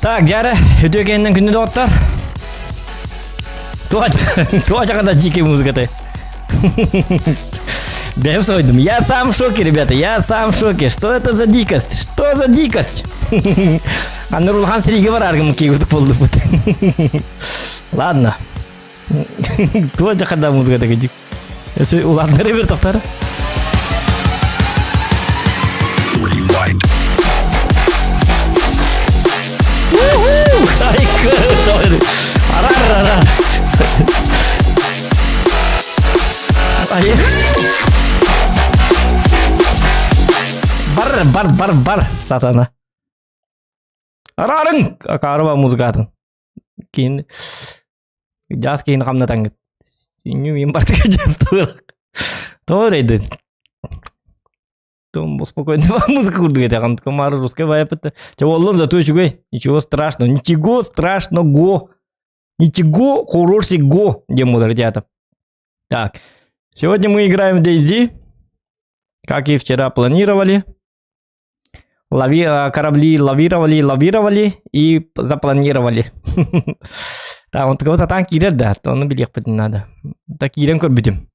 Так, дьара, үтүө кэннин күндү доҕоттор. Туа чакада дикий музыкаты. Бэйэм сойдум. Я сам в шоке, ребята, я сам в шоке. Что это за дикость? Что за дикость? Аннурулхан сириге бараргым кийгүрдүк болдупут. Ладно. Туа чакада музыката кыжык. Өсө улаатыннара бер тохтар. Арар, арар. Бар, бар, бар, бар, сатана. Арарың, акаарыба музыкатын. Кейін Жас киһини хамнатаҥҥыт. Сүнньүм иин бартыга дьас Тоҕо эрэйдин? Том спокойно музыка курдук этэ комары русская вайпыта. Чэ оллон зато үчүгэй. Ничего страшного. Ничего страшного. Ничего хорошего, диэн буолар театр. Так, сегодня мы играем в DayZ. Как и вчера планировали. Лови, корабли лавировали, лавировали и запланировали. Так, он такой танк киирэр да, то ону билиэхпитин надо. Так киирэн көрбүтүм.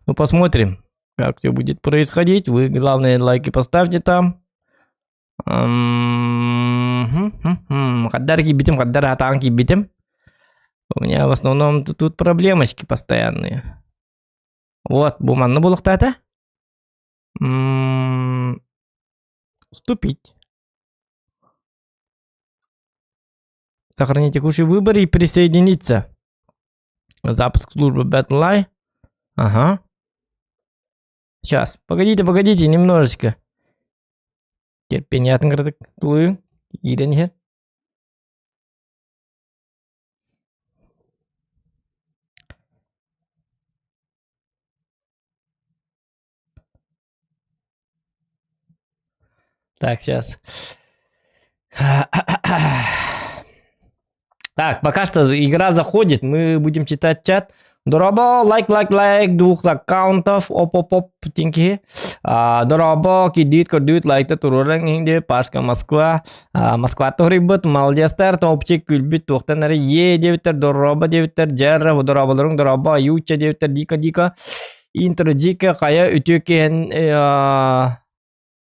Ну, посмотрим, как все будет происходить. Вы, главное, лайки поставьте там. Хаддар киирбитим, хаддар атаан киирбитим. У меня в основном тут проблемочки постоянные. Вот, бу манна буолуохтаата. Вступить. Сохранить текущий выбор и присоединиться. Запуск службы BattlEye. Ага. Сейчас. Погодите, погодите, немножечко. Терпение атын тулуйун. Киирэн иһэр. Так, сейчас. Так, пока что игра заходит, мы будем читать чат. Дорообо, лайк, лайк, лайк, двух аккаунтов, оп-оп-оп, тинки. Дорообо, кидит, көрдүт, лайкта туруораҥ иһиҥ Пашка Москва. Москва туһуруйбут, молодецтар, топчик күлбүт, туохтан эрэ е диэбиттэр, дорообо диэбиттэр, дьэр, дорооболоруҥ, дорообо, юча диэбиттэр, дико-дико. Интро дико, хайа үтүө киһэн,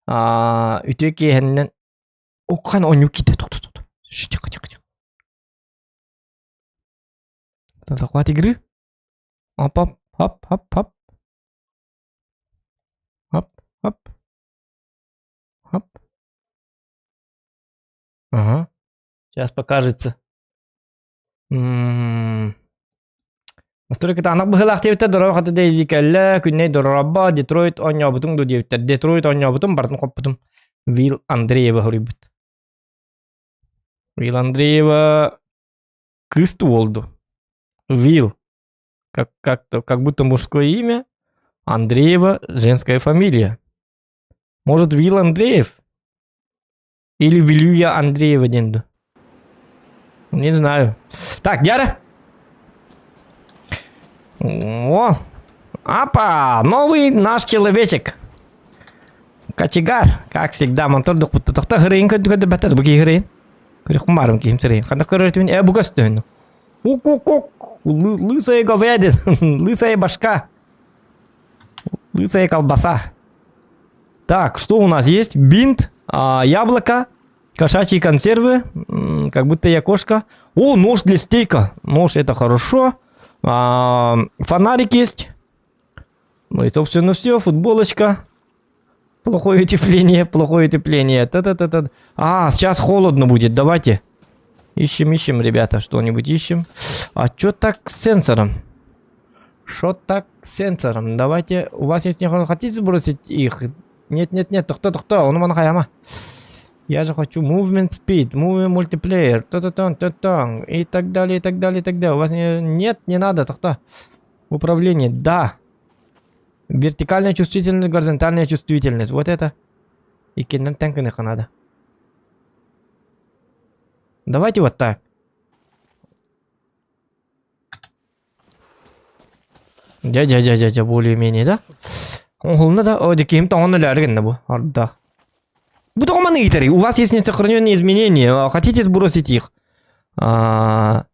үтүө киэһэннэн Окхан оонньуу киирдэ, тохто, тохто. Тихо, тихо, тихо. Захват игры. Оп, оп, хоп, хоп, хоп. Хоп, хоп. Хоп. Ага. Сейчас покажется. М-м-м. Настройката анах быһыылаах диэбиттэр, дороба хата Дейзи кэллэ, күннэй дороба, Детройт оонньообутуҥ дуо диэбиттэр. Детройт оонньообутум, барытын хоппутум. Вилл Андреева хоруйбут. Вилл Андреева кыыс уолду. Вилл. Как, как-то, как будто мужское имя. Андреева женская фамилия. Может, Вилл Андреев? Или Вилюя Андреева диэн дуу? Не знаю. Так, Дяра. О, апа, новый наш человечек. Кочегар, как всегда, монтор духпутта тохта хырыйын көрдү көрдү баттар бу киһи хырыйын. Көрүхпүн баарым киһим сырыйын. Ханна көрөртүмүн э бу көстүн. Ук-ук-ук, лысая говядина, лысая башка. Лысая колбаса. Так, что у нас есть? Бинт, яблоко, кошачьи консервы, как будто я кошка. О, нож для стейка. Нож это хорошо. Фонарик есть. Ну и, собственно, все. Футболочка. Плохое утепление, плохое утепление. Та-та-та-та. А, сейчас холодно будет. Давайте. Ищем, ищем, ребята, что-нибудь ищем. А что так с сенсором? Что так с сенсором? Давайте, у вас есть не хотите сбросить их? Нет, нет, нет, тохто, тохто, он маны хайама. Я же хочу movement speed, movement multiplayer, та-та-та, та-та, и так далее, и так далее, и так далее. У вас не... Нет, не надо, тохто. Управление, да. Вертикальная чувствительность, горизонтальная чувствительность. Вот это. Иккиннэн тэҥ надо. Давайте вот так. Дьэ, дьэ, дьэ, дьэ, дьэ, более-менее, да? Оһулна да, о, дьэ, киһим тоҥон өлөөрү гынна бу, ордоох. Бу тоҕо Тугун ыйытарый? У вас есть несохраненные изменения. Хотите сбросить их? А...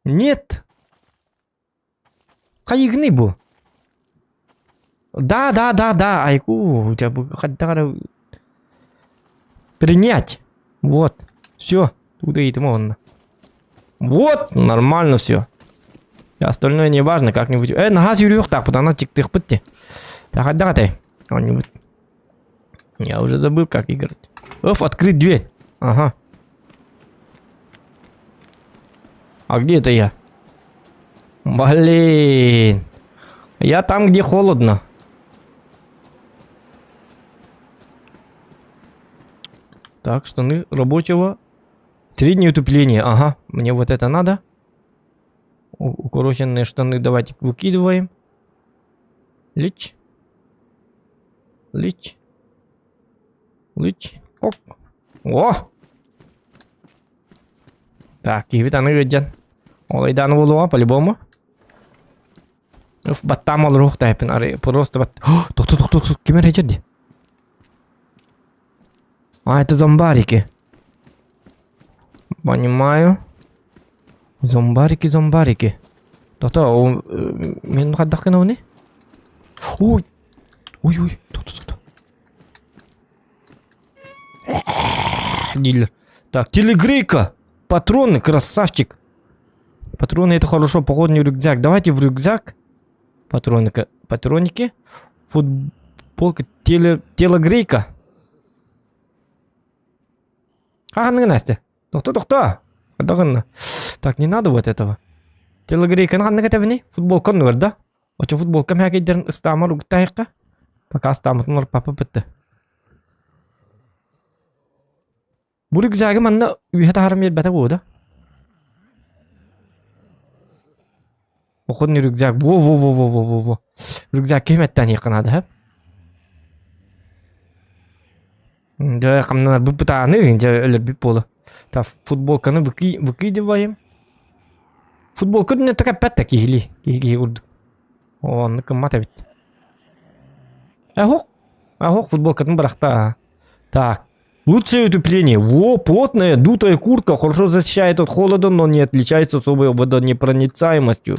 Нет. Хайыгыный бу? Да, да, да, да, айку, у тебя Принять. Вот. Все. Туда и онно. Вот, нормально все. Остальное не важно, как-нибудь. Э, наһаа сүүрүөхтаахпыт, ана чиктыахпыт ти. Так, тай. Он-нибудь. Я уже забыл, как играть. Оф, открыть дверь. Ага. А где это я? Блин. Я там, где холодно. Так, штаны рабочего. Среднее утепление. Ага, мне вот это надо. Укороченные штаны давайте выкидываем. Лич. Лич. Лич. Ок. О! Так, киһибит аны ыалдьан. Ол айдааны буолуоҕа по-любому. Уф, баттаам олоруохтаахпын арай просто бат... Тохто, тохто, тохто, ким эрэ дии? А, это зомбарики. Понимаю. Зомбарики, зомбарики. Тохто, мен хайдах гынабыный? Ой! Ой, ой, тохто, тохто. Дилер. Так, телегрейка. Патроны, красавчик. Патроны это хорошо, походный рюкзак. Давайте в рюкзак. Патроны, патроники. Футболка, теле, телогрейка. Хаһаныгы Настя? Тохто, тохто. Хадагынна. Так, не надо вот этого. Телогрейканы ханнык этэбини? Футболка оннугар да? Очо футболка мэкэйдэрин ыстаамар угуттаайыкка. Пока ыстаамытын папа бытты. Бу рюкзагы манна үөһэ таһааран биэрбэтэ буолуо да? Походный рюкзак. Во-во-во-во-во-во-во. Рюкзак киһи мэттэниэххэ наада һэ. Дьэ, хамнанарбыт бытааны, дьэ өлөрбүт буола. Так, футболканы выки выкидываем. Футболка үрдүнэн тэкэппэт да киһилии, киһи киһи курдук. Оо, оннук гыммат эбит. Эһок, эһок футболкатын бырахта. Так, лучшее утепление. Во, плотная, дутая куртка хорошо защищает от холода, но не отличается особой водонепроницаемостью.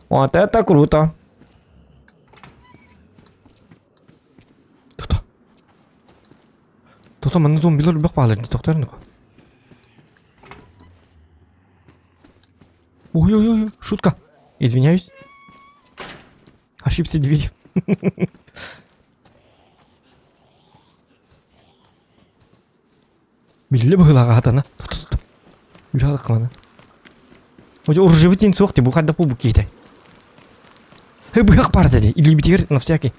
Вот это круто. Тото. Тото манна зомбилар элбэх баалар дии тохтор Ой-ой-ой, шутка. Извиняюсь. Ошибся дверью. Биллэ быһыылаах аатана. Үрэҕэ Уже оружиебыт диэн суох дии, бу хайдах буолбут киһитэй? Эй, быһах баар дии, илиибитигэр на всякий.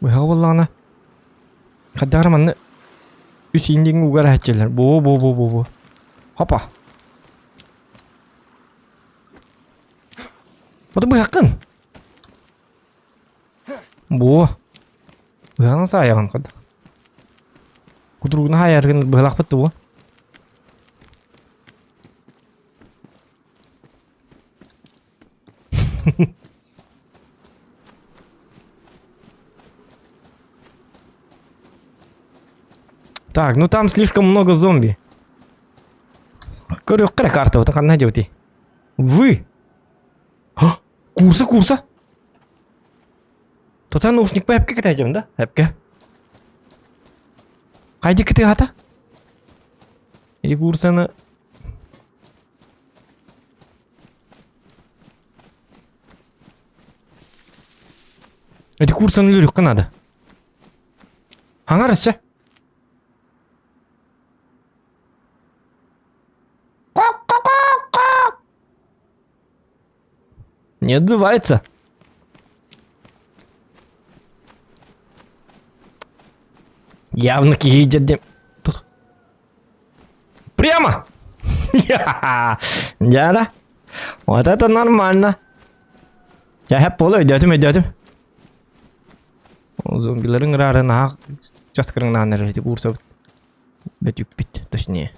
Быһаҕа буоллаҕына, хайдах эрэ манна үс иин угар аһаччылар. Бу бу бу бу бу. Хопа. Вот быһаххын. Бу. Быһаҕын саайаҕын хат. Кутуругун хаайаргын быһалаахпыт дуо? Так, ну там слишком много зомби. Көрүөххэ карта вот ханна диэбитий? Вы! Курса, курса! Тота наушник эпке кэтэйдим да? Эпке. Хайди кытыгата? Или курсаны Эти курсаны өлөрүөххэ надо. Хаҥар өссө. Не отзывается. Явно киһи Тут. Прямо! Дяра. Вот это нормально. Дьэ, хэп буола өйдөөтүм, өйдөөтүм. Ол зомбиларын ырары наһаа часкырыҥнаан эрэр ити курсабыт бөтүкпүт, точнее.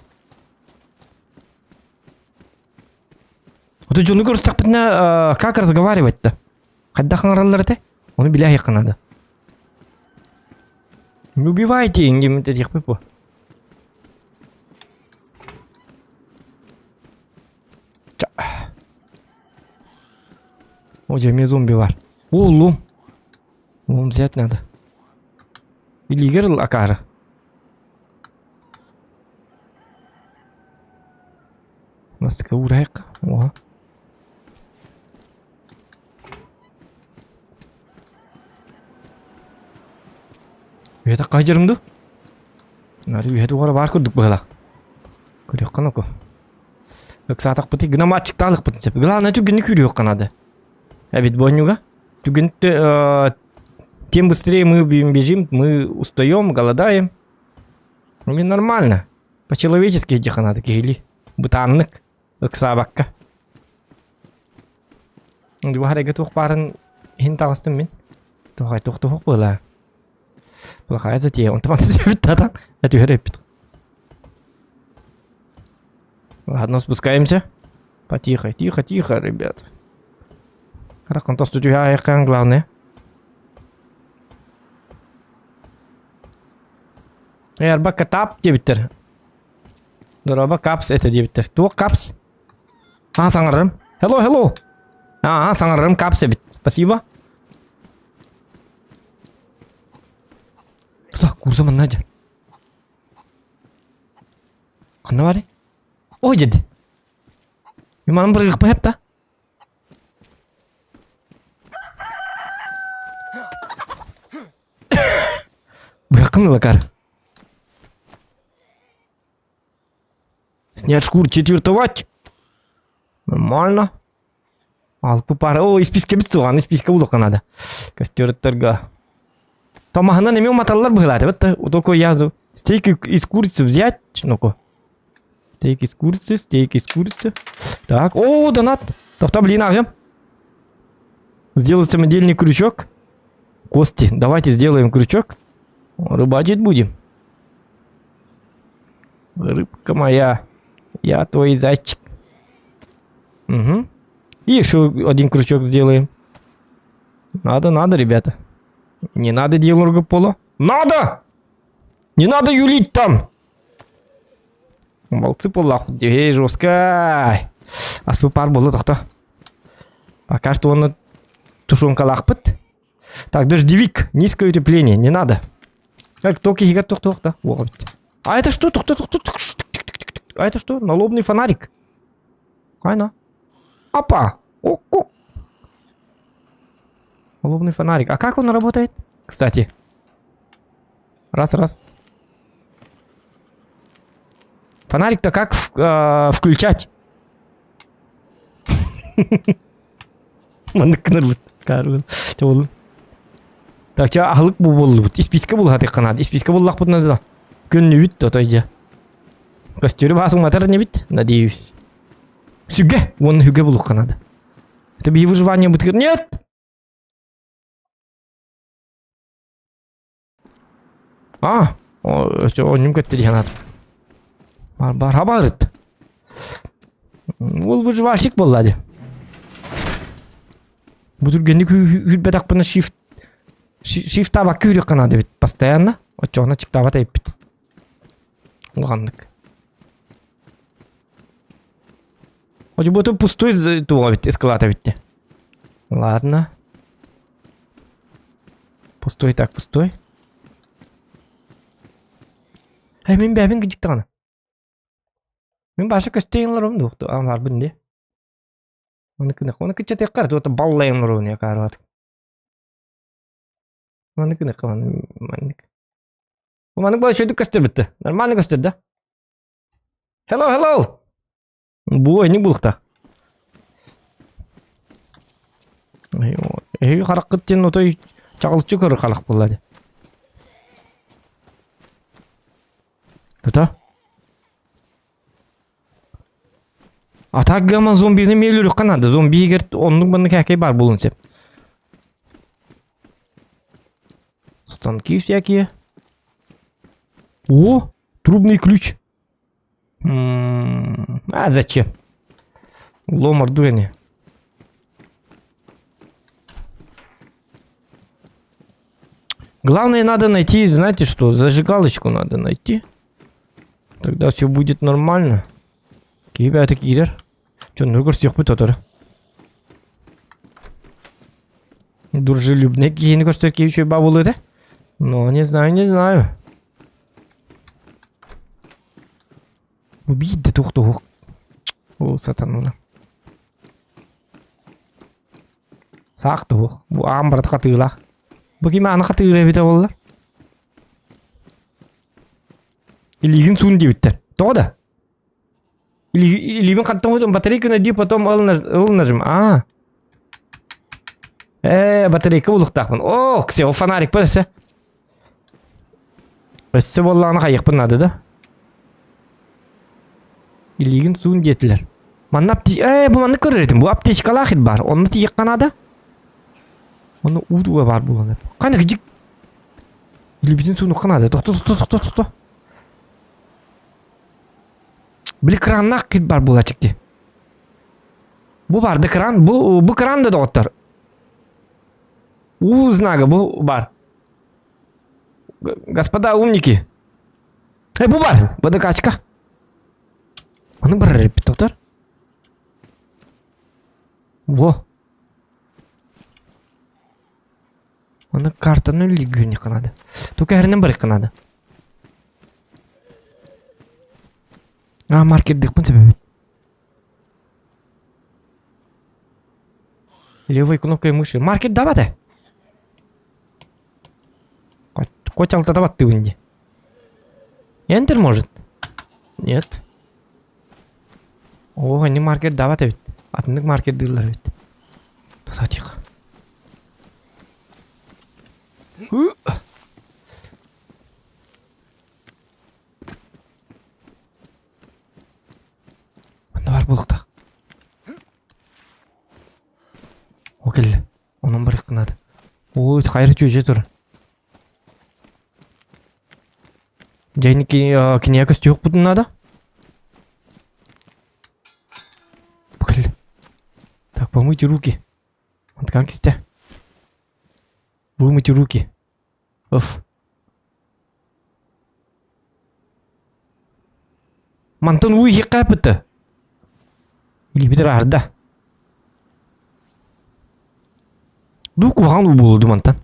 Вот дьону көрүстэхпитинэ как разговаривать-то? Хайдах хаҥараллар этэ? Ону билэ аһыахха наада. Не убивайте, этиэхпит бу. О, дьэ, эмиэ зомби бар. О, лом. Лом взять надо. Илиигэр ыл акаары. Маска уурайыққа. Оха. Үйэтэ қайдырым ду? Нары үйэтэ уғара бар курдук быһыла. Көрүөххэ ноку. Ыксаатахпыты гына маччыктаалыкпытын сөп. Главное түгүнү күүрүөххэ надо. Эбит бонньуга. Түгүн тем быстрее мы бежим, мы устаем, голодаем. Ну, нормально. По-человечески диэххэ надо киһилии. Бытааннык, ыксаабакка. Дубаһарайга туох баарын иһин таҕыстым мин. Туохай туох туох буолаа. Плохая затея. Онтон диэбит татан. Түһэр эппит. Ладно, спускаемся. Потихо, тихо, тихо, ребят. Хараххан тосту түһэ главное. Арба тап диэбиттэр. Дороба капс это диэбиттэр. Туох капс? А, саҥарарым. Hello, hello. А, саҥарарым капс эбит. Спасибо. Тута, курса манна дьэ. Ханна бары? Ой, деді. Мен манан бырыгықпа хеп та. Быракын ылакар. Снять шкуру, четвертовать. Нормально. Алпы пара. О, исписка бит суған, исписка булуққа надо. Костерттарга. Томаһынан эми уматаллар быһылааты бит. Только язу. Стейк из курицы взять. Ну-ка. Стейк из курицы, стейк из курицы. Так, о, донат. Тохта, блин, ағым. Сделать самодельный крючок. Кости. Давайте сделаем крючок. Рыбачить будем. Рыбка моя. Я твой зайчик. Угу. И еще один крючок сделаем. Надо, надо, ребята. Не надо делать пола. Надо! Не надо юлить там! Молодцы буоллахпыт дии жесткай. Аспы пар буолла тохто. Пока что он тушенкалаахпыт. Так, дождевик, низкое утепление, не надо. Так, токи иһигэр тохтуох да. А это что? Тохто, тохто, А это что? Налобный фонарик. Айна. Опа! Ок-ок. Налобный фонарик. А как он работает? Кстати. Раз, раз. Фонарик-то как в, э, включать? Маннык гынарбыт. Так, ча аһылык бу буоллубут. Испиискэ булуһатыахха наада. Испиискэ буллахпытына да көннүбүт то дьэ. Костюру баас уматар инибит, надеюсь. Сүгэ! Уонна сүгэ булуохха наада. Это биһи выживание бытыгар. Нет! А, онньум көттө дии санаатым. Бар бар хабарыт. Ол выживальщик буолла дии. Бу түргэнник үүрбэтэхпинэ shift shift-таабакка үүрүөххэ наада эбит постоянно. Оччоҕуна чыктаабат эбиппит. Улаханнык. Хоть пустой туох эбит, эскалат эбит Ладно. Пустой так, пустой. Эй, мин бэбин кыдьыктаҕына. Мин баша көстөйүн олорум дуохту, барбын дии. Оны кынах, оны кыччатыаххар, туота баллайын олоруун якаарбат. Оны кынах, маннык. Маннык бала шөйдүк көстөр битте. Нормально көстөр да? Hello, hello! Бу эни булуктаах. Эһиги хараххыт диэн отой чаҕылыччы көрөр халах буолла дии. Тута. А так гамма зомбини миэлүрүххэ наада. Зомби егер оннук маннык кээкэй баар буолуон сөп. Станки всякие. О, трубный ключ. А зачем? Лом орду ини. Главное, надо найти, знаете что, зажигалочку надо найти. Тогда все будет нормально. Киһи бэйэтэ киирэр. Дьоннору көрсүөхпүт сотору. Дружелюбный киһини көрсөр киһи үчүгэй баа буолуо этэ. Но не знаю, не знаю. Бу биир да туох да суох. Ол сатаныла. Саах да суох. Бу аан барыта хатыылаах. Бу ким ааны хатыыра эбитэ буоллар? Илиигин суун диэбиттэр. Тоҕо да? Илиибин хантан уутун батарейка найди, потом ыл, ыл нажим. А. Э, батарейка булуктаахпын. О, ксе, ол фонарик бар өссө. Өссө буоллаҕына хайыахпын наада да? Илиигин суун диэтилэр. Манна апти... Э, бу маннык көрөр этим. Бу аптечкалаах ит бар. Онно тиийиэххэ наада. Онно уу туга баар буолан. Ханнык дьик Илиибитин суунуохха наада. Тохто, тохто, тохто, тохто. Били краннаах кит бар буолааччык дии. Бу бар да кран, бу, бу кран да доҕоттор. Уу знага бу бар. Господа умники. Э, бу бар, водокачка. Аны барар эппит доктор. Во. Аны картаны үлгүнүөххэ наада. Тука эринэн барыахха наада. А, маркердыахпын сөп эбит. Левой кнопкой мыши. Маркер дават э. Хоть алтата баттыыбын дии. Enter может? Нет. Оо, они маркер дават эбит. Атыннык маркердыыллар эбит. Тихо. Манна баар буолуохтаах. О кэллэ. Онон барыахха наада. Ой, хайра чүөчэ турар. Дьэ, кинигэ көстүөхпүтүн наада. Бу кэллэ. Так, помыть руки. Онтукаан кистэ. Вымыть руки. Оф. Мантан уу иһиэххэ эппитэ. Илиибит ырааһырда. Дуу куһаҕан уу буолуо дуу мантан.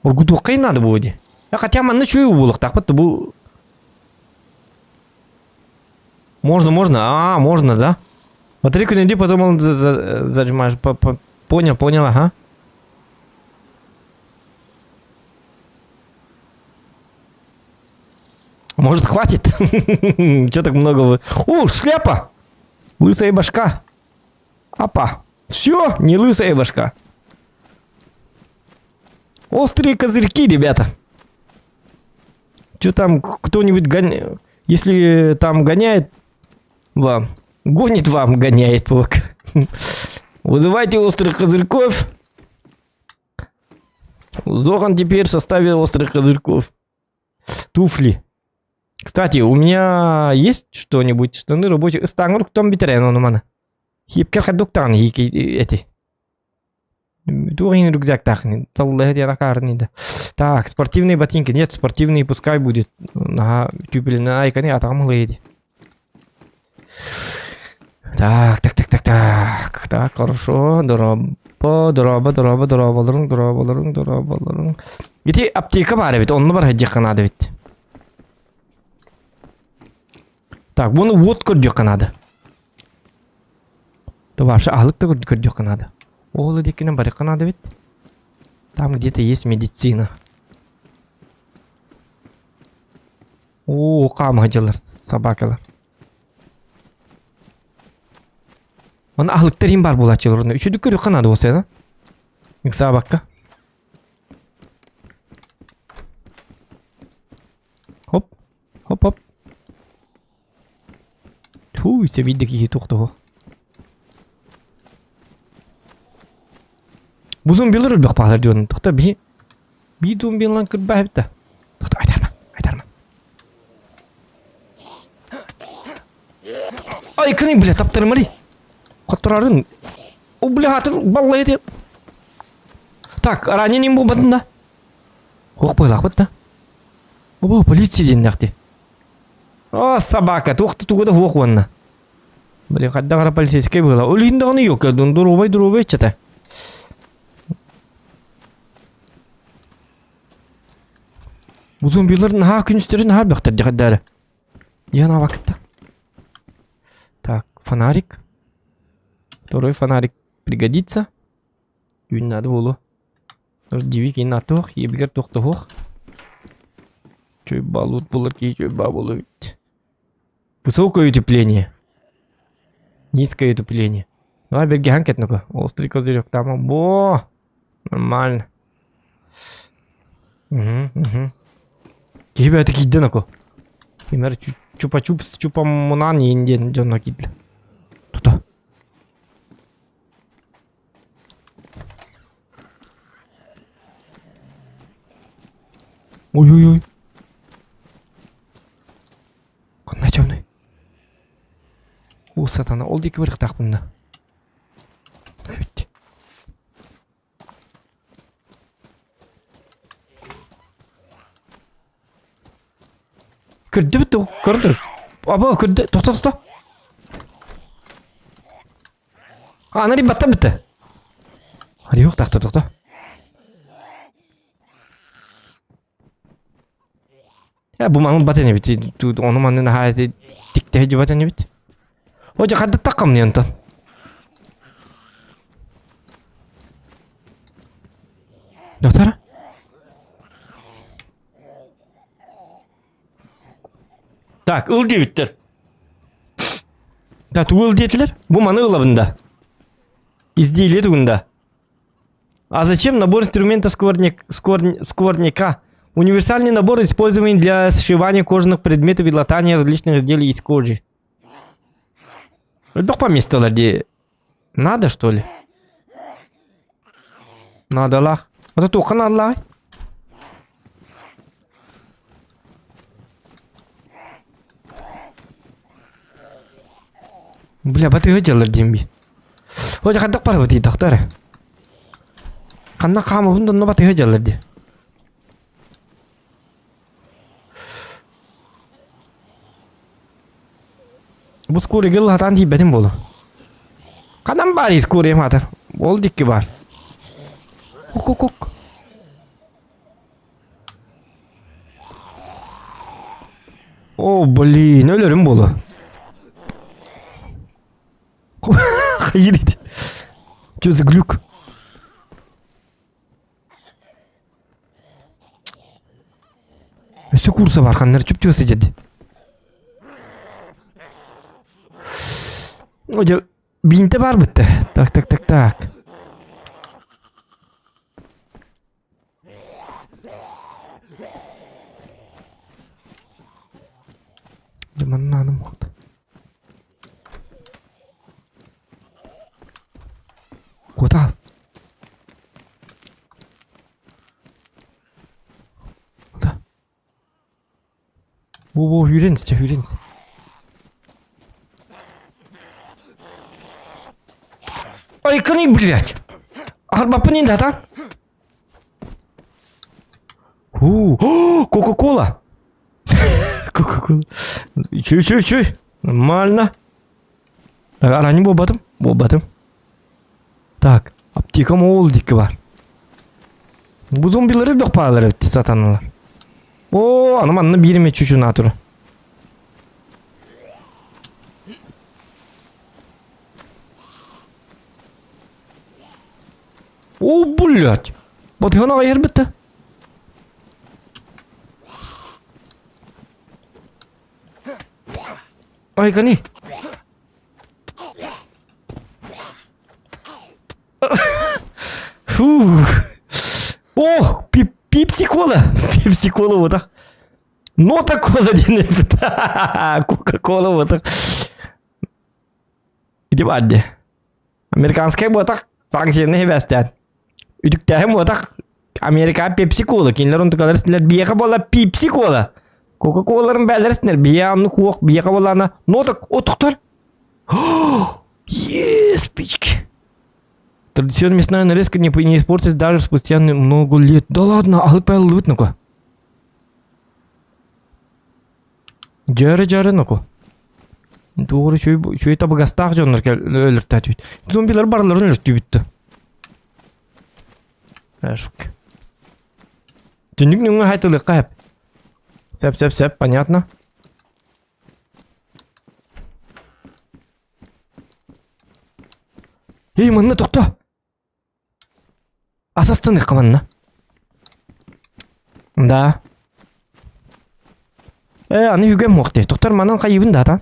Оргутуохха надо буолуо дии. Хотя манна үчүгэй уу буолуохтаахпыт да бу Можно, можно. А, можно, да? Батарейку найди, потом он зажимаешь. Понял, понял, ага. Может, хватит? Че так много вы? О, шляпа! Лысая башка. Апа. Все, не лысая башка. Острые козырьки, ребята. Че там кто-нибудь гоняет? Если там гоняет вам, гонит вам, гоняет вот. Вызывайте острых козырьков. Зохан теперь в составе острых козырьков. Туфли. Кстати, у меня есть что-нибудь? Штаны рабочие. Ыстааҥҥар уктан бүтэрэн ону маны. Хиипкэр хайдуктаҕын эти. Туох иһин рюкзактаахын таллаһы диэн акаарыный да. Так, спортивные ботинки. Нет, спортивные пускай будет. Наһаа түүпүлэнэн айканы атаҕым ылыа дии. Так, так, так, так, так. Так, хорошо. Дорообо, дорообо, дорообо, дорооболоруҥ, дорооболоруҥ, дорооболоруҥ. Ити аптека баар эбит, онно бар сылдьыахха наада эбит. Так, буну уот көрдүөххэ наада. Да вообще аһылык да көрдүөххэ наада. Ол диэкинэн барыахха наада эбит. Там где-то есть медицина. Оо, хаама сылдьаллар собакалар. Манна аһылыктар иһин баар буолааччылар онно. Үчүгдүк көрүөххэ наада буолсайна. Ыксаабакка. Хоп, хоп, хоп. Тьфу, сэбиирдэ киһи туох да суох. Бу зомбилар өлбөх баалар диэн тохто биһи биир зомбилан кырбаа эбит да. Тохто айтарма, айтарма. Ай, кыны бля, таптарымари. Хотторарын. О, бля, ты баллай Так, ранение буолбатын да. Ох, быһылаахпыт да. Обо, полиция диэннэхти. О, собака, туох да туга да суох уонна. Блин, хайдах эрэ полицейскай быһыла. Ол иһин даҕаны ёка, доруобай доруобай иччэтэ. Бу зомбилар наһаа күнүстэри наһаа бөхтөр дьэхэддээри. Я навакта. Так, фонарик. Второй фонарик пригодится. Түүн надо буолуо. Дьиби киин атыах, ебигер туохтоһуох. Чөй балут булар кии чөй ба болу Высокое утепление. Низкое утепление. Давай бергехан кет ну-ка. Острый козырек там. Во! Нормально. Угу, угу. Киһи бэйэтэ киирдэ нако. Кимэр чупа-чупс чупа-мунан иин диэн дьонно киирдэ. Тута. Ой-ой-ой. Ханна дьоной? О, сатана, ол диэки барыахтаахпын да. Көрдүбүт да көрдү. Аба көрдү. Тохто тохто. Аны батта бітті. Yok тохто тохто. Я бу манын бат эбит. Ону манны наһаа тиктэһи дьубат эбит. О, дьэ хадда таққам не онтон. Доктор? Так, ыл диэбиттэр. Да, тугу ыл диэтилэр? Бу маны ылабын да. Изделие тугунда. А зачем набор инструмента скворник, скворни, скворника? Универсальный набор, используемый для сшивания кожаных предметов и латания различных изделий из кожи. Элбэх поместилар дии. Надо, что ли? Наадалаах. Ото туохха наадалааҕый? Бля, батыга дьаллар диэн би. О, дьэ хайдах барабыт тохтор эрэ. Ханна хаамабын да онно батыга дьаллар дии. Бу скорыйга ыллатаан тиийбэтим буолуо. Ханан баарый скорыйым аата? Ол дикки баар. Ок-ок-ок. О, блин, өлөрүм буолуо. Хайыр ити. Что за глюк? Өссө курса бар ханнар чүп-чүө сидит. Дьэ, биинтэ бар бытта. Так, так, так, так. Дьэ, манна аным Куотаал. Да. Во-во, үүрэн чэ, үүрэн. Айканы, блядь! Арбаппын енді атан. У, Кока-кола! Кока-кола. Чүй, чүй, чүй. Нормально. Так, араньы буолбатым. Буолбатым. Так, аптекам ол дикки бар. Бу зомбилары бөх паалар эбит сатаналар. О, аны манна биир эмэ чучуна тур. О, блядь! Батыган аҕай эрбитте. Айгани. Фух. Ох, пепси-кола. Пепси-кола вот так. Нота кола диэн эппит. Кока-кола вот так. Ити баар дии. Американскай буотах санкцияны хибэстээн. Үтүктээһин буотах Америка Пепси кола кинилэр онтукалар истиннэр биэхэ буола Пепси кола. Кока-колаларын бээлэр истиннэр биэ оннук уох биэхэ буолаана ноток отуктар. Е, спички. Традиционная мясная нарезка не, не испортится даже спустя много лет. Да ладно, аһылык пайыллыбыт ну-ка. Дьөрө-дьөрө ну-ка. Тугу үчүгэй табыгастаах дьоннор өлөртөөтүбүт. Зомбилар барыларын өлөртүүбүт. Шук. Түннүк нүҥҥэ хайтылыахха хэп. Сөп, сөп, сөп, понятно. Эй, манна тохто! Ас астаныахха манна. Да. Э, аны үгэм суох дии. Тохтор манан хайыыбын да атаан.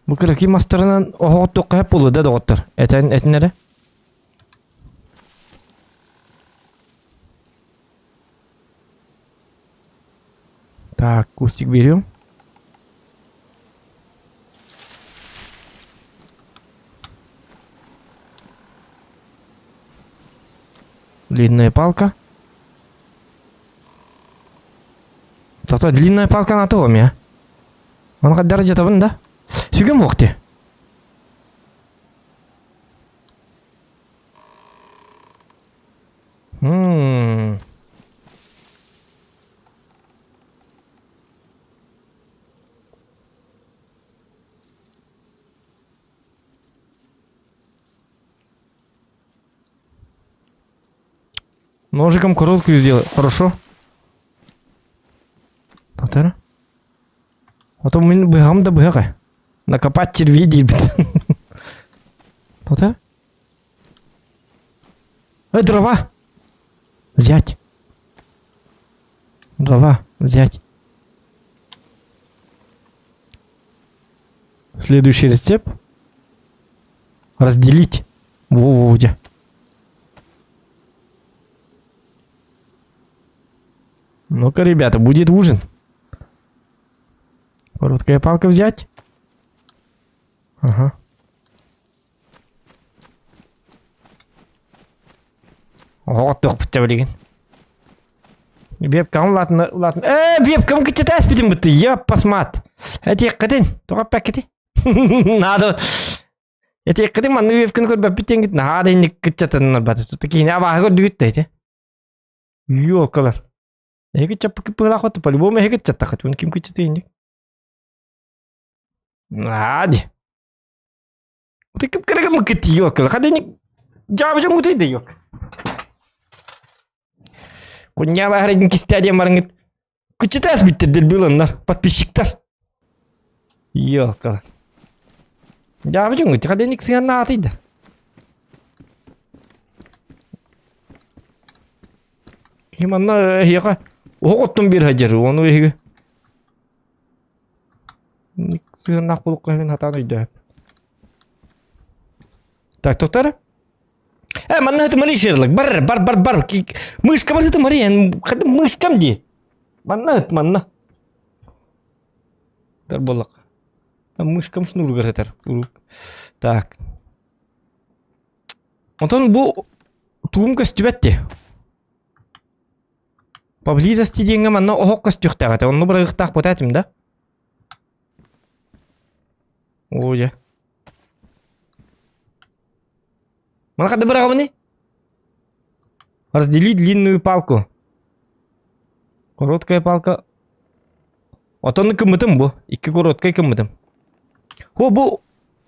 Бу кыракый мастарынан оһоҕоттуохха сөп буолуо да доҕоттор. Этэн этин эрэ. Так, кустик берем. Длинная палка. Зато длинная палка на то у Оны қаддар жатабын да. Сүгем уақты. Ммм. Ножиком короткую сделай. Хорошо. Татара. А то мин быһаҕым да быһах ээ. Накопать червей диирбит. Татара. Эй, дрова! Взять. Дрова взять. Следующий рецепт. Разделить. Во-во, где. Ну-ка, ребята, будет ужин. Короткая палка взять. Ага. Оҕо билигин. Вебкам улаатына улаатына. Ээ, вебкам кыччата эспитим бытты. Я посмат. Этиэххитин. Тоҕо эппэккити? Надо. Этиэххитин манны вебканы көрбөппүт диэҥҥит наһаа да инник кыччатыннар бата. Киһини абааһы көрдүгүт да ити. Ёкалар. Эһиги чаппыкы пыылаах по-любому эһиги кыччаттахыт. Ким кыччаты инник? Нади. Ты кып-кырыгы мыкыт ёкала. Хадыник жабы жоңгутуй да ёк. Кунья бахарыгын кистә диэн барыңыт. Кычытас биттер было подписчиктар. Ёкала. Жабы жоңгут хадыник сыганна атыйда. Ким анна эһиэхэ оһох оттон биэр сылдьар, ону эһиги сыһыаннаах буолуохха мин сатаан өйдөөп. Так, тоқтар. Э, манна ытымары Шерлок. Бар, бар, бар, бар. Мышка бар ытымары, эн мышкам ди. Манна ыт, манна. Тар боллақ. Мышкам шнургар ытар. Так. Онтон бу тугум көстүбэт дии. Поблизости диэҥҥэ манна оһох көстүөхтээх этэ. Онну бырагыахтаах буолта этим да? Оо дьэ. Маны ханна быраҕабыный? Раздели длинную палку. Короткая палка. Отон кыммытым бу. Икки короткай кыммытым. О, бу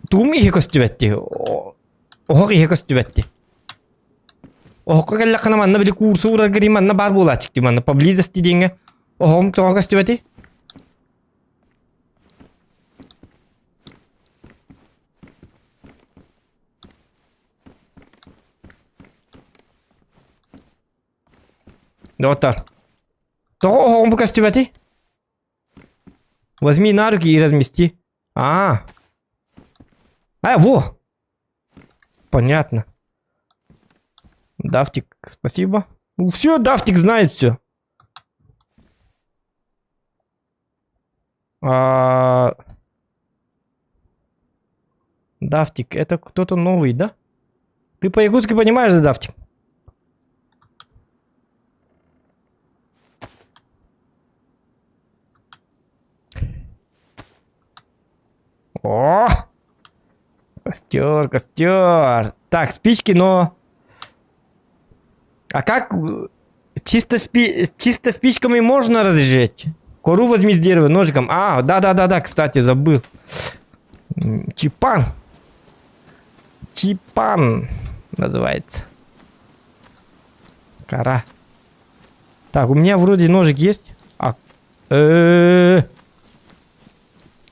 тугум иһи көстүбэт дии. Оһох иһэ көстүбэт дии. Оһоххо кэллэххинэ манна били куурса уураргар манна баар буолааччык дии манна поблизости диэҥҥэ оһоҕум тоҕо көстүбэтий? Доҕоттор, тоҕо оһоҕум бу көстүбэтий? Возьми на руки и размести. А, а, во! Понятно. Дафтик, спасибо. Ну все, Дафтик знает все. А... Дафтик, это кто-то новый, да? Ты по-якутски понимаешь, да, Дафтик? О! Костер, костер. Так, спички, но... А как чисто, чисто спичками можно разжечь? Кору возьми с дерева ножиком. А, да-да-да-да, кстати, забыл. Чипан. Чипан называется. Кора. Так, у меня вроде ножик есть. А, э -э -э.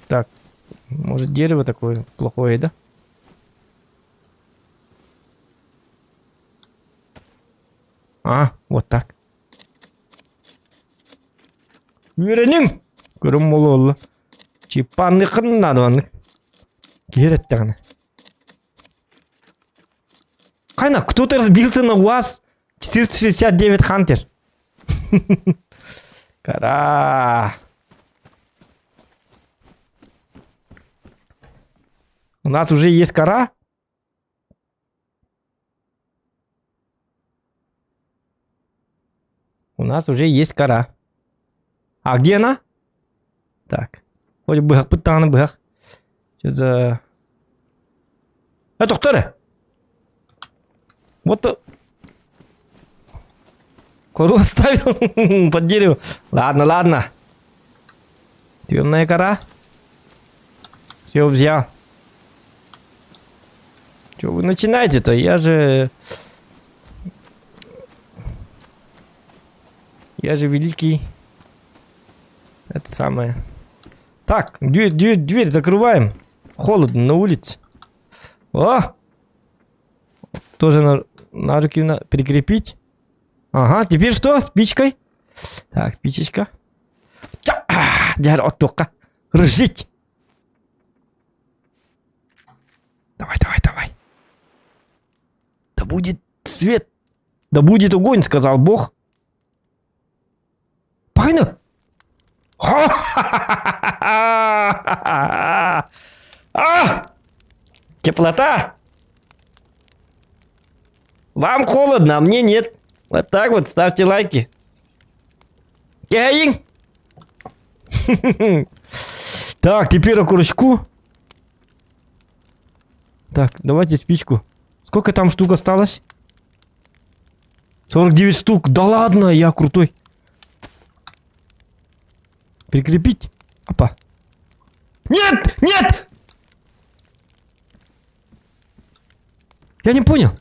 Так, может дерево такое плохое, да? А, вот так. Үөрэниҥ! Көрүм буолуолла. Чиппанныххын наада маннык. Киһи эрэттэҕинэ. Хайна, кто-то разбился на УАЗ 469 Хантер. Кара. У нас уже есть кора. У нас уже есть кора. А где она? Так. Хоть быһахпыт даҕаны быһах. Что за... Э, тохтор! Вот... Кору оставил под дерево. Ладно, ладно. Темная кора. Все взял. Че вы начинаете-то? Я же... Я же великий. Это самое. Так, дверь, дверь, дверь закрываем. Холодно на улице. О! Тоже на руки прикрепить. Ага, теперь что? Спичкой? Так, спичечка. Дьэ, оттуохха. Рыжить. Давай, давай, давай. Да будет свет. Да будет огонь, сказал Бог. Пахайна! А! Теплота! Вам холодно, а мне нет. Вот так вот, ставьте лайки. Кэйин! Так, теперь окурочку. Так, давайте спичку. Сколько там штук осталось? 49 штук. Да ладно, я крутой. Прикрепить. Опа. Нет! Нет! Я не понял.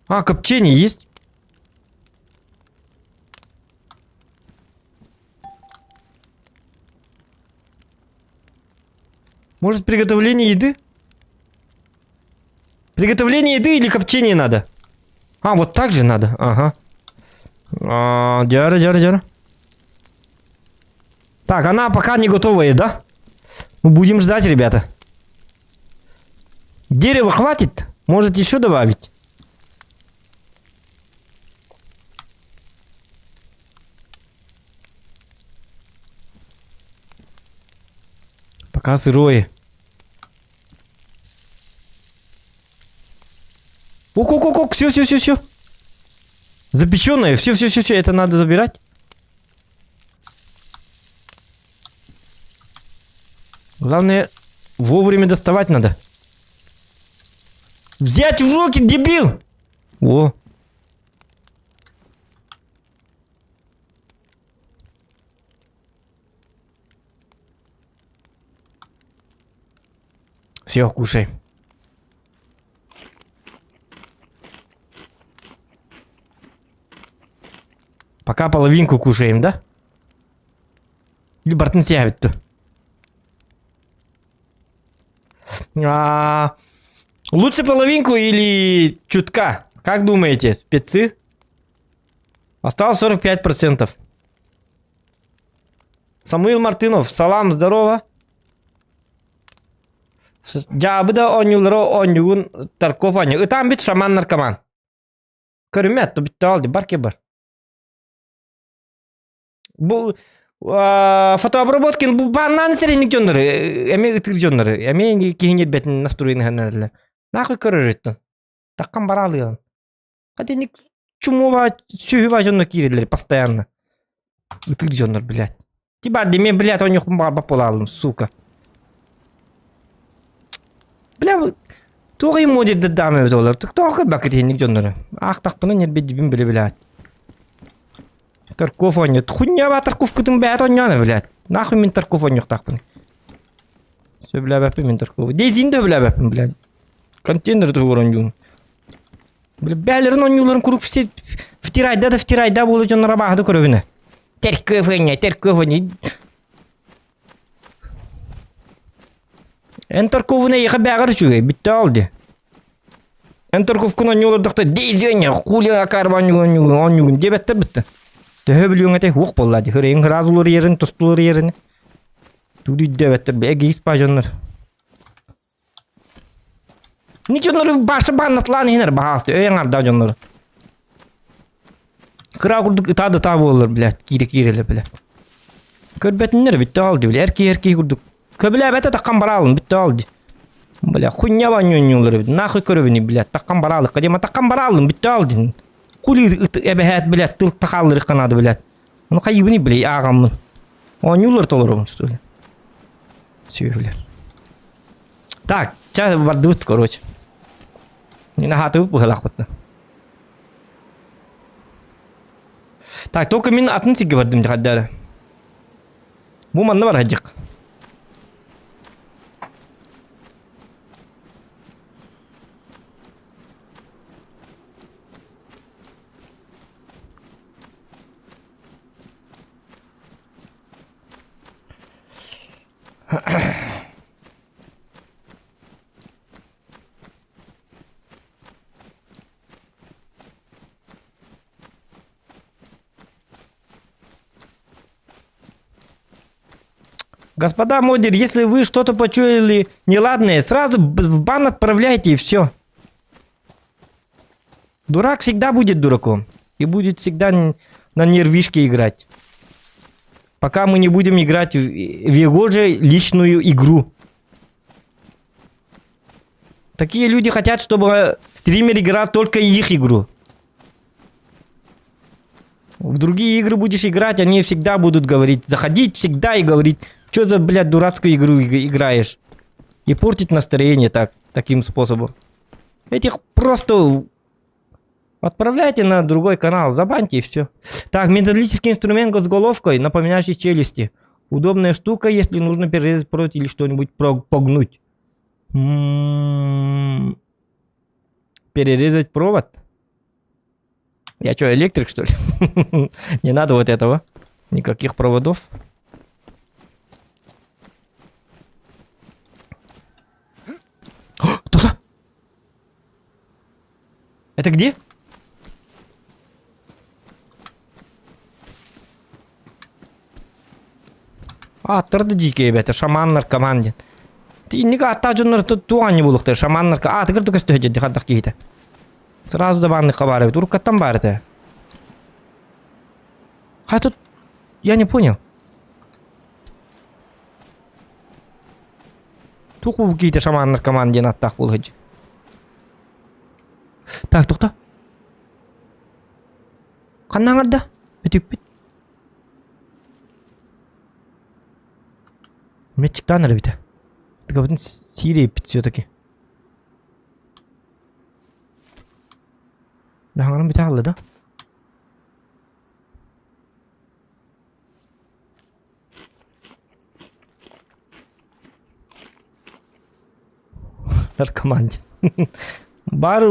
А, копчение есть? Может, приготовление еды? Приготовление еды или копчение надо? А, вот так же надо. Ага. А, дяра, дяра, дяра. Так, она пока не готовая, да? Мы будем ждать, ребята. Дерева хватит? Может еще добавить? Пока сырое. Ок-ок-ок, все, все, все, все. Запеченное, все, все, все, все, это надо забирать. Главное, вовремя доставать надо. Взять в руки, дебил! О. Все, кушай. Пока половинку кушаем, да? Или бартын сиэбит А, лучше половинку или чутка? Как думаете, спецы? Осталось 45%. Самуил Мартынов, салам, здорово. Дьаабы да оонньуулара оонньугун Тарков оонньуу. Ытаан бүт шаман наркоман. Көрүмэ, бүттэ ол бар бар. Бу фотообработкин бу баннан сэринник дьоннору, эмиэ ытыыр дьоннору, эмиэ киһини ирбэтин настроениһаннарылар. Нахуй көрөрүттэн. Таккан бараалыган. Хотя чумова сүһү дьонно киирэллэр постоянно. Ытыыр дьоннор, блядь. Тиба мен, блядь, ойнуохпун баҕарбат буолаалым, сука. Бля, туох иһин модердердаам эбит олор. Тоҕо көрбөккүт иһинник дьоннору. Аахтахпына ньирбидибин биле блядь. Тарков оонньот. Хуйня Тарковкытын бэйэт оонньоон блядь. Нахуй мин Тарков оонньуохтаахпын. Сөбүлээбэппин мин Таркову. Дейзин да сөбүлээбэппин, блядь. Контейнер туһугар оонньуун. Бля, бээлэрин оонньууларын куруук все втирайда да втирайда буолу дьоннор абааһыды көрөбүнэ. Теркөв оонньо, теркөв оонньо. Эн Тарковун эйиэхэ бээҕэр үчүгэй, бүттэ ол дии. Эн Тарковкун оонньуу олордохто Дейзи оонньо, хули акаарба оонньугун оонньугун оонньугун диэбэттэр бүттэ. Төһө билиэҥ этэй уох буолла дии. Хырайын сразу уларыйарын, тосту уларыйарын. Тугу өйдөөбөттөр бе эгоист па дьоннор. Не дьоннору башы бааннатлаан иһинэр баһаалыста өй аҥардаах дьоннору. Кыра курдук ытаа да ытаа буолаллар, блядь, киирэ-киирэлэр, блядь. Көрбөтүннэр бүттэ ол дии, эр киһи эр киһи курдук. Көбүлээбэтэ таххан бараалын бүттэ ол дии. Бля, хуйня вонньуунньуулар эбит, нахуй көрөбүнүй, блядь, таххан бараалыкка дима, таххан бараалын бүттэ ол дии. Хули эбэһээт, блядь, тыл тахааллырыкка наада, блядь. Ну хайыбыный, блядь, ааҕаммын. Оонньуулар толоробун, что ли? Сүөһүлэр. Так, ча бардыбыт, короче. Не наһаатыбыт быһалаахпытна. Так, только мин атын сиргэ бардым дьахаддара. Бу манна бар хадьык. Господа модер, если вы что-то почуяли неладное, сразу в бан отправляйте и все. Дурак всегда будет дураком. И будет всегда на нервишке играть. Пока мы не будем играть в его же личную игру. Такие люди хотят, чтобы стример играл только их игру. В другие игры будешь играть, они всегда будут говорить, заходить всегда и говорить, что за, блядь, дурацкую игру играешь. И портить настроение так, таким способом. Этих просто отправляйте на другой канал, забаньте и все. Так, металлический инструмент с головкой, напоминающий челюсти. Удобная штука, если нужно перерезать провод или что-нибудь погнуть. М-м-м. Перерезать провод? Я что, электрик, что ли? Не надо вот этого. Никаких проводов. Кто-то? Это где? Ааттара да дьиикэй эбэтэ, шаман наркоман диэн. Инник ааттаах дьоннор туох анньы буолуохтар, шаман нарко... Аатыгар да көстө сылдьар хардах киһитэ. Сразу да баанныхха баар эбит, уруккаттан баар этэ. Хай тут... Я не понял. Туох бу киһитэ шаман наркоман диэн ааттаах буола сылдьар. Так, тохто. Ханна аҥарда? Өтүкпүт. Метчиктаан эрэ эбитэ. Тыгабытын сиирэйбит все-таки. Хаҥаран бүтэ хаалла да? Наркоман Баар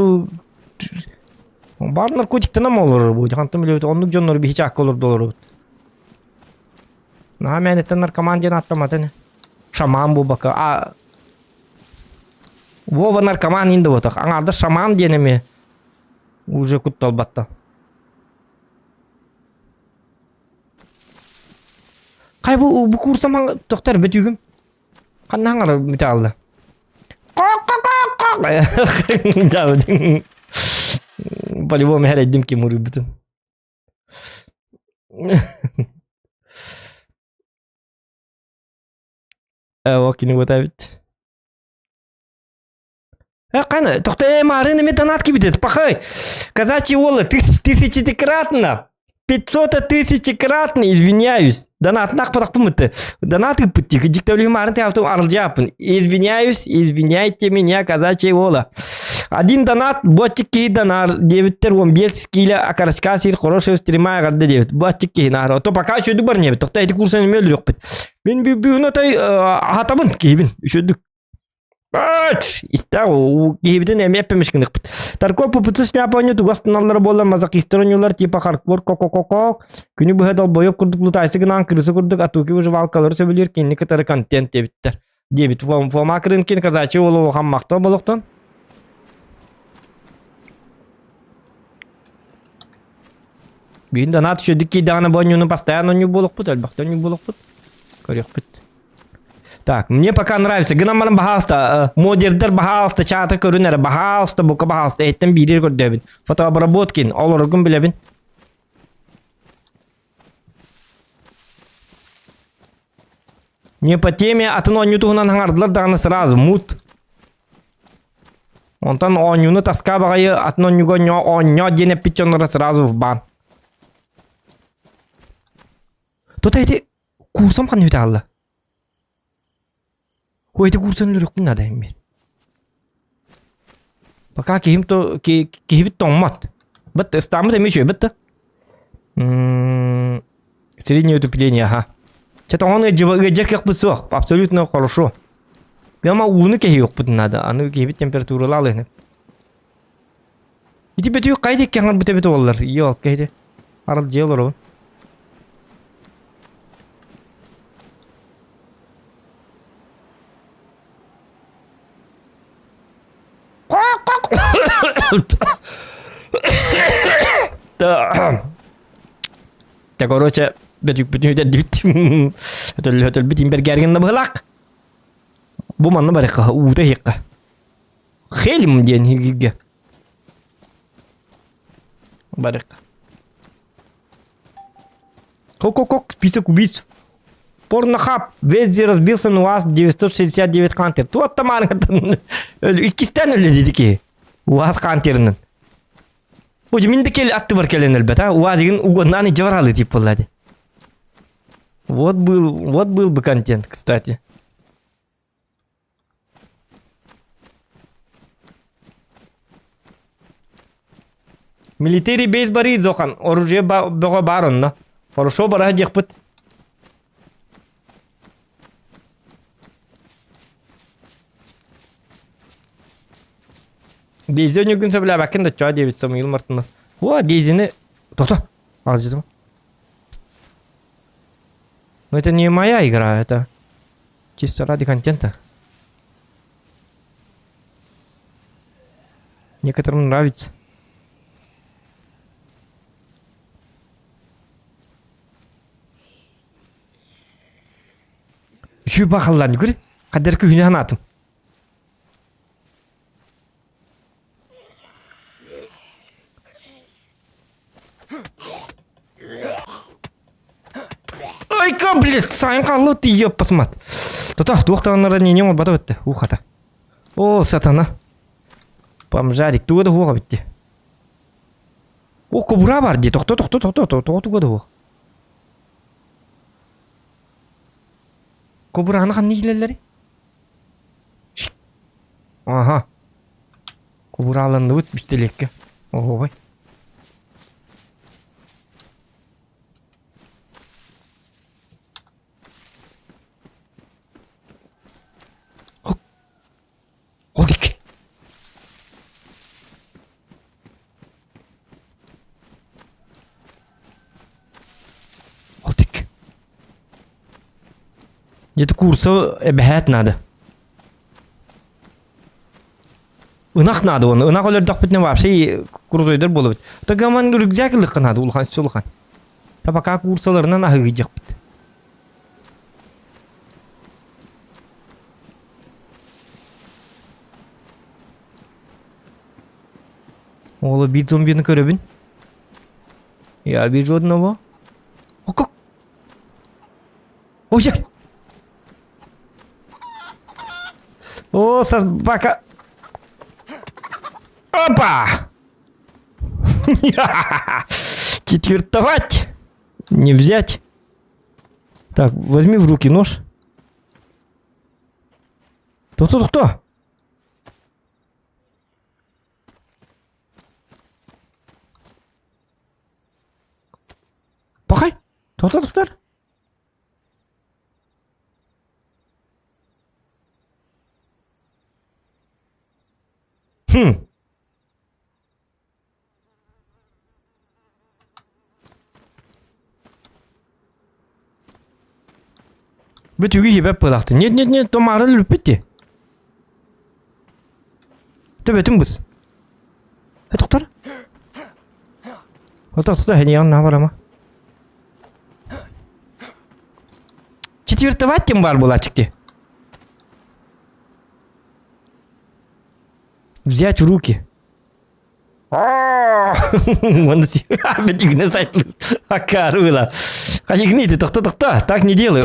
баар наркотиктанан олорор будет. Хантан билэбит оннук дьоннору биһи чаакка олорду олоробут. Наһаа мээнэттэн наркоман диэн ааттаммата ини. Шаман буолбакка. А Вова наркоман иин да буотах. Аҥаардас шаман диэн эмиэ уже кутталбатта. Хай бу бу курсам тохтор бөтүүгүм. Ханна хаҥара бүтэ хаалла? По-любому эрэйдим ким уруйбутун. Э, кини бутабит. Э, кана, тохто э, марын эми донат кибитет, пахай. Казачий олы, тысячекратно. 500 тысячекратный, извиняюсь. Донатнах пырахпымыты. Донат ыппыт дьиктөлүм арын тяптым арылдьааппын. Извиняюсь, извиняйте меня, казачья вола. Один донат, боччик киһи донар, диэбиттэр 15 киилэ окорочка сир хорошего стрима эҕэрдэ диэбит. Боччик киһи наар. То пока үчүдүк бар небит. Тохто эти курсаны мөлүрүкпүт. Мин бүгүн отой аһатабын киһибин. Үчүдүк. Ач! Истээх уу киһибитин эмиэ эппэмишкиныхпыт. Тарков ППЦ шляпа оонньуу тугу астыналлара буолла мазохистар оонньуулар типа хардкор ко-ко-ко-ко күнү быһа долбоёб курдук лутайсы гынан крыса курдук атуки выживалкалары сөбүлүүр кинини кытары контент диэбиттэр. Диэбит Фома Крынкин казачий уолу улахан махтал болохтон. Бүгүн донат үчүгдүк киирдэҕинэ бу оонньууну постоянно оонньуу буолуохпут, элбэхтэ оонньуу буолуохпут. Көрүөхпүт. Так, мне пока нравится. Гынан баран баһаалыста, модердер баһаалыста, чаата көрүн эрэ, баһаалыста, бука баһаалыста, эһиттэн биирир көрдөөбүн. Фотообработкин, олороргун билэбин. Не по теме атын оонньуу туһунан хаҥардылар даҕаны сразу мут. Онтон оонньууну таска баҕайы атын оонньууга оонньоо диэн эппит дьонноро сразу в бан. Тута ити курсам ханна бүтэ хаалла? Ой, ити курсан өлөрүөхпүн наада мин. Пока киһим то киһибит тоҥмот. Бит ыстааммыт эмиэ үчүгэй бит Среднее утепление, ага. Чэ тоҥон ыадьар кыахпыт суох. Абсолютно хорошо. Прямо ууну кэһиэхпит надо. Аны киһибит температуралаах Ити бөтүү хайа диэки хаҥарбыт эбит буоллар, елка ити. Аралдьыйа олоробун. Та короче, бөтүкпүтүн үтэрдибит. Өтөлбүт имбэргээргин быһылаах. Бу манна барыхха, уута иһиэххэ. Хельм диэн иһигэ. Барык. Кок-кок-кок, список убийств. Порнохаб везде разбился на УАЗ-969 Хантер. Туотта маарыгаттан иккистээн өллө диди киһи. УАЗ Хантерынан. Ой, мин да кел аттыбар кэлэн өлбөт, а? УАЗигин угоннаан иче баралы тип буолла ди. Вот был, вот был бы контент, кстати. Милитери бейс барыы Зохан, оружие бөҕө баар онно. Хорошо бараһа диэхпит. Дейзи өнүгүн сөбүлээбэккин да чоо диэбит Самуил Мартынов. О, Дейзини... Тохто! Алдьытым. Но это не моя игра, это чисто ради контента. Некоторым нравится. Үчүгэй баахаллаан үгүр. Хаддар күһүнү санаатым. Айка, блядь, сайын қаллы тиіп басмат. Тота, туохтааннара не оҥорбото битте, ухата. О, сатана. Бомжарик, туга да хуоҕа битте. О, кобура бар дии, тохто, тохто, тохто, тоҕо туга да хуох. Кобураны ханна иилэллэри? Аха. Кубурааланныбыт бистэлиэккэ. Оһуобай. Ол диэки. Ол диэки. Где-то курса эбэһээт надо. Ынах надо оны. Ынах өлөрдөхпүтүнэ вообще крутойдар буолабыт. Тагаман рюкзак ылыхха надо улахан улахан. Та пока курсаларынан аһыгыйдьахпыт. Ола биир зомбины көрөбүн. Я вижу одного. О, как? Ой, О, собака! Опа! Четвертовать! Не взять. Так, возьми в руки нож. Кто, кто, Пахай! Кто, кто, Хм. Бүтүгү хибеп бырақты. Нет, нет, нет, томары лүппүтти. Төбөтүн быс. Э, тоқтар. Тоқтар, тоқтар, хәниян на барама. Четвертовать тем бар булачык ти. Взять в руки. Акарыла. Хачигните, тохто, тохто, так не делай.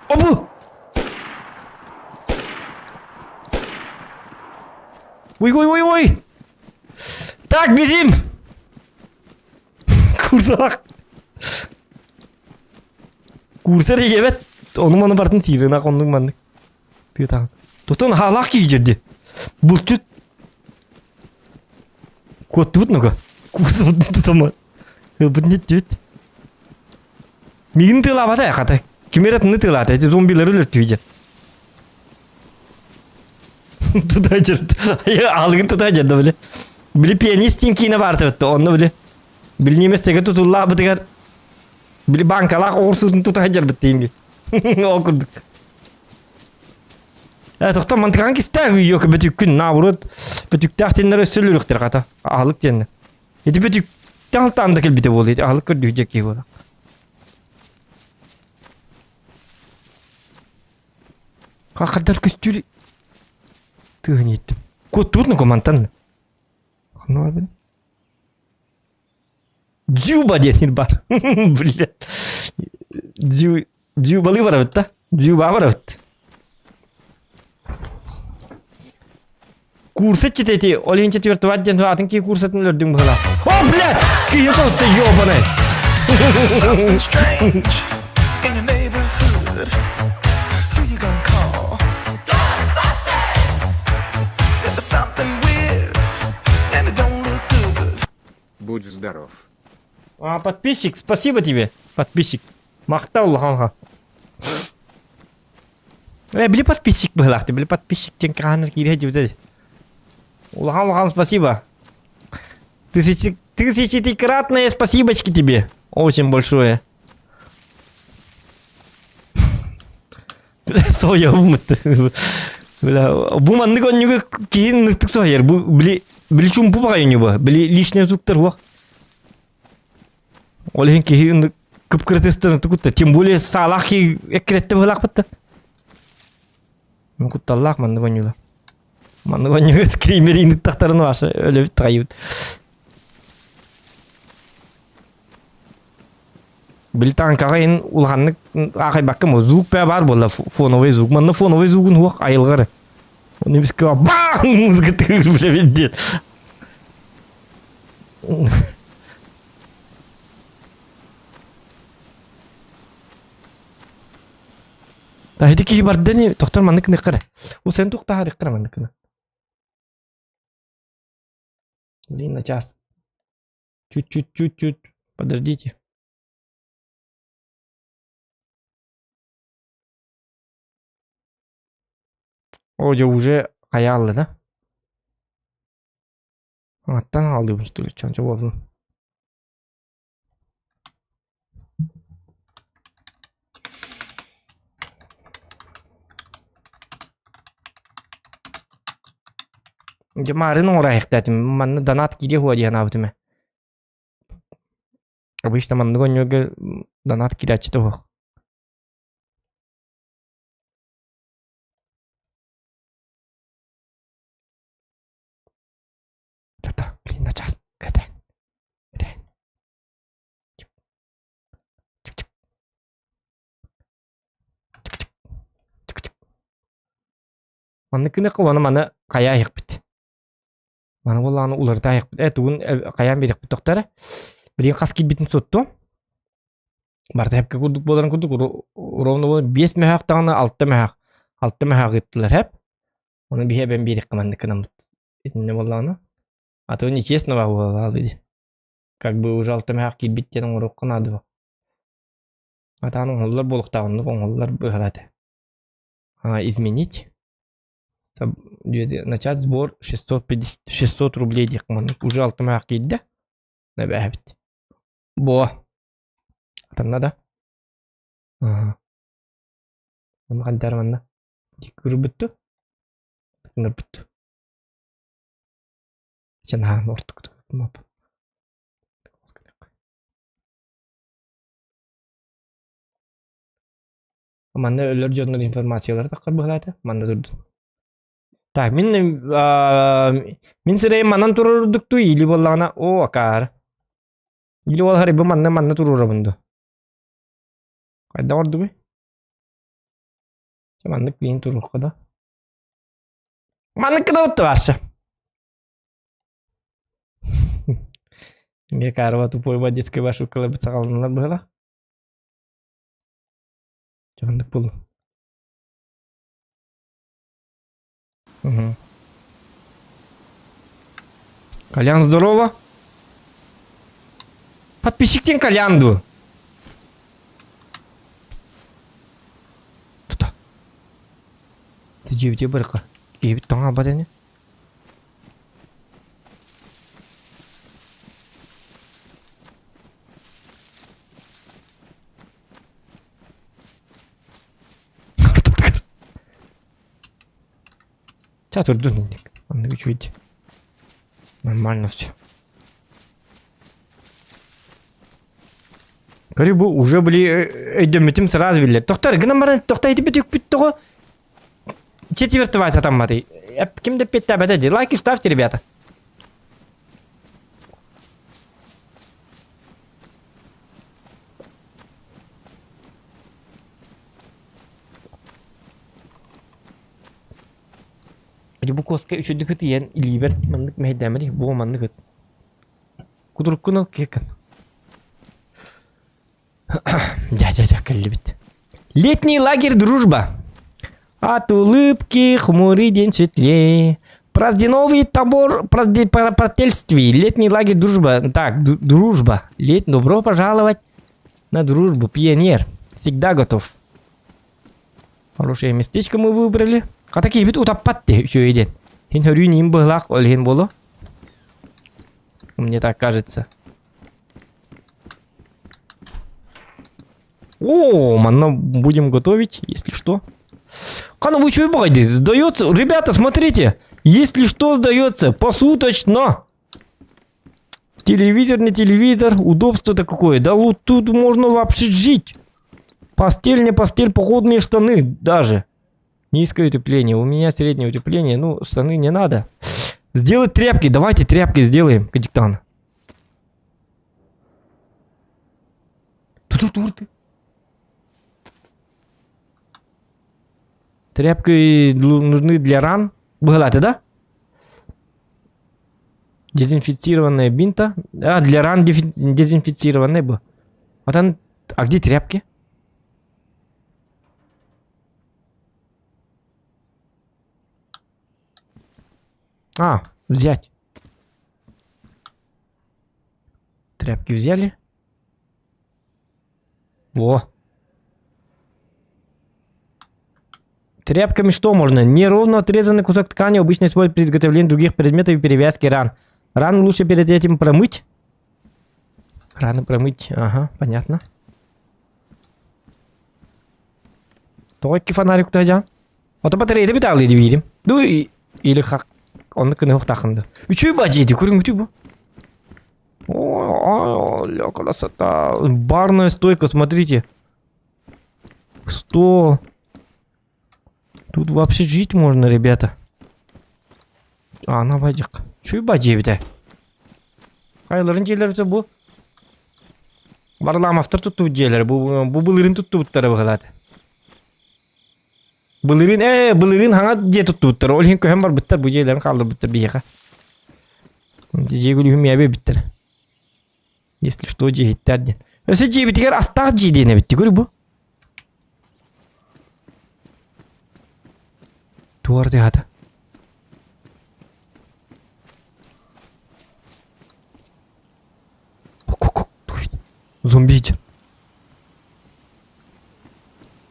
Обу! Ой, ой, ой, ой! Так, бежим! Курсалах. Курсар егебет. Ону маны бартын сиирына коннук маннык. Тыытаҕын. Тутун хаалаах киһи дьирди. Булчут. Куоттубут ну-ка. Курсабытын тутама. Ылбытын иттибит. Мигин тыылаабата хата. Ким эрэ тыны тыылаата. Эти зомбилары өлөртүбүт дьэ. Тута дьэрд. Аалыгын тута дьэрдэ били. Били пианистин киинэ баартыбытта. Онно били. Били немецтеге тутуллаабытыгар били банкалаах оҕурсуутун тута дьэрбит дейм. Ол курдук. Э, тохтоо мантыкаан кистээх үйөкө бөтүккүн наоборот бөтүктээх диэннэр өссө өлөрүөхтэр хата аһылык диэннэр. Ити бөтүктэн алтаан да кэлбитэ буолуо ити аһылык көрдүүр дьэ киһи буолар. Хахардар көстүүр тыаһын иһиттим. Куоттубут ну мантан. Ханна барбын? Дзюба диэн бар. Бля. Дзю Дзюбалыы барабыт да? Дзюба барабыт. Курса читети, ол иһин четвертовать диэн атын кии курсатын өлөрдүҥ быһыла. О, блядь! Киһи толту ёбаный! Something strange in your neighborhood. Who you gonna call? Ghostbusters! If there's something weird and it don't look good. Будь здоров. А, подписчик, спасибо тебе, подписчик. Махтал улахан Э, били подписчик быһылаахты, били подписчик диэн хаһан киирэ дьибитэ. Улахан улахан спасибо. Тысячи, тысячекратное спасибочки тебе. Очень большое. Бля, соһуйабын Бля, бу маннык онньуга киһи ынырыктык соһуйар. Бу били били чуумпу баҕайы онньуба. Били личный звуктар уох. Ол иһин киһи ынырык кып-кыратыстан кутта. Тем более саалаах киһи эккирэттэ быһылаахпыт да. Кутталлаах маннык онньула. Маннык онньуга скример иниттахтарын ваша өлөбүт таҕайыбыт. Били таҥкаҕа ин улаханнык аахайбакка звук баа баар буолла фоновый звук. Манна фоновый звугун хуох айылҕар. Оны бискэ баң музыка тыгыр билэбин диэн. Та ити киһи барда ини тохтор маннык ныккара. У сен туохтаахар ыккара манныкына. Блин, на час. Чуть-чуть, чуть-чуть. Подождите. О, дьэ уже хайаалла да? Аттан хааллыбын что ли, чанча буоллун. Дьэ маарын оҥорайыхтаатым манна донат киириэ хуа дии санаабытым ээ. Обычно маннык оонньуурга донат киирээччитэ суох. Та-та, блин, начаас кэтээн. Кэтээн. Чик-чик. Чик-чик. Чик-чик. Маннык гыныахха уонна маны хайаа иһиэхпит. Маны буоллаҕына уларыта иһиэхпит. Э тугун хайаан биэриэхпит тохтоо эрэ. Билигин хас киирбитин суоттуом. Барыта хэпкэ курдук буоларын курдук ровно буолан биэс мөһөөх даҕаны алта мөһөөх алта мөһөөх ыыттылар хэп. Ону биһи эбэн биэриэххэ маннык гынаммыт. Итиннэ буоллаҕына. А то нечестно буолла дии. Как бы уже алта мөһөөх киирбит диэн оҥоруохха наада. Атаан оҥоһуллар буолуохтаах оннук оҥоһуллар быһалаата. А, изменить. Начать сбор 650, 600 рублей диэх маннык уже алта мөһөөх киирдэ. Эбээбит. Буо. Атанна да? Аха. Ону хантар манна? Диккүрбүттү. Кынырбытту. Сен хаан ортук мап. Манна өлөр дьоннор информациялары таххар быһалаата. Манна турдун. Так, мин мин сирэйим манан турар урдуктуу или буоллаҕына оо акаары. Или ол харибы манна манна туруорабын дуо? Хайдах ордугуй? Чэ маннык клин туруохха да. Маннык гына вообще. Мне карва тупой детской вашу быт саҕаланалар быһыылаах. Чэ маннык буолуо. Угу. Колян, здорово. Подписчиктен Колян ду. Тута. Ты дьиэбитигэр барыха. Киһибит тоҥо абат ини. Ча турдун инник. Оннук үчүгэй. Нормально все. Көрү бу уже били өйдөммүтүм сразу биллэр. Тохтор гынан баран тохто итиппит үкпүт тоҕо четвертовать сатамматый. Ким да петтээбэтэ дии. Лайки ставьте, ребята. Дьэ бу куоска үчүгдүк ытыйан илиибэр маннык мэһэйдээмэри бу маннык ыт. Кудуруккун ыл киэккин. Дьэ дьэ дьэ кэллибит. Летний лагерь «Дружба». От улыбки хмурый день светлее. Праздиновый табор протельствий. Летний лагерь «Дружба». Так, дружба. Лет, добро пожаловать на дружбу. Пионер. Всегда готов. Хорошее местечко мы выбрали. Хата киһибит утаппат дии үчүгэй диэн. Һин хөрүү ньиим быһылаах ол иһин буолуо. Мне так кажется. О, манна будем готовить, если что. Хана вы что баҕайды? Сдается. Ребята, смотрите. Если что, сдается. Посуточно. Телевизор не телевизор, удобство-то какое. Да вот тут можно вообще жить. Постель не постель, походные штаны даже. Низкое утепление. У меня среднее утепление. Ну, штаны не надо. Сделать тряпки. Давайте тряпки сделаем, Кадиктан. Тут ты. Тряпки нужны для ран. Быһалааты да? Дезинфицированная бинта. А, для ран дезинфицированная бы. А там... А где тряпки? А, взять. Тряпки взяли. Во. Тряпками что можно? Неровно отрезанный кусок ткани обычно используют при изготовлении других предметов и перевязке ран. Раны лучше перед этим промыть. Раны промыть, ага, понятно. Тоҕо икки фонарик тажан? Ото батареята бүтаалыы диирим. Ду или хак онну кыныһыктаахын да. Үчүгэй бадьыйды көрүҥүтүй бу. Ой, ля красота. Барная стойка, смотрите. Стол. Тут вообще жить можно, ребята. Ана бадьык. Үчүгэй бадьыйы эбитэ. Хайаларын дьиэлэрэ эбитэ бу? Варламовтар туттубут дьиэлэрэ. Бу, бу былырыын туттубуттара быһалаата. Былырыын, ээ, былырыын хаҥа дьиэ туттубуттар. Ол иһин көһөн барбыттар, бу дьиэлэрин хаалларбыттар биһиэхэ. Дьиэ күлүүһүм ийэбэ эбиттэр. Если что, дьиэһиттэр диэн. Өссө дьиэбитигэр астаах дьиэ диэн эбит көрү бу. Туор тыһата. Зомби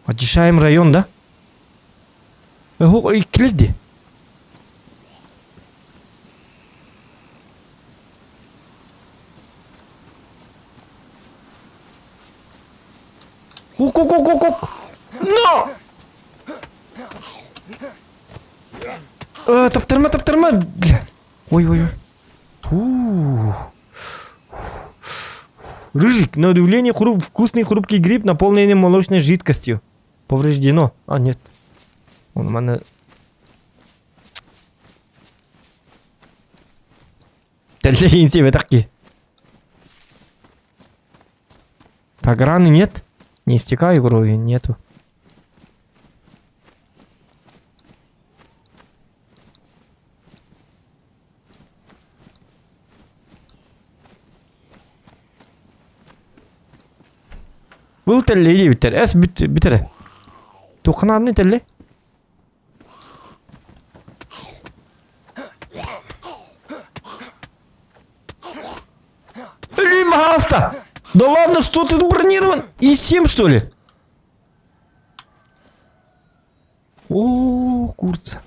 Очищаем район, да? Ох, иккилерди. Ок, ок, ок, ок, ок. Но! Э, таптарма, таптарма. Бля. Ой, ой, ой. Фу. Рыжик, на удивление, хруп, вкусный хрупкий гриб, наполненный молочной жидкостью. Повреждено. А, нет. Он у мене... Тэллэйин сиэбэтэх киһи. Так, раны нет? Не истекаю крови, нету. Был тэллэй диэбиттэр. Эс бүт бүтэрэ. Туохханаанный тэллэй? Блин, пожалуйста! Да ладно, что ты бронирован? И 7 что ли? О, курца.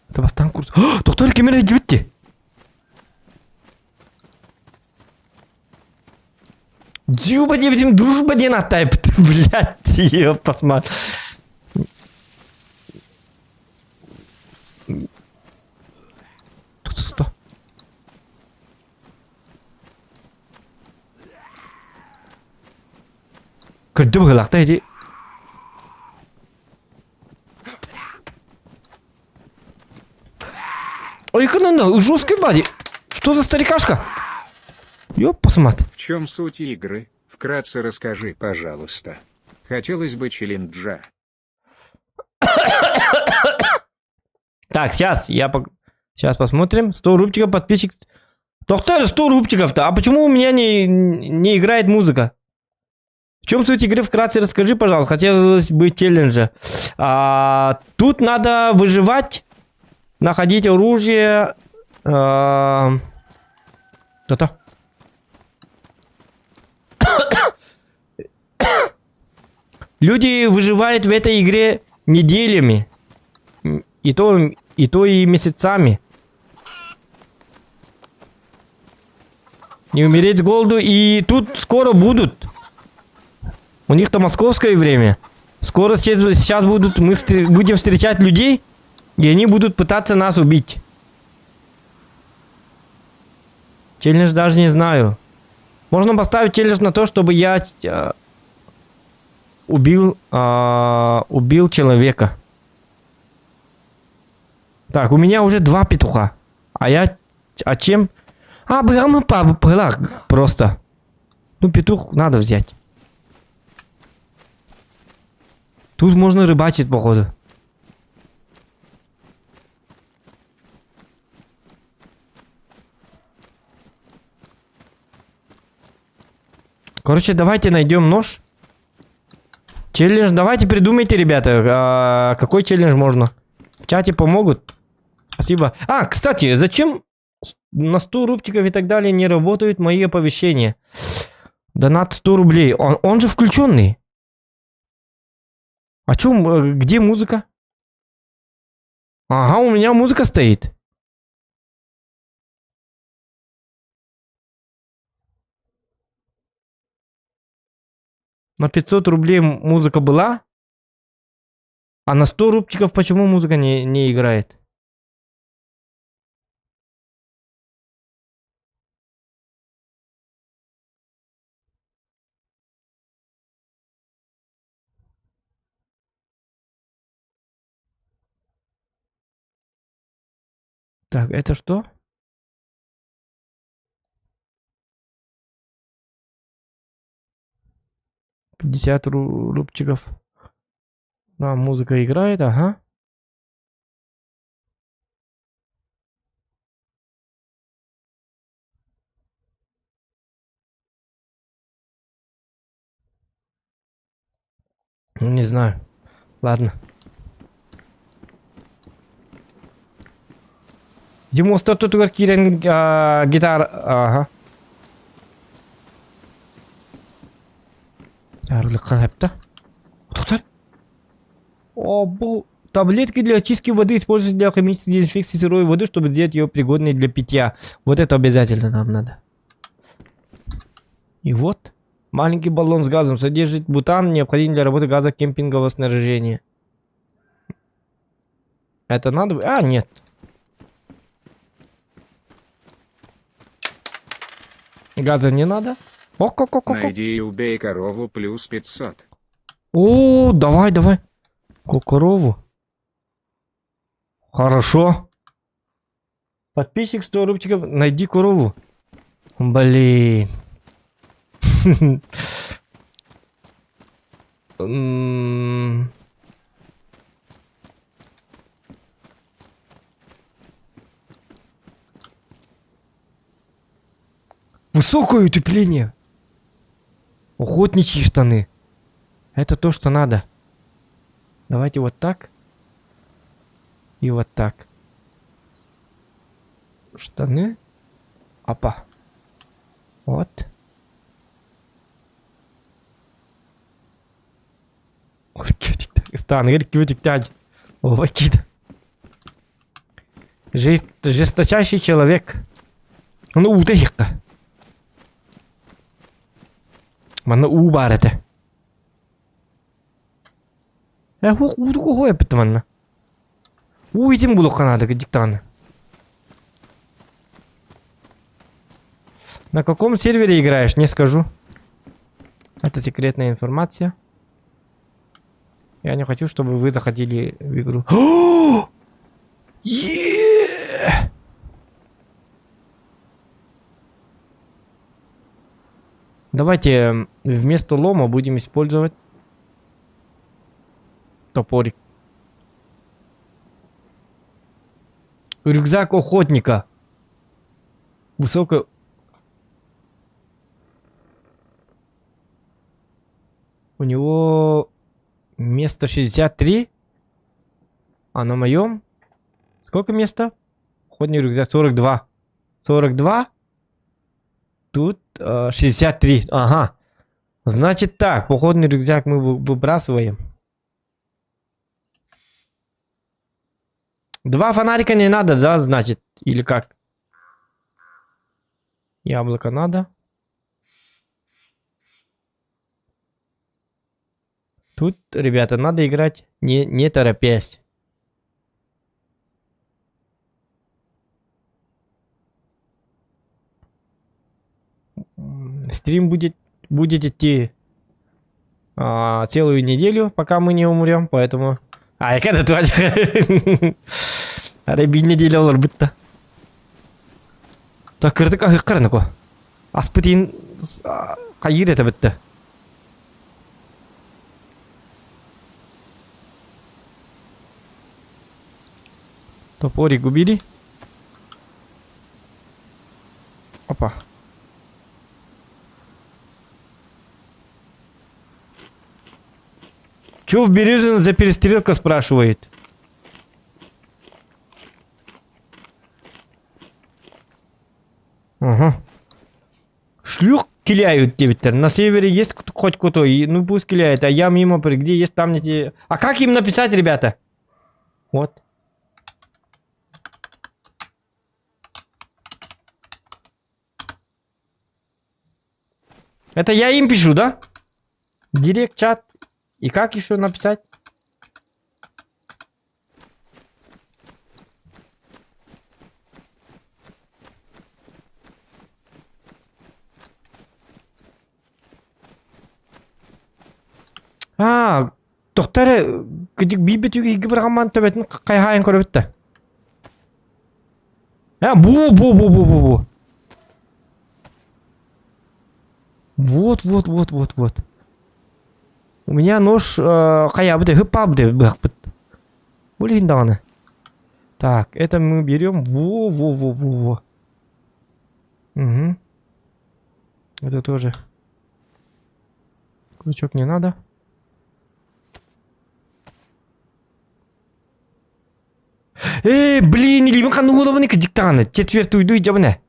Это бастан курс. Доктор кемере дебитти. Дзюба диэбитим дружба диэн аттайбыт. Блядь, ёппасмат. Тото. Көрдө быһыылаахта ити. Ой, ну, жесткий бади. Что за старикашка? Ёппасмат. В чем суть игры? Вкратце расскажи, пожалуйста. Хотелось бы челленджа. Так, сейчас я пок... Сейчас посмотрим. 100 рубчиков подписчик. Доктор, 100 рубчиков-то. А почему у меня не, не играет музыка? В чем суть игры, вкратце расскажи, пожалуйста. Хотелось бы челленджа. А, тут надо выживать, находить оружие. А, Да-да. Люди выживают в этой игре неделями. И то, и то и месяцами. Не умереть с голоду. И тут скоро будут. У них-то московское время. Скоро сейчас, сейчас будут, мы будем встречать людей, и они будут пытаться нас убить. Челлендж даже не знаю. Можно поставить челлендж на то, чтобы я убил, убил человека. Так, у меня уже два петуха. А я... А чем? А, быгамы просто. Ну, петух надо взять. Тут можно рыбачить, походу. Короче, давайте найдем нож. Челлендж, давайте придумайте, ребята, а, какой челлендж можно. В чате помогут. Спасибо. А, кстати, зачем на 100 рубчиков и так далее не работают мои оповещения? Донат 100 рублей. Он, он же включенный. А чем, э, где музыка? Ага, у меня музыка стоит. На 500 рублей музыка была? А на 100 рубчиков почему музыка не, не играет? Так, это что? 50 рубчиков. Да, музыка играет, ага. Ну, не знаю. Ладно. Димостар тутугар киирэн гитара... Ага. Гитаралыкка хапта. Тоқтар. О, бу таблетки для очистки воды используют для химической дезинфекции сырой воды, чтобы сделать ее пригодной для питья. Вот это обязательно нам надо. И вот маленький баллон с газом содержит бутан, необходимый для работы газа кемпингового снаряжения. Это надо? А, нет. Газа не надо. О-ко-ко-ко-ко. Найди и убей корову плюс 500. О, давай, давай. Корову. Хорошо. Подписчик 100 рубчиков. Найди корову. Блин. М. Высокое утепление. Охотничьи штаны. Это то, что надо. Давайте вот так. И вот так. Штаны. Опа. Вот. Стан, Жесточайший человек. Ну, уута Манна уу баар этэ. Э, хуох ууду кохуо эппит манна. Уу итин булуохха наада кырдьык даҕаны. На каком сервере играешь, не скажу. Это секретная информация. Я не хочу, чтобы вы заходили в игру. Е! Давайте вместо лома будем использовать топорик. Рюкзак охотника. Высокая... У него место 63. А на моем... Сколько места? Охотный рюкзак 42. 42. Тут 63. Ага. Значит так, походный рюкзак мы выбрасываем. Два фонарика не надо, да, значит? Или как? Яблоко надо. Тут, ребята, надо играть не, не торопясь. Стрим будет, будет идти а, целую неделю, пока мы не умрем, поэтому... А, я когда Арай биир неделя олорбут Так, кырдык аһык Аспытын хайыр это бітті. Топорик убили. Опа. Чё в Березино за перестрелка спрашивает? Ага. Шлюх киляют диэбиттэр. На севере есть хоть кто-то, ну пусть киляет, а я мимо, где есть там не... А как им написать, ребята? Вот. Это я им пишу, да? Директ, чат. И как еще написать? Аа, тохто эрэ кырдьык биир бөтүүгэ иһгэ быраҕамман төбөтүн хайаан көрөбүт да. А, бу бу бу бу бу бу. Вот, вот, вот, вот, вот. У меня нож хайаабыт ыһыппаабыт быһахпыт. Блин даҕаны. Так, это мы берем. Во, во, во, во, во. Угу. Это тоже. Крючок не надо. Ээ, блин, илиибин ханна уолабын кыдьык даҕаны. Четвертуйду дьабын ээ.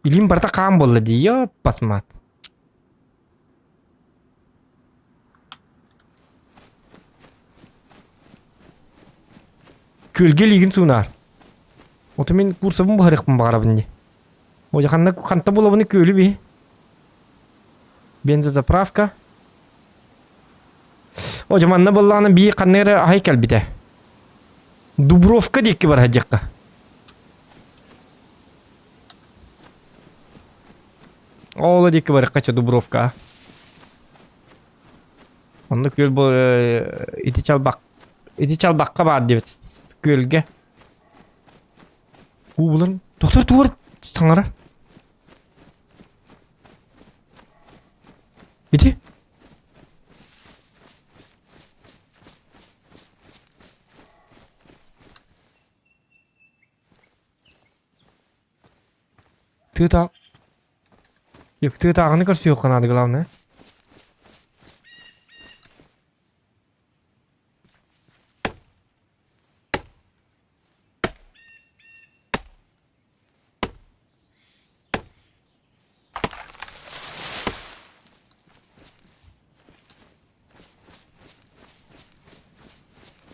Илиим барыта хаан буолла дии, ёппасмаат. Күөлгэ илиигин суунаар. Ото мин курсабын буһарыахпын баҕарабын дии. Ой, ханна ханта булабыны күөлү би. Бензозаправка. О, манна буоллаҕына бии ханна эрэ аһай кэлбитэ. Дубровка диэки барар дьахха. Ол диэки барыахха чэ Дубровка. Онно күөл бу ити чалбах ити чалбахха баар диэбит күөлгэ. Уу булан доктор тугар саҥарар. Ити Тыата Тыатааҕыны көрсүөххэ наада главное.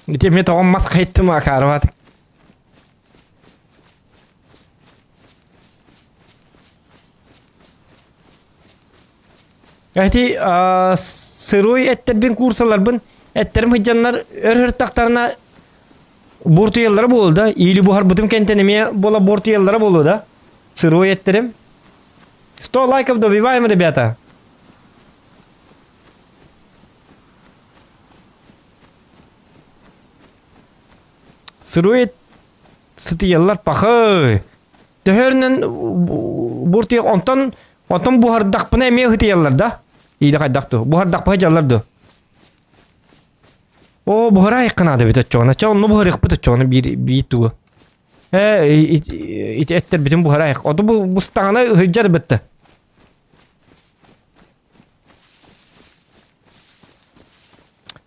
Ити эмиэ тоҕо мас хайыттым акаарыбат. Эти сырой эттэрбин курсаларбын эттерим сыдьаннар өр һыртахтарына буортуйаллара буолуо да или буһарбытым кэнтэн эмиэ буола буортуйаллара буолуо да сырой эттерим 100 лайков добиваем ребята сырой сытыйаллар пахы төһөрүнэн буортуйа онтон онтон буһардахпына эмиэ ытыйаллар да или хайдах дуо буһардахпына дьаллар дуо Оо, буһарайыкка наада эбит оччоҕуна. Чэ, онно буһарыахпыт оччоҕуна биир биир тугу. Ээ, ити эттэрбитин буһарайык. Оту бу бустаҕына ыһыдьар бытта.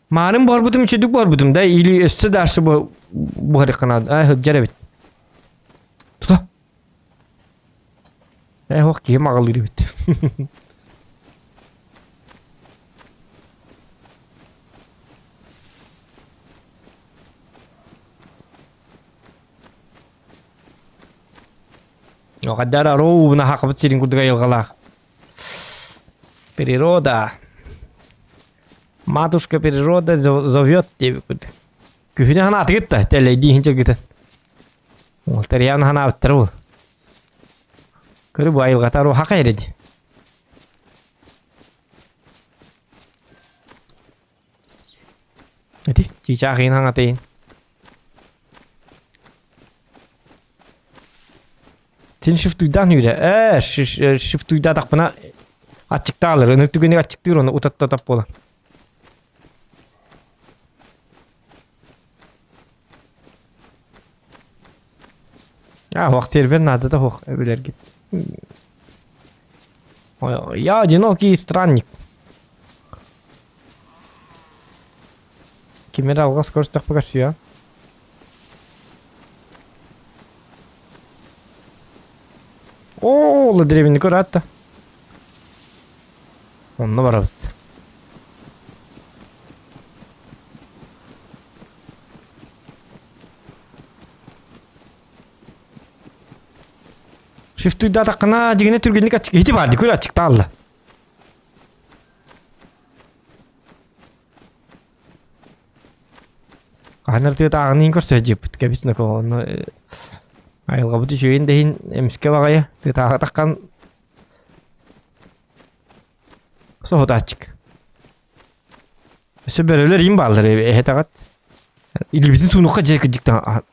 Маарын буһарбытым үчүдүк буһарбытым да, или өссө дальше буһарыахха наада. Аа, ыһыдьар эбит. Тута. Ээ, ох, киһи маҕалыыр эбит. Оҕаддар ровно хахабыт сирин курдук айылҕалаах. Природа. Матушка природа зовет диэбит. Күһүнэ ханаатыгыт да тэлэйдии иһин чыргытын. Уолтарыйаан ханаабыттара бул. Көрү бу айылҕата руһаха эриди. Ити чыычаах иһин хаҥатыйын. Син шифтуйдаан үүрэ. Ээ, шифтуйдаатахпына аччыктаалар. Ынырык түгэнигэр аччыктыыр ону утаттатап буолар. А, хуох сервер наадата хуох билэргит. Я одинокий странник. Ким эрэ алҕас көрүстэхпэ көрсүө. Оо, ла деревня көрөөт да. Онно барабыт. Шифтуйдаатаххына дьигинэ түргэнник аччык ити баар дикүр аччыктаалла. Хаһан тыатааҕыныын көрсө дьиэппит кэбис нако онно айылҕабыт үчүгэйин да иһин эмискэ баҕайы тыатааҕы таххан соһутааччык. Өссө бөрөлөр им бааллар эһэтэҕит. Илиибитин суунукка дьиэ кырдьыктан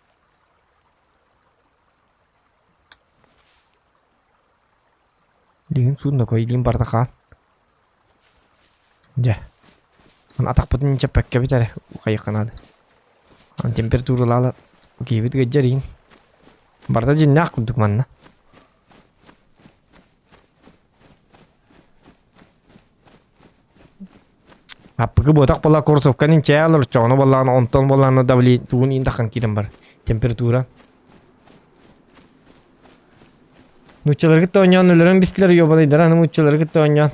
Илиигин суун да илиим барыта хаан. Дьэ. Атахпытын чэппэккэбит эрэ хайыахха наада. Температуралаала киһибит ыалдьар иин. Барыта дьиннээх курдук манна. Аппыкы буотах буолла курсовканын чээ олор чоҕону буоллаҕына онтон буоллаҕына давление тугун иин тахан киирэн бар температура. Нууччалары кытта оонньоон өлөрөн бистилэр ёбаныйдара аны нууччалары кытта оонньоон.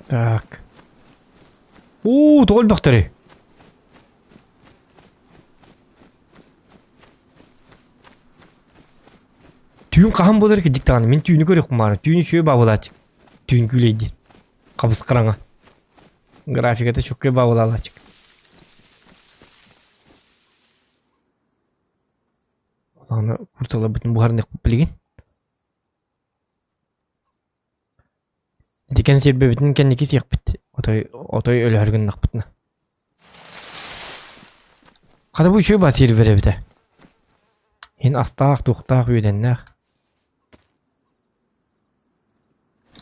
Так. Уу, тоҕо элбэхтэрий? Түүн хаһан буолар кырдьык даҕаны мин түүнү көрүөхпүн баҕарабын. Түүн үчүгэй баабылааччы. Түүн күүлэйдиир. Хабыс хараҥа. Графиката чөккөй баабылаалааччык. Аны курталарбытын буһарыныахпыт билигин. Ити кэнсиэрбэбитин кэнники сиэхпит. Отой, отой өлөһөр гыннахпытына. Хата бу үчүгэй баа сервер эбитэ. Ин астаах, туохтаах, үөдэннээх.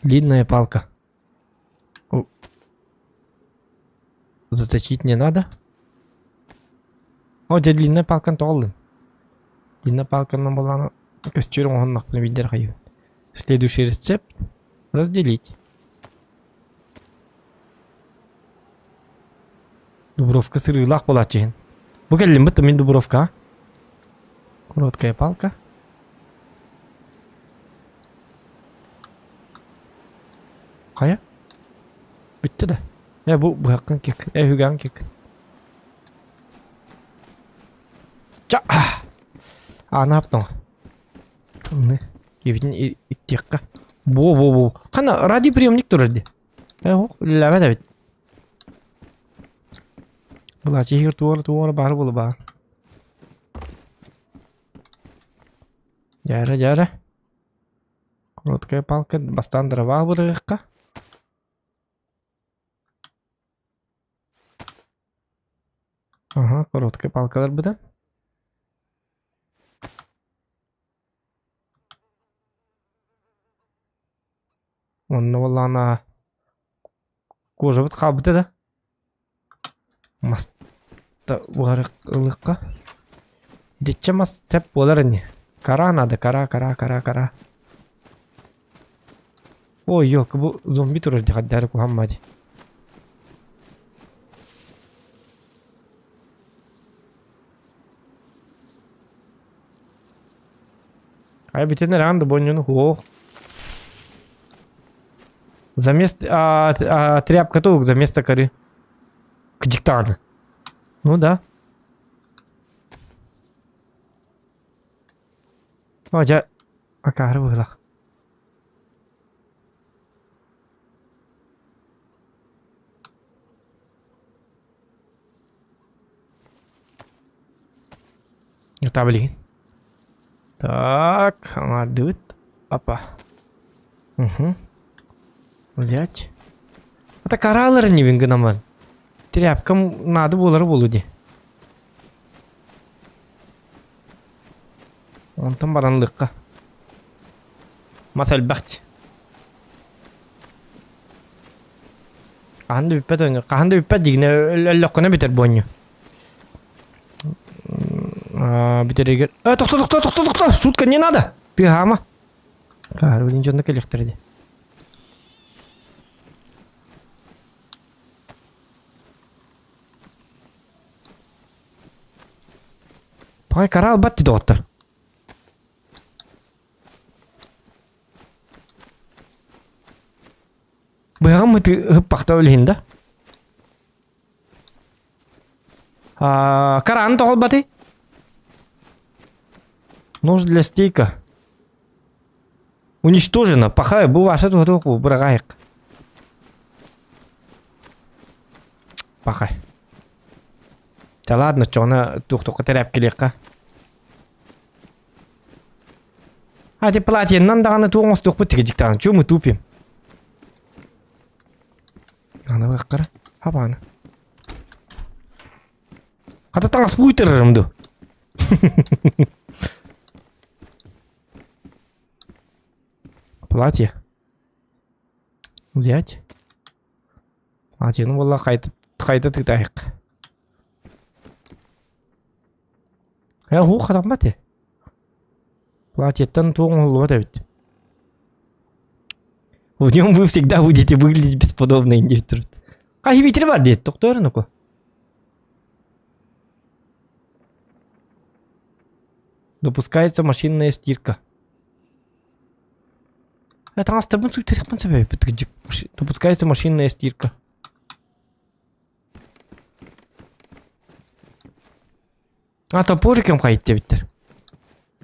Длинная палка. Заточить не надо. О, дьэ длинная палканы тоҕо ыллын? Длинная палканан буоллаҕына көстүүр оҥоһуннахпына биирдэр хайыы. Следующий рецепт разделить. Дубровка сырыылаах буолааччы иһин. Бу кэллим бытта мин Дубровка. Короткая палка. Хайа? Бүттэ да. Э бу быһаххын кик. Э үһүгэҕин кик. Ча! Анаап тоҥ. Ны, киэбитин иттиэххэ. Бу бу бу. Хана радиоприемник турар дии. Э ох, үлэлээбэт эбит. Былаачы иһигэр туора туора баар буола баар. Дьээрэ дьээрэ. Короткая палка бастаан дрова бырыахха. Ага, короткая палкаларбытын. Онно буоллаҕына кожабыт хаалбыта да. Маста буһарыахха. Итиччэ мас сөп буолар ини. Кара надо, кара, кара, кара, кара. Ой, ёлка, бу зомби турар дии хаддаары куһаамма дии. Ай бүтэн эрэҕин да бонньуну һуох. Заместо а, а, тряпка тук заместо коры. Кдиктаны. Ну да. О, дьэ, акаары быһыылаах. Ытаа билигин. Так, аҥаардыбыт. Апа. Угу. Блять. Это каралар инибин гынаман. Тряпкам надо буолара буолуо дии. Онтон баран лыкка. Мас элбэх дии. Хаһан да бүппэт оонньуу. Хаһан да бүппэт дьигинэ өллөххүнэ бүтэр бу оонньуу. Бүтэригэр... Э, тохто, тохто, тохто, тохто! Шутка не надо! Тыаһаама. Каары билин дьонно кэлиэхтэрэ дии. Пай карал батты доҕоттор. Быһаҕым ыһыппахта ол иһин да. Карааны тоҕолбатый? Нож для стейка. Уничтожено. Пахай, бу ваша туһа бу быраҕаайык. Пахай. Да ладно, чоҕуна туох-туохха тэрээпкилиэххэ. А, ти платьеннан даҕаны туох оҥостуохпут тигидик даҕаны. Чё мы тупим? Аны быахтара. Хабааны. Хата таҥас буйтарарым ду. Платье. Взять. Атины буолла хайта хайта тыытаайык. Э, уу хатаммат э. Платьеттан туох оҥоһуллубат эбит. В нем вы всегда будете выглядеть бесподобно, индивидуум. Хай бар диэт, тохтоор ну-ка. Допускается машинная стирка. Я таҥастарбын сууйтарыахпын сөп эбит. Допускается машинная стирка. А топориком хайыт диэбиттэр.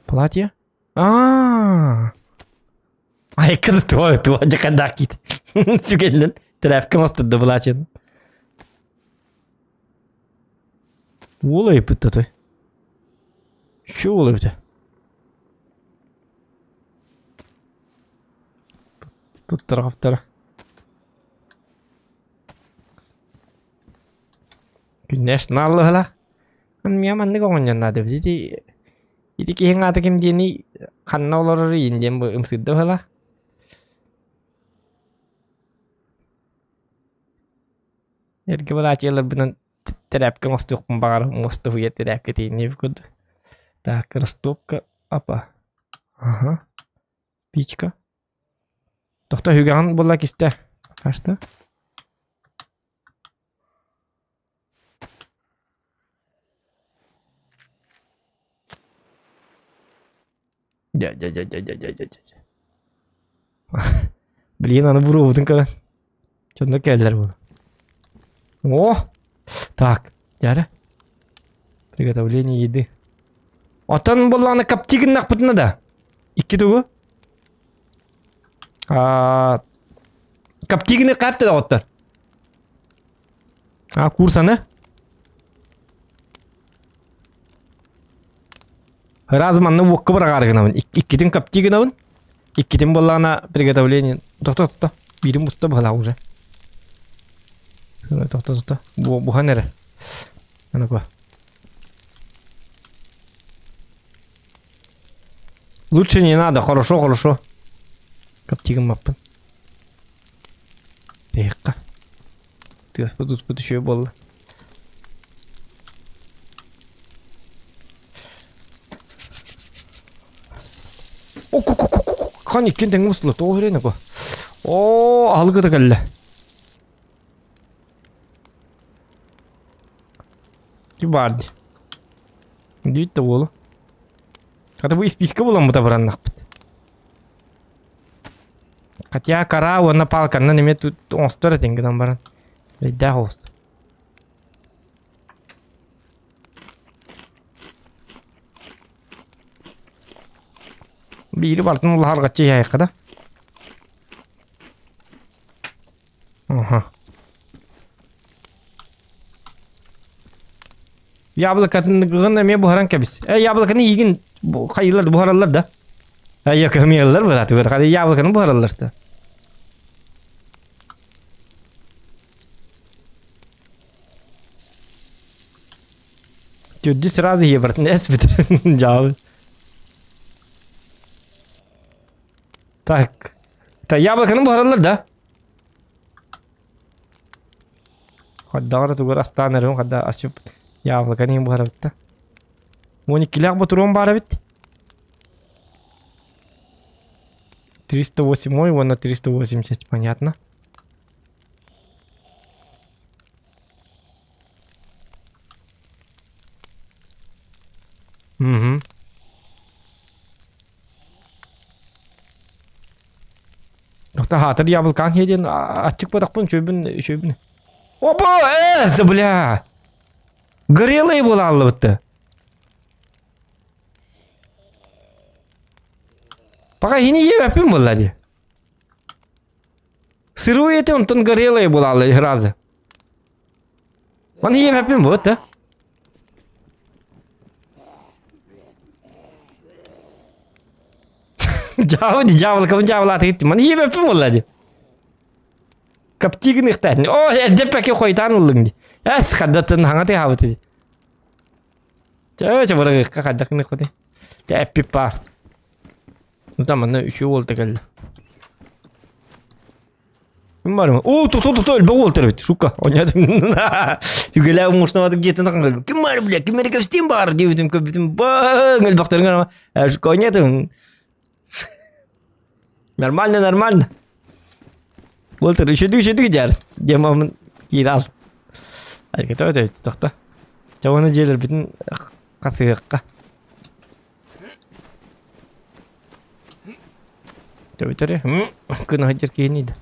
Платье? Аа. Айкыр туа туа дьакадаах киит. Сүгэннэн тряпка мастырда платьен. Уол айыппыт той. Что уол эбитэ? Туттара-хаптара. Күннэш нааллыһалаах. Миа маннык оҕонньор наада эбит. Ити ити киһиҥ аата ким диэний ханна олорор иин диэн бу ымсыырда быһалаах. Эргэ быраачыйаларбынан тэрээпкэ оҥостуохпун баҕарабын муоста уйа тэрээпкэ тиийиниэбит курдук. Так, растопка, апа. Ага. Пичка. Тохто үһүгэҕин булла кистэ. Хашта? Дьэ, дьэ, дьэ, дьэ, дьэ, дьэ, дьэ, дьэ. Блин, аны буруобутун көрөн. Дьоннор кэллэр буолла. О! Так, дьэ Приготовление еды. Отон буоллаҕына копти гыннахпытына да. Икки тугу? А, копти гыны капты доҕоттор. А, курсаны? Раз манна уокка быраҕаары гынабын. Иккитин копти гынабын. Иккитин буоллаҕына приготовление. Тохто тохто. Биирин буста быһалаах уже. Тохто тохто. Бухан эрэ. Анака. Лучше не надо. Хорошо, хорошо. Копти гыммаппын. Тыһыкка. Тыаспыт успут үчүгэй буолла. Хан иккин тэҥҥэ устулар тоҕо үрэйнэ ко. Оо, аһылык ыта кэллэ. Ким баар дии? Диит да буолу. Хата бу испиискэ буламмыта бараннахпыт. Хотя кара уонна палканнан эмиэ оҥостор этиҥ гынан баран. Өйдөөх оҕус. Биири бартын улаһаргаччы иһээххэ да. Аха. Яблокатын гын эмиэ буһаран кэбис. Э, яблоканы иигин хайыылар буһараллар да. Э, көмүөллэр быраатыгар. Хады яблоканы буһараллар да. Түрдү сразу ебартын эс битир. Жабы. Так. Так, яблоканы буһараллар да. Хайдаҕар тугар астаан эрим хадда ачып яблоканы буһарабыт да. 12-лээх ботуруон баар эбит. 308 уонна 380, понятно. Угу. Хаатыр яблокаң диэн аччык бодохпун үчүөбүн үчүөбүн. Опа, эс, бля! Горелый буолааллыбытты. Пока хини ебеппин буолла дии. Сырой эти онтон горелые буолааллы разы. Маны ебеппин вот, да? Дьаабы дьаабылыкабын дьаабылаата киттим. Маны ебеппин буолла дии. Каптигин ыхтаатын. О, эрдэппэки хойутаан ыллыҥ дии. Эс, хаддатын хаҥа тыаһаабыт дии. Чэ, чэ, бырагыыкка хайдах гыныахпытый? Чэ, эппит баар. Ну там манна үчүгэй уолта кэллэ. Ким бар О, тото тото өлбө уолтар эбит, сука. Онньотум. Үгэлээ умуштамадык дьиэтин ахан Ким бар, бля, ким эрэ көстүүм бар диэбитим көбүтүм. Баң өлбөхтөрүн гана. Онньотум. Нормально, нормально. Уолтар үчүдүк үчүдүк дьар. Демамын киирал. Айгата өтө тохто. Чабаны дьиэлэрбитин хасыһыахха. Төбөтөрү күн сылдьар киһини да.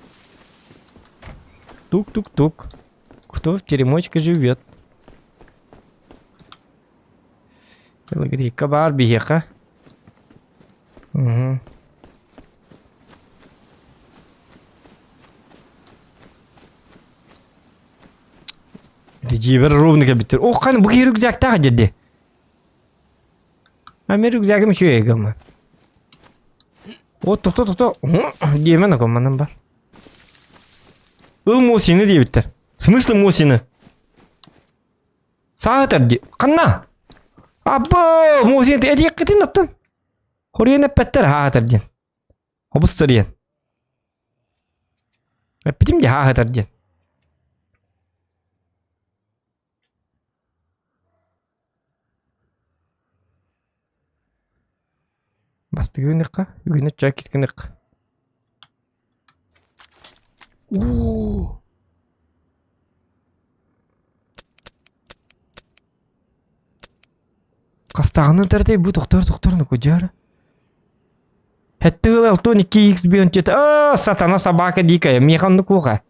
Тук-тук-тук. Кто в теремочке живет? Телогрейка баар биһиэхэ. Угу. Дьиэбэр ровно кэлбиттэр. О, ханы бу киһи рюкзактаах дьэрди. А мен рюкзагым үчүгэй гыммын. О, тохто, тохто. Диэмэн окомманан бар. Ыл Мосины диэбиттэр. В смысле Мосины? Саатар ди. Ханна? Абба, Мосин этиэккитин оттон. Хоруйан эппэттэр хаатар диэн. Хобус сырыйан. Эппитим дии хаатар диэн. Бастакы гыныахха, бүгүн оччо иккис гыныахха. Оо! Хастааҕынан тартай бу тохтор тохтор нукудьар. Хэттэ алтон 2 x бионтет. А, сатана собака дикая. Миэхэ оннук уоха.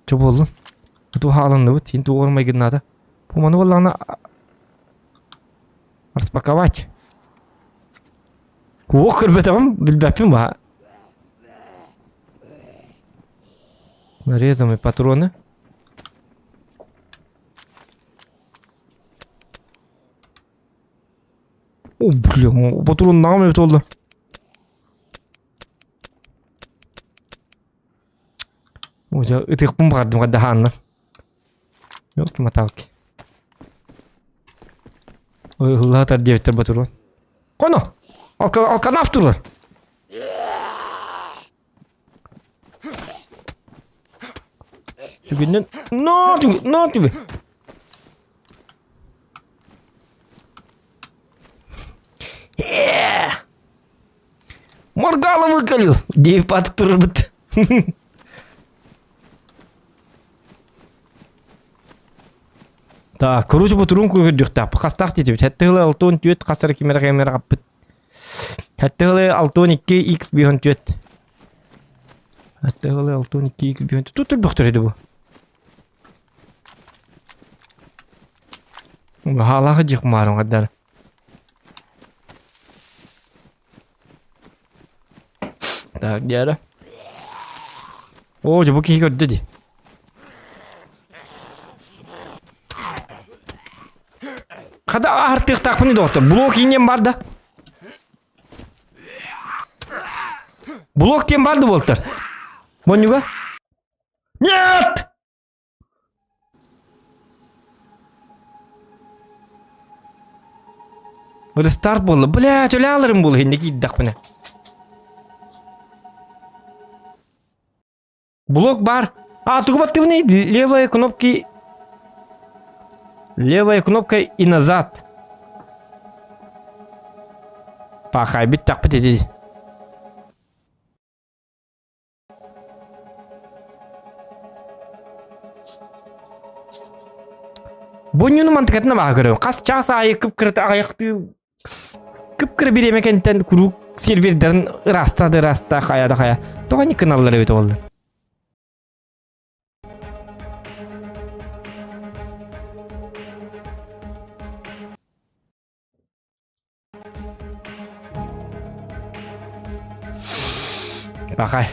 Чо буоллун? Ту хаалынныбыт, син туох майгыннаата. Бу маны буоллаҕына распаковать. Уох көрбөтөҕүм, билбэппин баһа. Нарезанные патроны. О, блин, патроннаҕым эбит буолла. Уже ытыахпын баҕардым хаддаһаанна. Ёлки-моталки. Ыллаатар диэбиттэр ботурун. Коно! Алканаф турар. Сүгүннэн на тебе, на тебе. Моргало выколил! Дейв патык турарбыт. Так, короче, ботурун көрдүхтаах. Хастаах диэтибит. Хэтте ыла 64 хасар кимера кемера каппыт. Хэтте ыла 62 x 54. Хэтте ыла 62 x 54. Тут түрбөхтөр edi bu. Хаалаах дьих маарын гаддар. Так, дьэ Оо, дьэ бу киһи көрдө дии. Хата аһартыахтаахпын доҕоттор. Блок иинньэн бар да. Блок диэн бар да буолтар. Монньуга. Нет! Рестарт буолла. Бля, төлө аларым буолла инде киирдэхпинэ. Блок бар. А, тугу баттыбыный? Левая кнопки... Левая кнопка и назад. Пахай, бит иди. Бу ньуну мантыкатын баҕа көрөбүн. Хас чаас аайы кып-кырата аҕыйахтыы кып-кыра бириэмэ кэнниттэн куруук сервердэрин ыраастаа да ыраастаа хайа да хайа. Тоҕо инник гыналлар эбит буолла? Бахай.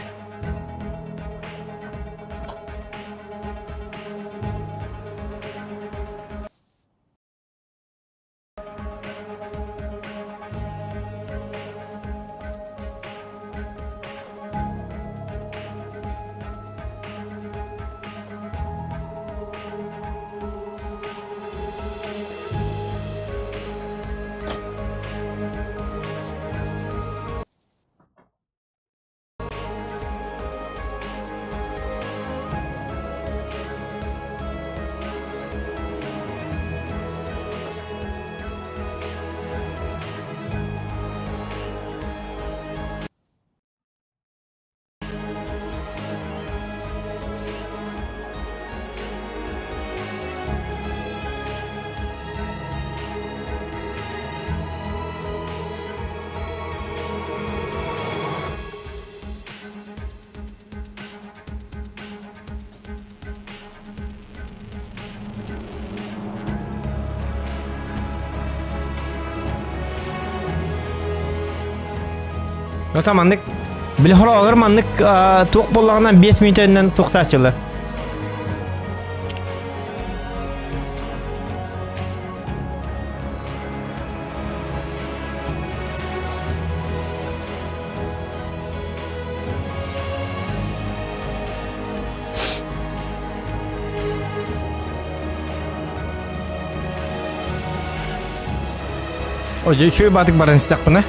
Ота маннык били хороҕор маннык туох буоллаҕына 5 мүнүүтэнэн туохтааччылар. Ожо үчүгэй баатык баран истэхпинэ.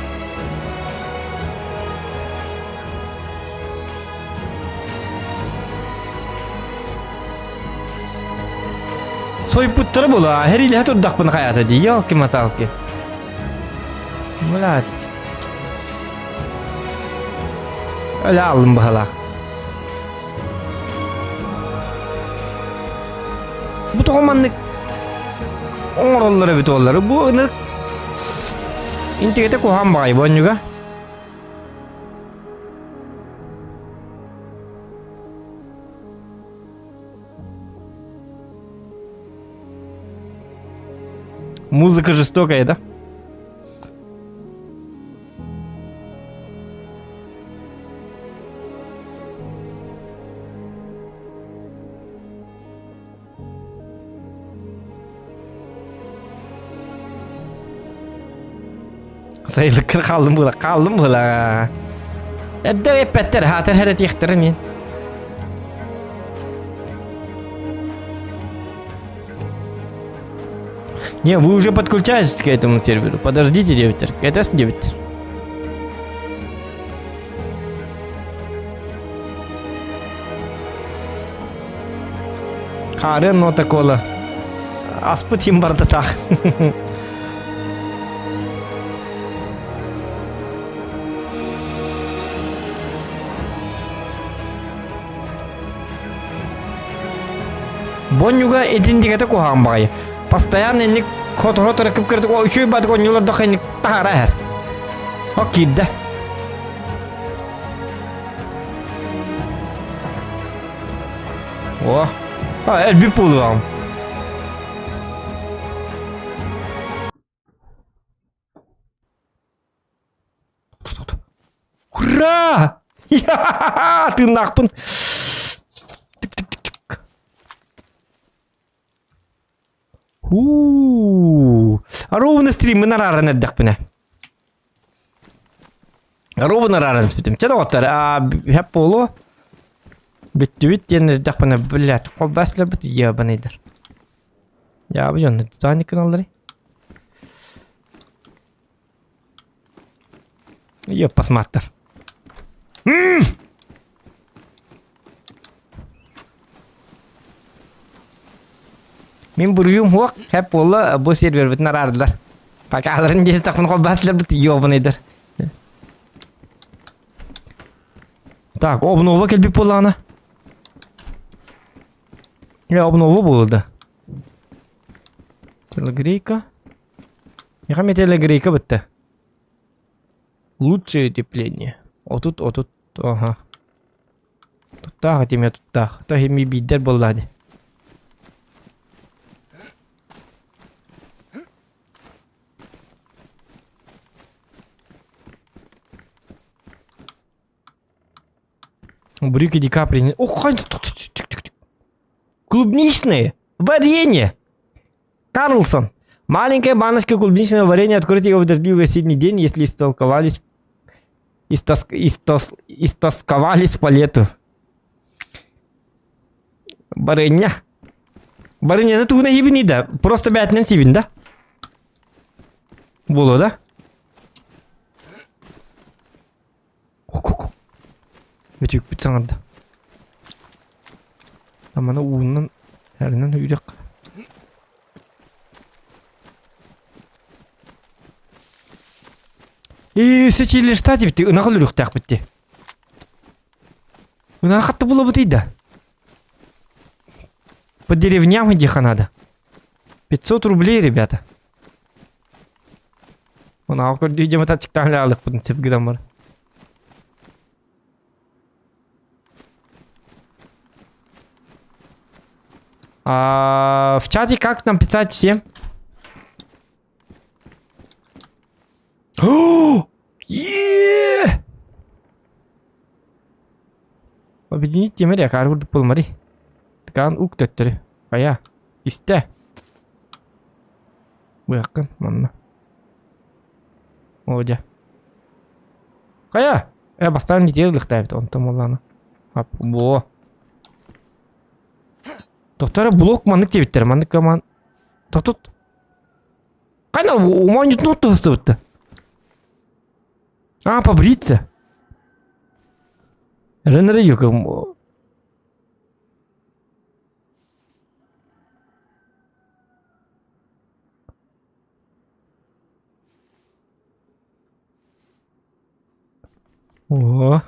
Сойпуттара була, херилэһэ турдахпына хайата дии, елки-маталки. Блядь. Өлө аллым баһалаах. Бу тоҕо маннык оҥороллор эбит уоллары. Бу ынырык интигэтэ куһаҕан баҕайы бонньуга. Музыка жестокая, да? Сайылыккар хааллым була, хааллым була. Эрдэ эппэттэр, хаатар хэрэтиэхтэрэ мин. Не, вы уже подключаетесь к этому серверу. Подождите, девятер. Это с девятер. Хаарыан нота кола. Аспыт им бардатах. Бонньуга итинтигэтэ куһаҕан баҕайы. Постоянно инник хоторо-хоторо кып-кырдык үчүгэй баатык оонньуулар инник таһаара иһэр. О киирдэ. О, а, элбик буолуоҕум. Ура! Тыыннаахпын. Тик-тик-тик-тик. Уу. Ровно стриммин арааран эрдэхпинэ. Ровно арааран испитим. Чэ доҕоттор, хэп буолуо. Бүттүбүт диэн эрдэхпинэ, блядь, колбасларбыт ебаныйдар. Дьаабы дьонно, Титаник гыналларый? Ее посмотр. Мин буруйум хуох, хэп буолла, бу сервербитин араардылар. Пока аларын диэстэхпин холбаастыларбыт ёбаныйдар. Так, обнова кэлбит буоллаҕына. Я обнова буолла да. Телогрейка. Миэхэ телогрейка бытта. Лучшее утепление. Отут, отут, ага. Туттаах этим я туттаах. То хими биирдэр буолла дии. Брюки Ди Капри. Ох, Клубничное варенье. Карлсон. Маленькая баночка клубничного варенья. Откройте его в дождливый осенний день, если истолковались, истоск, истос, истосковались по лету. Барыня. Барыняны тугуна хибини да. Просто бээтинэн сибин да. Буолуо да? Өтүкпүт саҥарда. Аманы уунан эринэн үүрэх. Ээ, өссө чилиштаа дибитти, ынах өлөрүөхтээхпит дии. Ынах хатта булабытый да. По деревням иди надо. 500 рублей, ребята. Онаҕа көрдүү дьэ мотоциклтаан лаалыкпытын сеп гынан бар. А, в чате как нам писать всем? О! Е! Соединить тимир акаары курдук буолмарый. Тыкаан ук төттөрү. Хайа, истэ. Быһаххын манна. Оо дьэ. Хайа! Э, бастаан литиэр ылыахтаабыт, онтон буоллаҕына. Ап, буо. Доктора блок маннык диэбиттэр, маннык коман. Тотут. Хайна, уманньутун оттоһустубутта. А, побриться. Ренери юкым. О,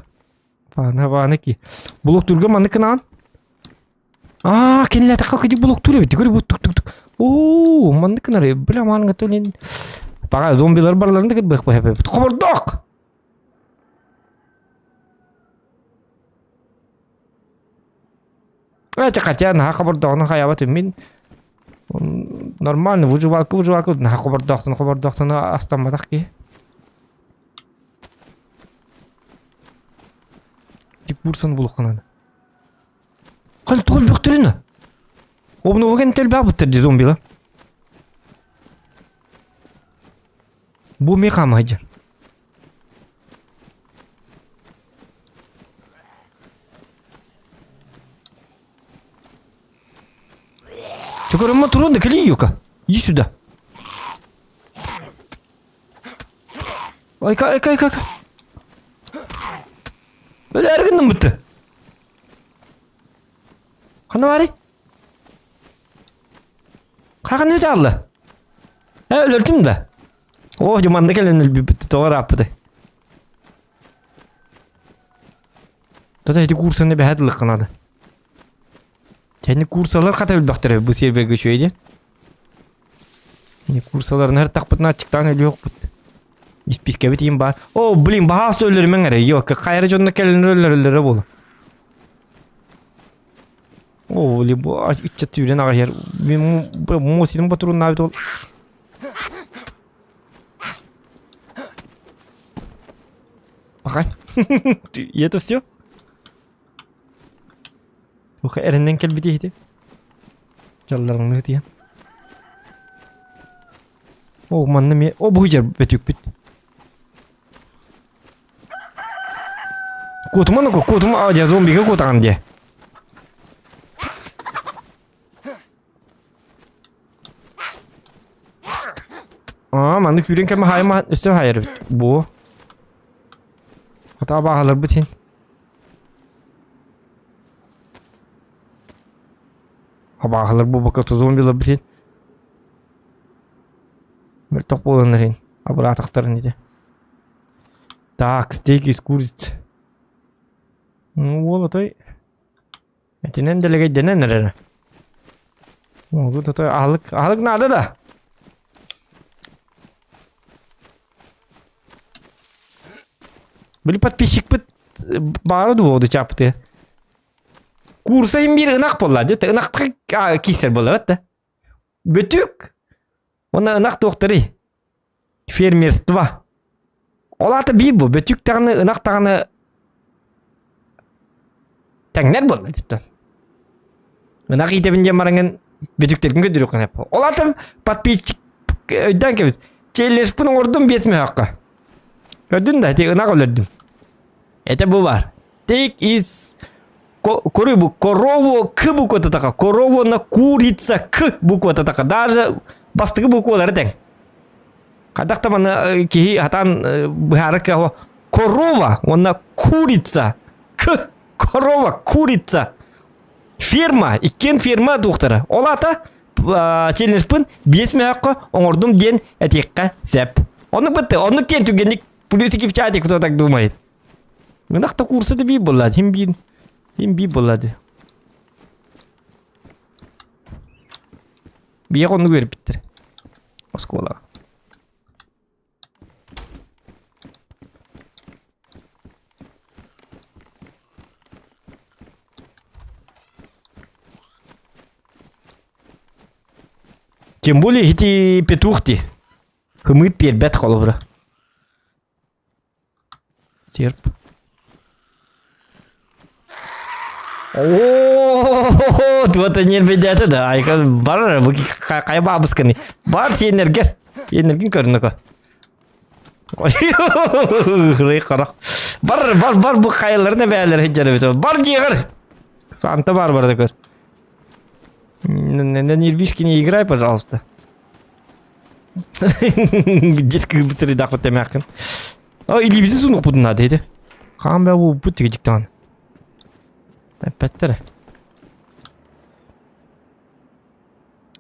паана паана ки. Блоктурга маннык гынаан. Аа, кинилэр кыдьык блоктуур эбит. Көрү бу тук тук тук. Оо, маннык гынар. Бля, маанга төлен. Пага зомбилар барларын да кырбых быһа. Хобордоох! Эти хотя наһаа хобордооҕун хайаабат мин нормально выживалка выживалка наһаа хобордоохтон хобордоохтон астамматах киһи. Тик бурсан булухханан. Хал тоҕо өлбөхтөрүн? Обнова кэнтэ элбэх буттар ди зомбила. Бу ми хаамайдьар. Чукурумма турун да кэлиий юка. Иди сюда. Айка, айка, айка, айка. Өлөөрү гынным бытты. Ханна баарый? Хахан өтө алла. Э, өлөрдүм да. Оо, дьуманна кэлэн өлбүппүт, тоҕо ырааппытай? Тата ити курсаны бэһэ дылыкка наада. Кэнни курсалар хата өлбөхтөрө бу сервергэ үчүгэй диэн. Курсаларын һыртахпытына аччыктаан өлүөхпүт. Испискэбит иин баар. О, блин, баһаас өлөрүмэҥ эрэ. Йо, хайра дьонно кэлэн өлөрөллөрө буолла. О, либо иччэ түүрэн аҕайар. Мин муосиним ботуруннаабыт ол. Пока. И это все? Уха эрэннэн кэлбит иһити. Дьалларыңны тиэн. О, манна ме... О, бу жер бөтүкпүт. Куотума ну куотума, а, дьэ, зомбига куотаҕын дьэ. Аа, маннык күүрэн кэмэ хаайма өстө хаайар эбит. Бу. Хата абааһыларбыт син. Абааһылар буолбакка зомбиларбыт син. Мөлтөх буоланнар син. Абыраатахтарын ити. Так, стейк из курицы. Ну, уол отой Итинэн дэлэгэйдэнэн эрэр. Ону тото аһылык аһылык наада да. Били подписчикпыт баара дуу оду чааппыты. Курса иһин биир ынах буолла дьэ ынахтык киисэр буолар да. Бөтүк уонна ынах туохтарый? Фермерство. Ол аата биир бу бөтүк даҕаны ынах даҕаны тэҥнэр буолла диттэн. Ынах иитэбин диэн бараҥын бөтүктэргин көрдөрүөххүн сөп. Ол аата подписчик өйдөөн кэбис. Челлежпын оҥордум биэс мөһөөххө. Көрдүн да ити ынах өлөрдүм. Это бу бар. Take is Корыбу, корову к буквата така, корову на курица к буквата така. Даже бастакы буквалары тэҥ. Хайдах да манна киһи хатаан быһаарар кыаҕа корова уонна курица к корова курица ферма иккиэн ферма дуохтара ол аата челленджпын биэс мөһөөххө оҥордум диэн этиэххэ сөп оннук бытты оннук диэн түргэнник плюсики в чате кто так думает Ынах да курса да биир буолла син биир син биир буолла дии. Биһиэхэ оннук үөрэппиттэр оскуолаҕа. Тем более ити петух дии. Хымыт биэрбэт холобура. Серп. О, туота ньиэрбэйдээтэ да, айка бар бу хайа баабысканы. Бар сиэннэргэр. Сиэннэргин көрүнөкө. Ой, харах. Бар, бар, бар бу хайаларын эбээлэр сылдьар эбит. Бар дьиэҕэр. Санта бар барда көр. На нервишки не играй, пожалуйста. Детка быстрее дахпыт эмээххин. О, илиибитин сунуохпутун наада ити. Хаан бээ буолбут тигичиктаан. Эппэттэр.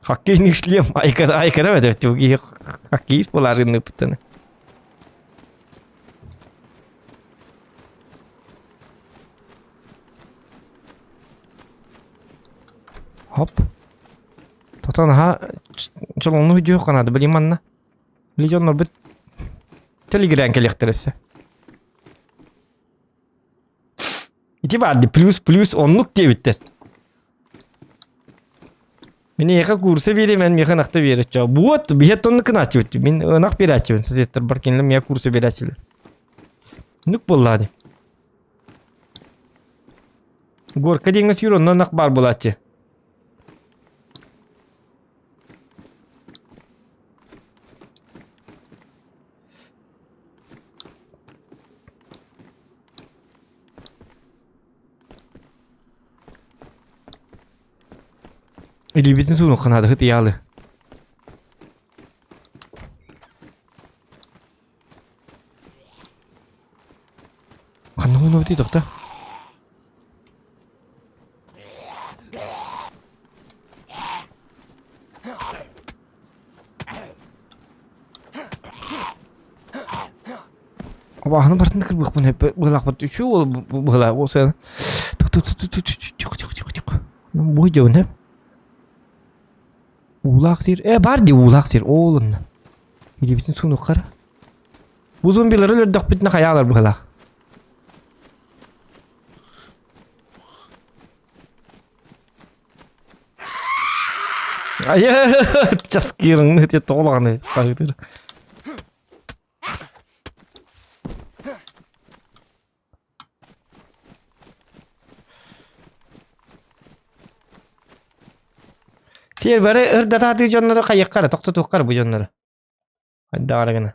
Хоккейный шлем. Айкада, айкада бэт киһи хоккеист буолаарыны ыппыттаны. Хоп. Тотон аха чолоҥну дьүөх канады билим манна. Били дьоннорбут телеграм кэлиэхтэр өссө. Ити баар ди плюс плюс оннук диэбиттэр. Мин эйиэхэ курса биэриэм, эн миэхэ ынахта биэрэ Вот, биһиэт оннук гынааччыбыт. Мин ынах биэрээччибин. Соседтар бар кинилэр миэхэ курса биэрээччилэр. Оннук буоллаа дии. Горка диэҥҥэ сүүр онно ынах баар буолааччы. Илиибитин суунуохха наада ыйаалы. Ханна уунабытый тохто? Абааһыны барытын кырбыахпын быһалаахпыт үчү уол быһалаа уол Бу дьон Уулаах сир. Э бар дии уулаах сир. Ол онно. Илиибитин суунуоххара. Бу зомбилары өлөрдөхпүтүнэ хайаалар быһалаах. Айа, часкирың те тоғылағаны хаһыытыыр. Сиэр бары ырдатаатыы дьоннору хайыахха эрэ, тохтотуохха эрэ бу дьоннору. Хайдах эрэ гына.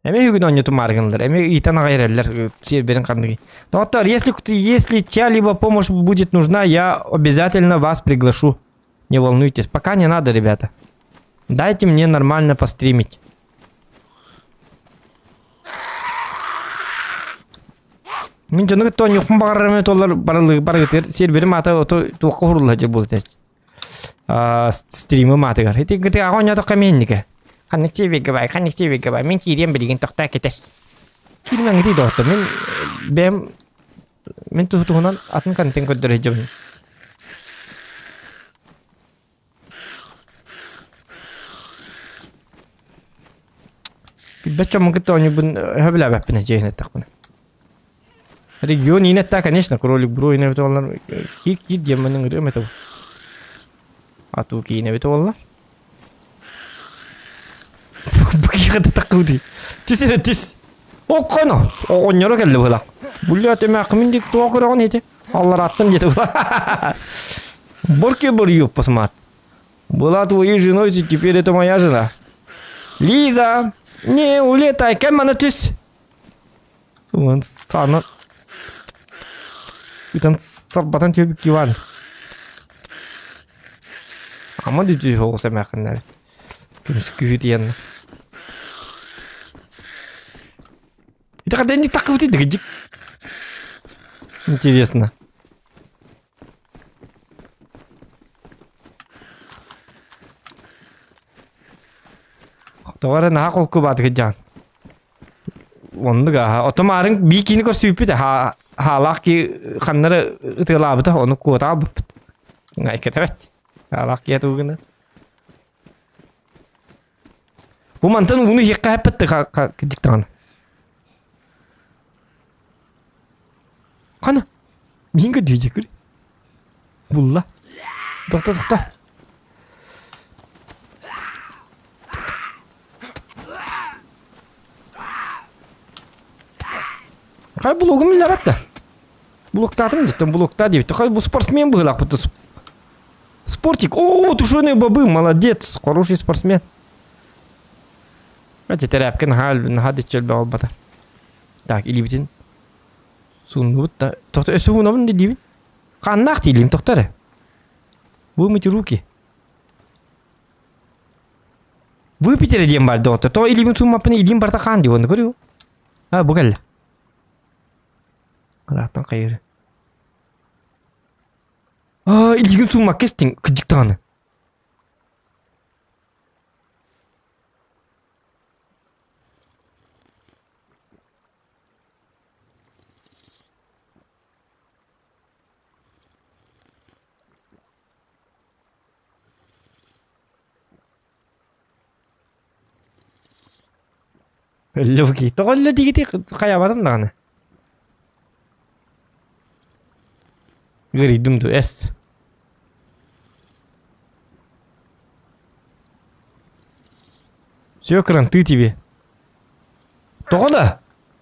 Эмиэ үгүн оонньотумаары гыннылар, эмиэ ыйтан аҕай эрэллэр сиэрбэрин ханныгый. Доҕоттоор, если, если чья-либо помощь будет нужна, я обязательно вас приглашу. Не волнуйтесь, пока не надо, ребята. Дайте мне нормально постримить. Мин дьону кытта оонньуохпун баҕарар эмэ туоллар барылыы барыгытыгар серверим аата ото туохха уһурулла сылдьар буолуо этэ. Стримым аатыгар. Ити гытыаҕа оонньоотоххо эмиэ иннигэ. Ханнык сервергэ бай, ханнык сервергэ бай, мин киириэм билигин тохтоо кэтэс. Кииримэҥ ити доҕоттор, мин бэйэм мин туһунан атын контент көрдөрө сылдьабын. Билбэт дьоммун кытта оонньуурбун сөбүлээбэппин эдьиэһин эттэхпинэ. Регион иин этта, конечно, кролик бро иин эбит буоллар киир киир диэммин ыҥырыам этэ. А туу киин эбит буоллар. Бу киһиэхэ таххыбытый. Түс эрэ түс. Окконо. Оҕонньоро кэллэ быһыылаах. Блядь, эмээххин дик туох көрөҕүн ити? Алларааттан диэтэ. Борки борью посмат. Была твоей женой, теперь это моя жена. Лиза, не улетай, кэм мана түс. Сааны Итан сарбатан түһүбүт киван. Ама дии соҕус эмээххиннэр. Күнүс тиэн. Ити хата инник таккыбыт дигидик. Интересно. Тоҕо эрэ наһаа холку баатыгыт дьаан. Оннук аха. Оттон маарын бии киини көрсүбүппүт хаалаах ки ханнары ытыалаабыта ону куотаабыппыт. Айкетебет. Хаалаах киһи тугуна. Бу мантан ууну иһиэххэ хэппэт кыдьыктаҕына. Хана? Миин көрдүүжекүр. Булла. Тохто тохто. Хай блогум биллэрбэт да. Блоктаатым диттэн блоктаа диэбит. Хай бу спортсмен быһыылаахпыт. Спортик. О, тушеные бобы, молодец, хороший спортсмен. Эти тэрээпкэ наһаа наһаа диччи элбэх буолбата. Так, илиибитин сууннубут да. Тохто өссө уунабын диибин. Ханнаах диилим тохто эрэ. Вымыть руки. Выпить эрэ диэн баар доҕоттор. Тоҕо илиибин сууммаппын илиим барыта хаан дии уонна көрүө. А, бу кэллэ. Ыраахтан хайыыр. Аа, илиигин сууммакка истиҥ, кырдьык даҕаны. Лёгкий. Тоҕо өллө диигитий хайаабатым даҕаны. Ыарыйдым дуу, эс. Все, кранты тебе. Тоҕо да?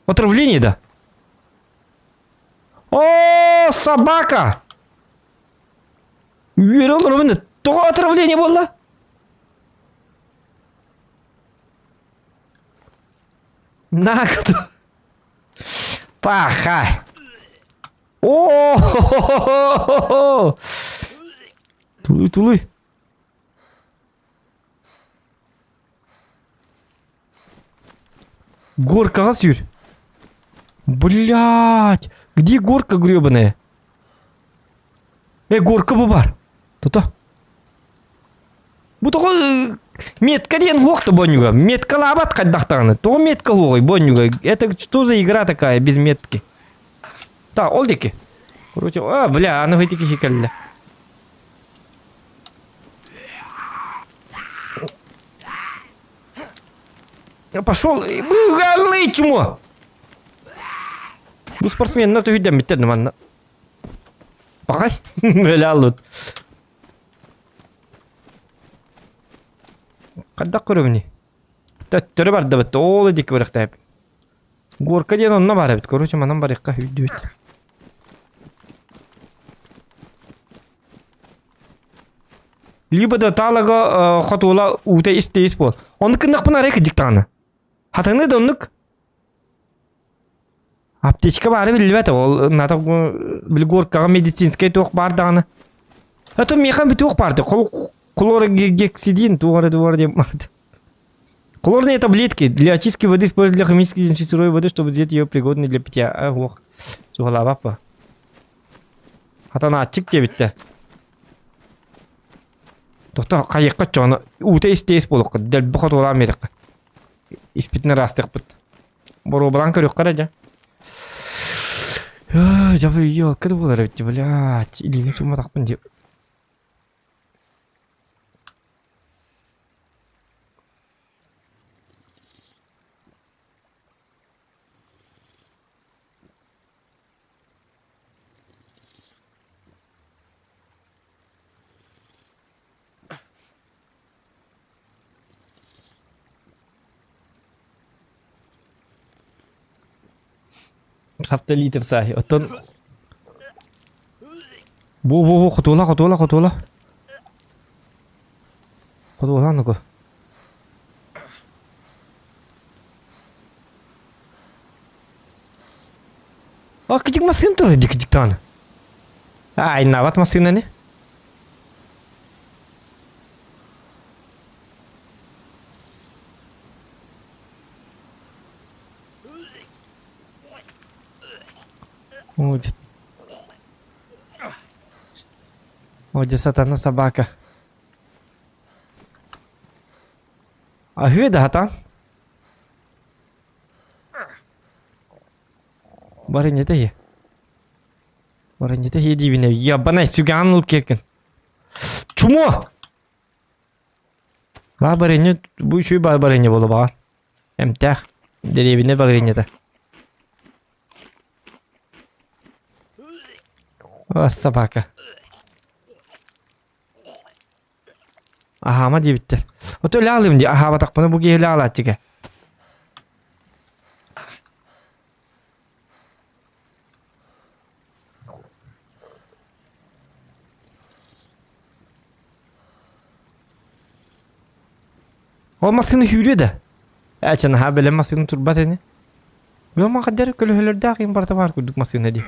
Отравление да? О, собака! Үөрэ олоробун тоҕо отравление буолла? На, Паха! О! Тулуй, тулуй. Горкаҕа сүүр. Блять! Где горка гребаная? Э, горка бу бар. Тута. Бу тоҕо метка диэн суох да бонньуга. Меткалаабат хайдах даҕаны. Тоҕо метка суоҕуй бонньуга? Это что за игра такая без метки? Так, ол диэки. Короче, а, бля, аны ити киһи кэллэ. Я пошел, быгалый чмо! Бу спортсменнар төһүйдэммиттэр манна. Баҕай, өлө аллыт. Хайдах көрөбүнүй? Төттөрү бардыбыт, ол диэки барыахтаахпыт. Горка диэн онно баар эбит, короче, манан барыахха өйдүүбүт. Либо да таалага хотуола уута ис-тиис буол. Оннук гыннахпына арай кырдьык даҕаны. Хатыҥны да оннук. Аптечка баара биллибэт ол надо били горкаҕа медицинскэй туох баар даҕаны. А то миэхэ бүтүөх баар хлоргексидин туох эрэ туох эрэ диэн баар. Хлорные таблетки для очистки воды используют для химической дезинфекции сырой воды, чтобы сделать ее пригодной для питья. А, ох, суһалаабаппа. Хатанааччык диэбиттэ. Тохто хайыахха чоно уута истиэс буолуохха дэлби хотуолаан биэриэххэ. Испитин ыраастыахпыт. Боруобалаан көрүөххэ эрэ дьэ. Дьэ елка да буолар эбит блядь илиибин суумматахпын дии. Хас да литр сааһы. Оттон бу бу бу хотуола хотуола хотуола. Хотуола нуку. А кичик массыына турар дии кичик даҕаны. Айнаабат массыынаны. О, дьэ сатана собака. Аһыы да хатан. Барынньата иһэ. Барынньата иһэ диибин Ябанай сүгэҕин ыл киэркин. Чмо! Баа барынньа бу үчүгэй баа барынньа буола баҕар. Эмтээх. Дэриэбинэ барынньата. О, собака. Аһаама диэбиттэр. Ото өлө аалыым дии, аһаабатахпына бу киһи өлө аалааччыга. Ол массыына сүүрүө да? Ээ, чэ, наһаа бэлэм массыына турбат ини. Ыама хаддары көлөһөлөрдөөх им барыта баар курдук массыына дии.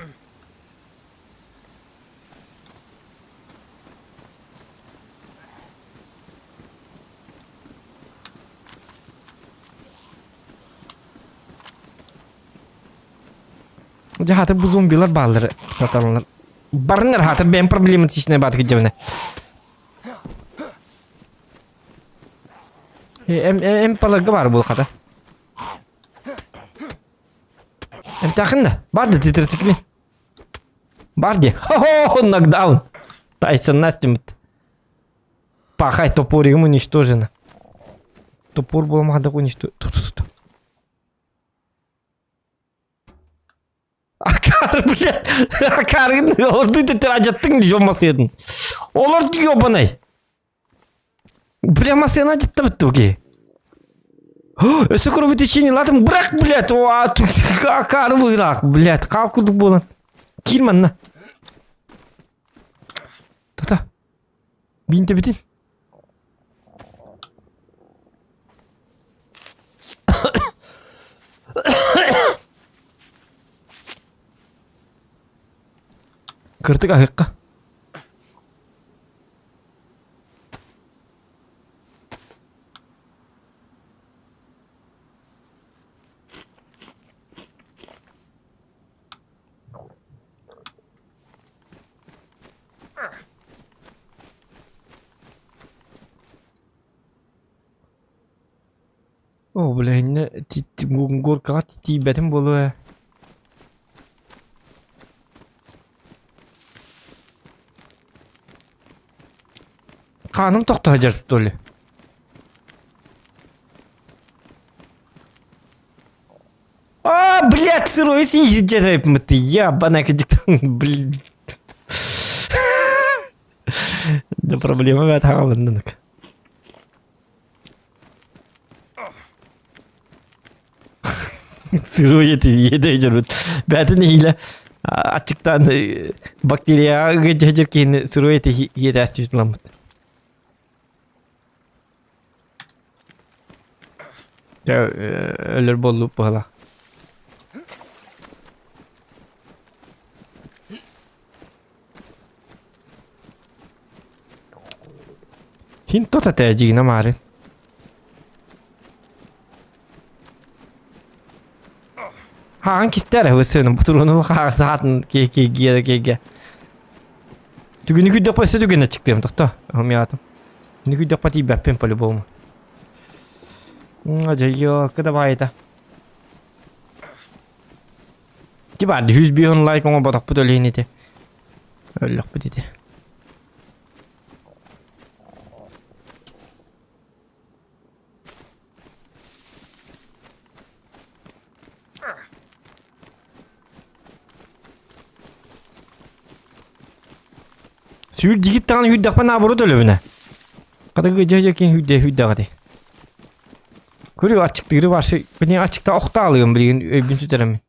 Дьэ, хата бу зомбилар бааллар сатаналар. Барыннар хата бэйэм проблема тиснэ баат кыдьабына. Эм эм паларга баар буол хата. Эмтээхин да? Бар да тетрациклин. Бар ди. Хо-хо, нокдаун. Тайсон настимит. Пахай топоригом уничтожено. Топор буламахадак уничтожен. Акар, бля, акарын олорду тетер ажаттың жомас едin. Олор ёбаный. Бля, массыына дьытта бітті окей. Өссө кровотечение латым бырах, блядь, о, акары быраах, блядь, хаал курдук буолан. Киир манна. Тата. Биинте битин. Кыртык аһыахха. Оо, бля, иннэ горкаҕа тиийбэтим буолуо ээ. Хааным тохто сылдьар то ли. А, блядь, сырой сидит, я банак, блин. Да проблема бэт хаалыннык. Сырой еде жүрбүт. Бәтин ииле ачыктан бактерия жер киһини сырой эти иэдээс түспүт. Өлөр боллуп быһыла. Хин тот этэ дьигинэ маары. Хаан кистэр өссө бутуруну хаатын киги киги. Түгүнү күддөх өссө түгүнэ чыктыам тохто. Хомятым. Түгүнү күддөх пати бэппин по-любому. Дьайо, кыда байта. Типа, 105 лайк оҥорботохпут өлүһүн ити. Өллөхпүт ити. Сүүр дигит даҕаны сүүрдэхпин наоборот өлөбүнэ. Хатыгы дьэ дьэ кин сүүрдэ сүүрдэҕити. Көрү аччыктыыры баршы бини аччыкта охтаалыгым билигин өйбүн сүтэрэммин.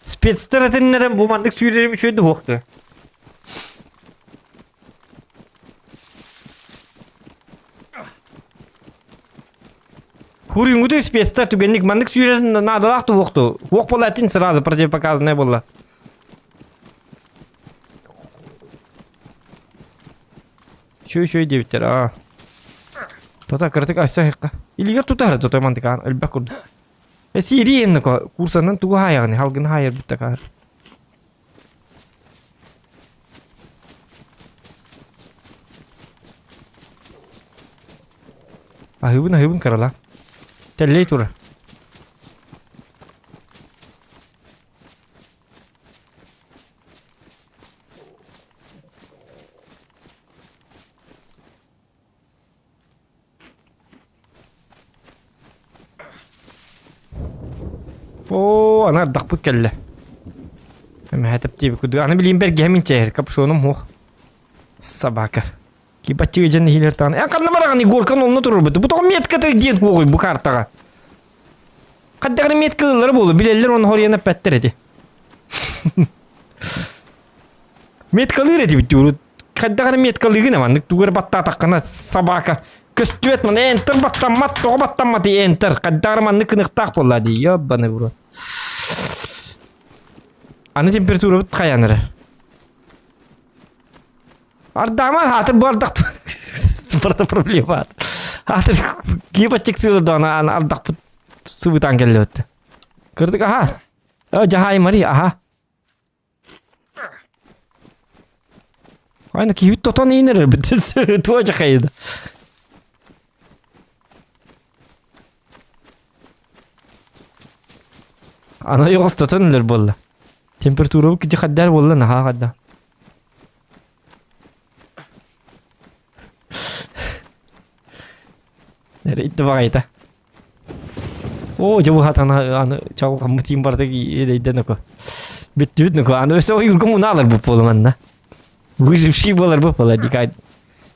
Спецтэр этиннэрэн бу маннык сүүрэрим үчүгэй дуһуохту. Хурингуты спецтэр түгэнник маннык сүүрэр наадалаах туһуохту. Хуох буола этин сразу противопоказанное буолла. Үчүгэй үчүгэй диэбиттэр аа. Тута кыратык өссө аһыахха. Илиигэр тутаары тута мантыкаан элбэх курдук. Э сири эннико курсанан тугу хаайаҕыный халгын хаайар бүттэ Аһыыбын аһыыбын кыралаан. Тэллэй тура. Оо, аны ардахпыт кэллэ. Эмэһэ тэптиэбит курдук. Аны билиим бэргэһэм инчэһэр, капюшоным суох. Собака. Кипаччыга дьэн иһилэр таҕаны. Эн ханна бараҕын Егоркан онно турарбыт. Бу тоҕо метката диэн суоҕуй бу картаҕа. Хайдах эрэ метка ыллара буолуо. Билэллэр уонна хоруйан эппэттэр эти. Меткалыыр этибит урут. Хайдах эрэ меткалыыгын маннык тугу эрэ баттаатаххына собака көстүбэт маны энтер баттаммат, тоҕо баттаммат энтер. Хайдах эрэ маннык кыныктаах буолла дии. Ёбаный в рот. Аны температурабыт хайаан эрэ. Ардаама хаатыр бу ардах барыта проблема. Хаатыр киипаччык сыылырдаҕына аны ардахпыт сыбытаан кэллибит. Кырдык аха. Жаһай Мари аха. Айна киһибит тотон иинэр бит. Туа жахайда. Ана йоҕостотон өлөр буолла. Температура кичи хаддар буолла наһаа хадда. Эрийдэ баҕайыта. Оо, дьэ бу аны чалҕаммыт тиим барда эрэйдэн око. Бүттүбүт нуку. Аны өссө ойуурга мунаалар бу буолум анна. Выживший буолар бу буола дика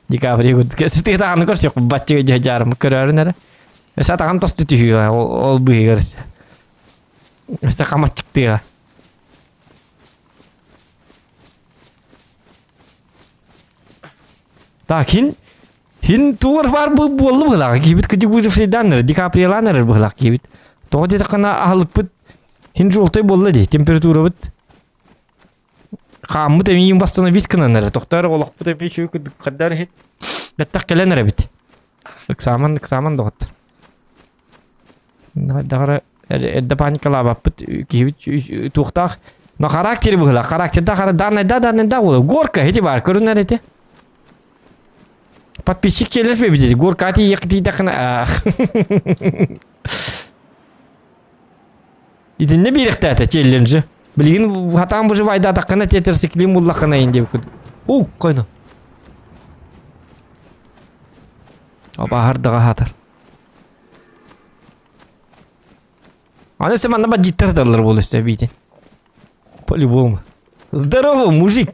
декабрь кут. Сытыгы аны көрсөх баччыга дьэ жарым көрөрүн эрэ. Өссө атаҕын тосту түһүө ол быыһыгар өссө. Өссө хамаччыктыга. Так, хин хин тугар бар бу буолла быһылаах. Киһибит кыдьык выжившийдан Ди Каприолаан эрэр быһылаах киһибит. Тоҕо диэтэххинэ аһылыкпыт хин желтый буолла дии температурабыт. Хааммыт эмиин восстановить гынан эрэ. Тохтоор олохпут эмиэ үчүгэй курдук хаддар иһит. Бэттэх кэлэн эрэбит. Ыксааман ыксааман доҕоттор. Даҕара эрдэ паникалаабаппыт киһибит туохтаах но характер быһыла характерда хара данный да данный да буолар горка ити баар көрүнэр ити подписчик челлендж бэбит горка ати тиийдэххинэ итиннэ биэрэхтээтэ челленджи билигин хатаан выживайдаатаххына тетерциклин буллаххына ин диэбиккин уу койно Обаһардаҕа хатар Аны өссө манна бандьыыттар сыталлар буолуо өссө эбиитин. По-любому. Здорово, мужик!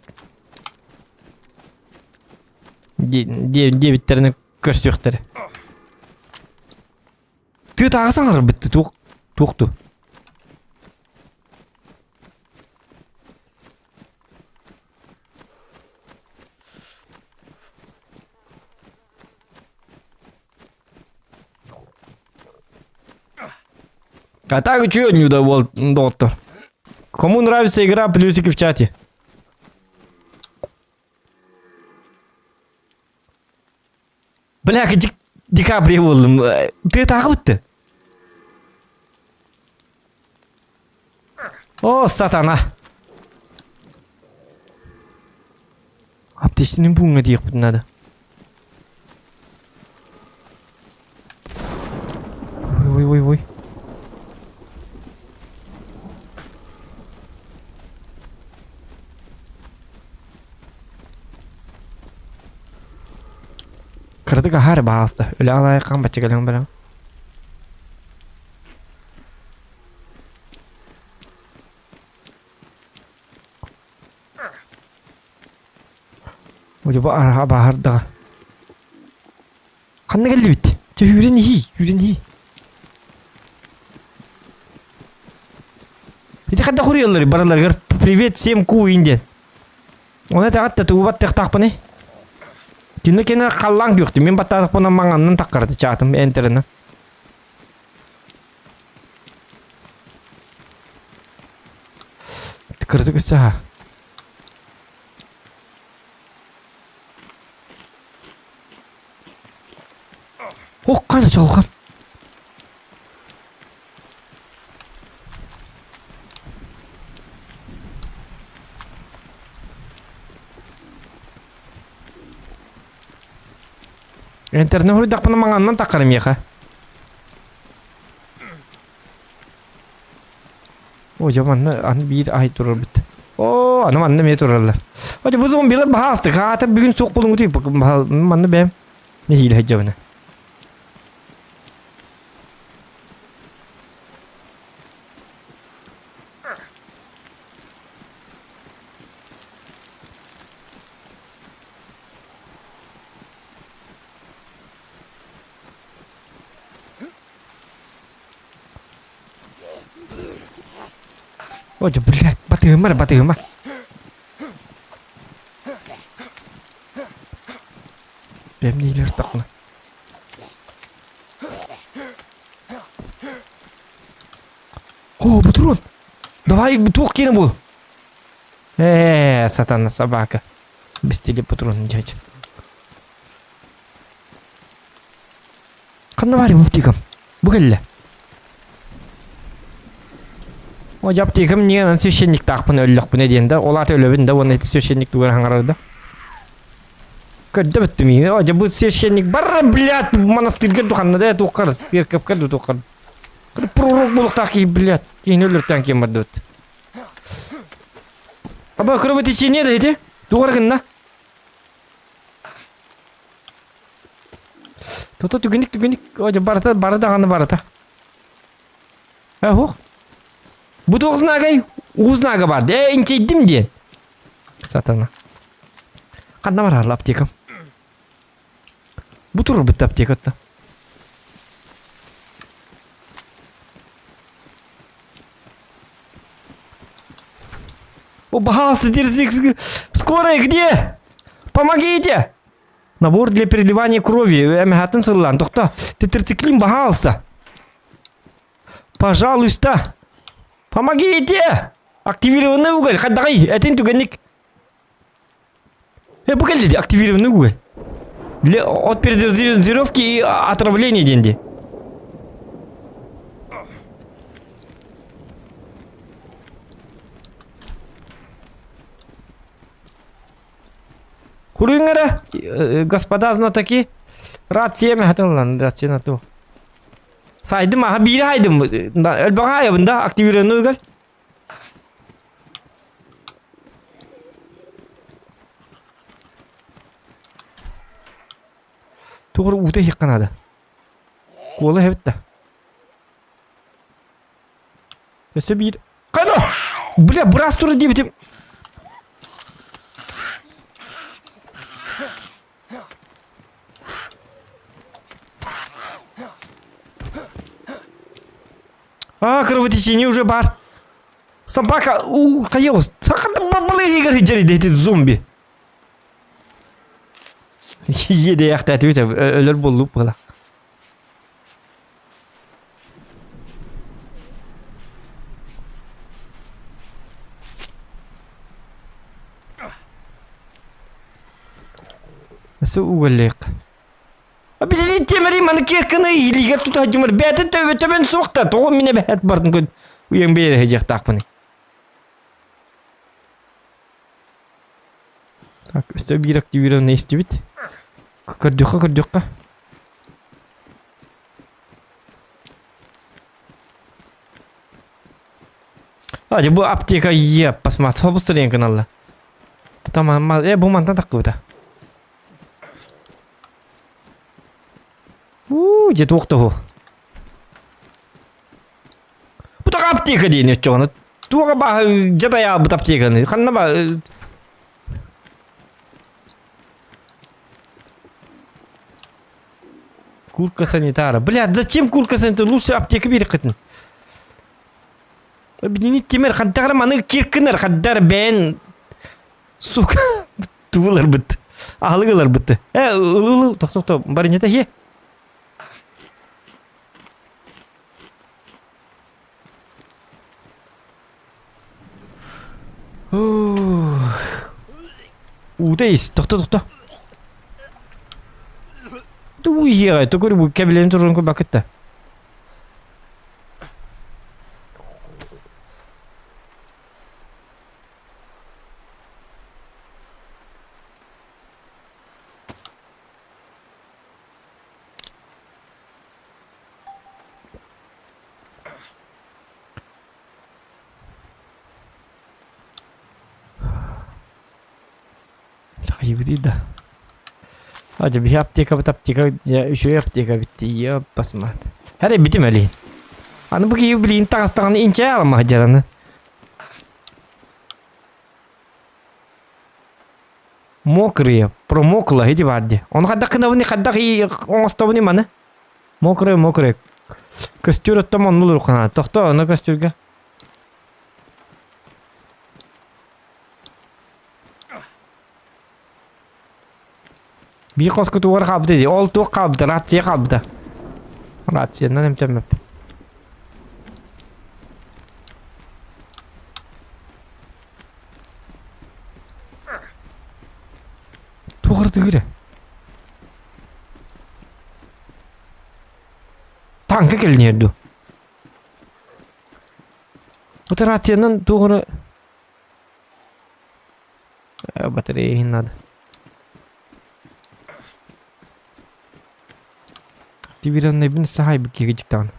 Диэбиттэрин көрсүөхтэрэ. Тыа тааҕы саҥарар туох туохту? А так үчүгэй оонньуу уол доҕоттор. Кому нравится игра, плюсики в чате. Бля, декабре буоллум. Тыа тааҕы бүтті. О, сатана. Аптечный пункт диэхпит надо. Ой, ой, ой. Кыратык аһаар баҕаста. Үлэ алайыккан бачча кэлэн баран. Бу араха баһардаҕа. Ханна кэллибит? Чэ үүрэн иһий, үүрэн иһий. Ити хайдах уруйаллар барыларыгар привет всем куин диэн. Оны таҕат да тугу баттыахтаахпыный? Кино кene халлаан күөхтү. Мин баттаатахпына маҥаннан таххарда чаатым энтерина. Кырдык өссө Ох, қайда чалған? Интернет хуруйдахпына маҥаннан таххарым миэхэ. О, дьэ манна аны биир ай турар бит. О, аны манна эмиэ тураллар. О, дьэ бу зомбилар баһаастык. Хаата бүгүн суох булуҥутуй. Манна бэйэм нэһиилэ сылдьабына. Ой, блядь, батыһыма эрэ, батыһыма. Бэм диилэр тахна. О, патрон! Давай, туох киэнэ буол. Э, сатана собака. Бистили патрон дядь. Ханна баар бу аптекам? Бу кэллэ. О, дьэ аптекам не священниктаахпын өллөхпүнэ диэн да, ол аата өлөбүн да, уонна ити священник тугар хаҥарар да. Көрдө бүттүм миигин. О, дьэ бу священник бар, блядь, монастырьга духанна да, туоххар, церковка да туоххар. Пророк буолуохтаах киһи, блядь, киһини өлөртөөн киэн бардыбыт. Аба кровотечение да ити? Тугар гынна? Тута түгүнүк түгүнүк о барыта бары даҕаны барыта. Э, Бу туох знагай? Уу знага бар. Э, инчейдим диэн. Сатана. Ханна барар аптекам? Бу турар бытта аптекатта. О, пожалуйста, держи. Скорая где? Помогите! Набор для переливания крови. Эмэхатын сыллан. Тохто. Тетрациклин, пожалуйста. Пожалуйста. Помогите! Активированный уголь. Хаддагай. Этин түгенник. Э, бу кэллэ активированный уголь. Для, от передозировки и отравления деньги. Куруйҥара, господа знатоки, рация мэхэтин рация на то. Сайдым, аха биири хайдым, өлбөҕө хайабын да, активированный уголь. Тугур уута иһиэххэ наада. Куола иһэбит да. Өссө биир Кано! Бля, быраас турар диэбитим. А, кровотечение уже бар. Собака, у, хайос. Сахата эти зомби. Еде яхта ответил, өлөр боллуп была. Өссө уголлеек. Билин темери маны кирканы илигер тута жымыр бәтин төбө төбөн суохта тоҕо мине бэһэт бардын көн уйан бэйэ хежехтаахпыны. Так, өстө биир активированный истибит. Көрдөххө көрдөххө. А, бу аптека е, посмотри, побыстрее каналла. Там, бу мантан таккыбыта. Уу, дьэ туох да Бу так аптека диэн өччөҕүнэ туоҕа бааһы дьадайаабыт аптеканы ханна ба Куртка санитара. Блядь, зачем куртка санитара? Лучше аптека биэриэххитин. Объединить темир хаддар маны киркинер хаддар бэйэн сука тугу ыларбыт аһылык ыларбыт э ыл ыл тохто барынньата хе Уута ис, тохто тохто. Туу иһиэҕэ, токур бу кэбилэн туран көрбөккүт да. Хайыбытый да. А дьэ биһи аптекабыт аптека дьэ үчүгэй аптека эбит дии басмаат. Эрэ битим элиин. Аны бу киһи билиин таҕыстаҕына инчээ аламаһы дьараны. Мокрые, промокла иди бар дии. Ону хайдах гынабыный, хайдах оҥостобуный маны? Мокрые, мокрые. Көстүүр оттом оннулур ханаат. Тохто, ону көстүүргэ. Биир хоско тугар хаалбыта дии. Ол туох хаалбыта? Рация хаалбыта. Рациянан эмтэммэппин. Туох ырытыгыра? Танка кэлиниэр дуу? Вот рациянан туох эрэ Батарея иһин надо. Активированный сахай бикиги дьиктаҕын.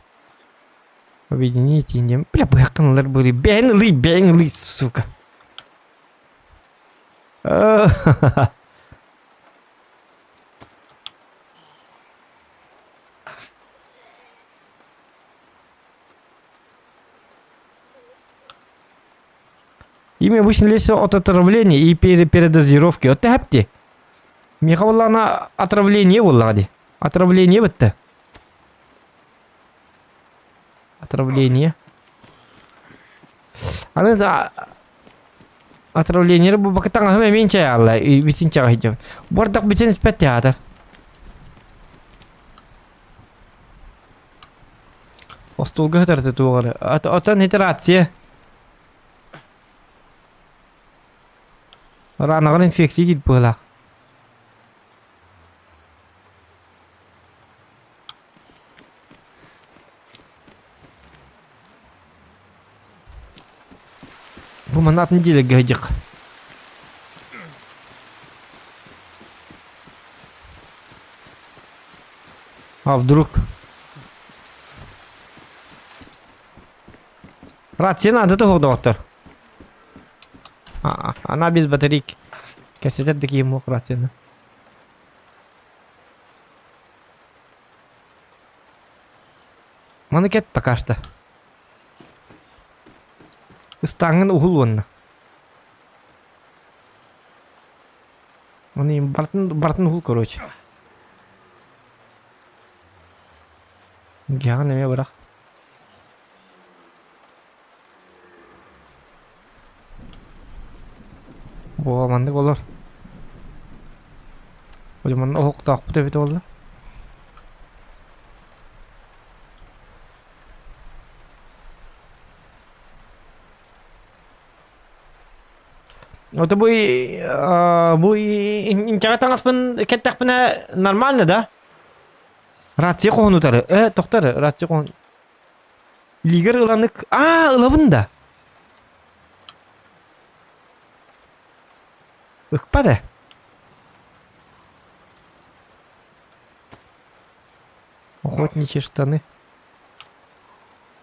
Объединить инем. Бля, быһаххын ылар быри. Бэйэн ылый, бэйэн ылый, сука. Ими обычно лечится от отравления и передозировки. От тэһэпти. Миэхэ буоллаҕына отравление буоллаҕа дии. Отравление бытта. Отравление. Аны да отравление бу бакытаҥаһым эмиэн чайаалла бүтүн чаҕыйдым. Бардак бүтүн испэт театр. Остуолга сытар туоҕары. Отон итерация. Ранаҕар инфекция киирбит быһыылаах. Бу манна атын дьиэлэргэ сылдьыах. А вдруг? Рация надо того доктор. А, она без батарейки. Кэсетер да киим мох рацияны. Маны кэт пока что. Ыстааҥҥын уһул уонна. Оны бартын, бартын уһул короче. Гяҕын эмиэ бырах. Буола маннык олор. Оле манна оһохтоохпут эбит буолла. Это бу бу инчэҕэ таҥаспын кэттэхпинэ нормально да? Рация хоһун утары. Э, тохтор, рация хоһун. Илиигэр ыланык. Аа, ылабын да. Ыкпат ээ. Охотничьи штаны.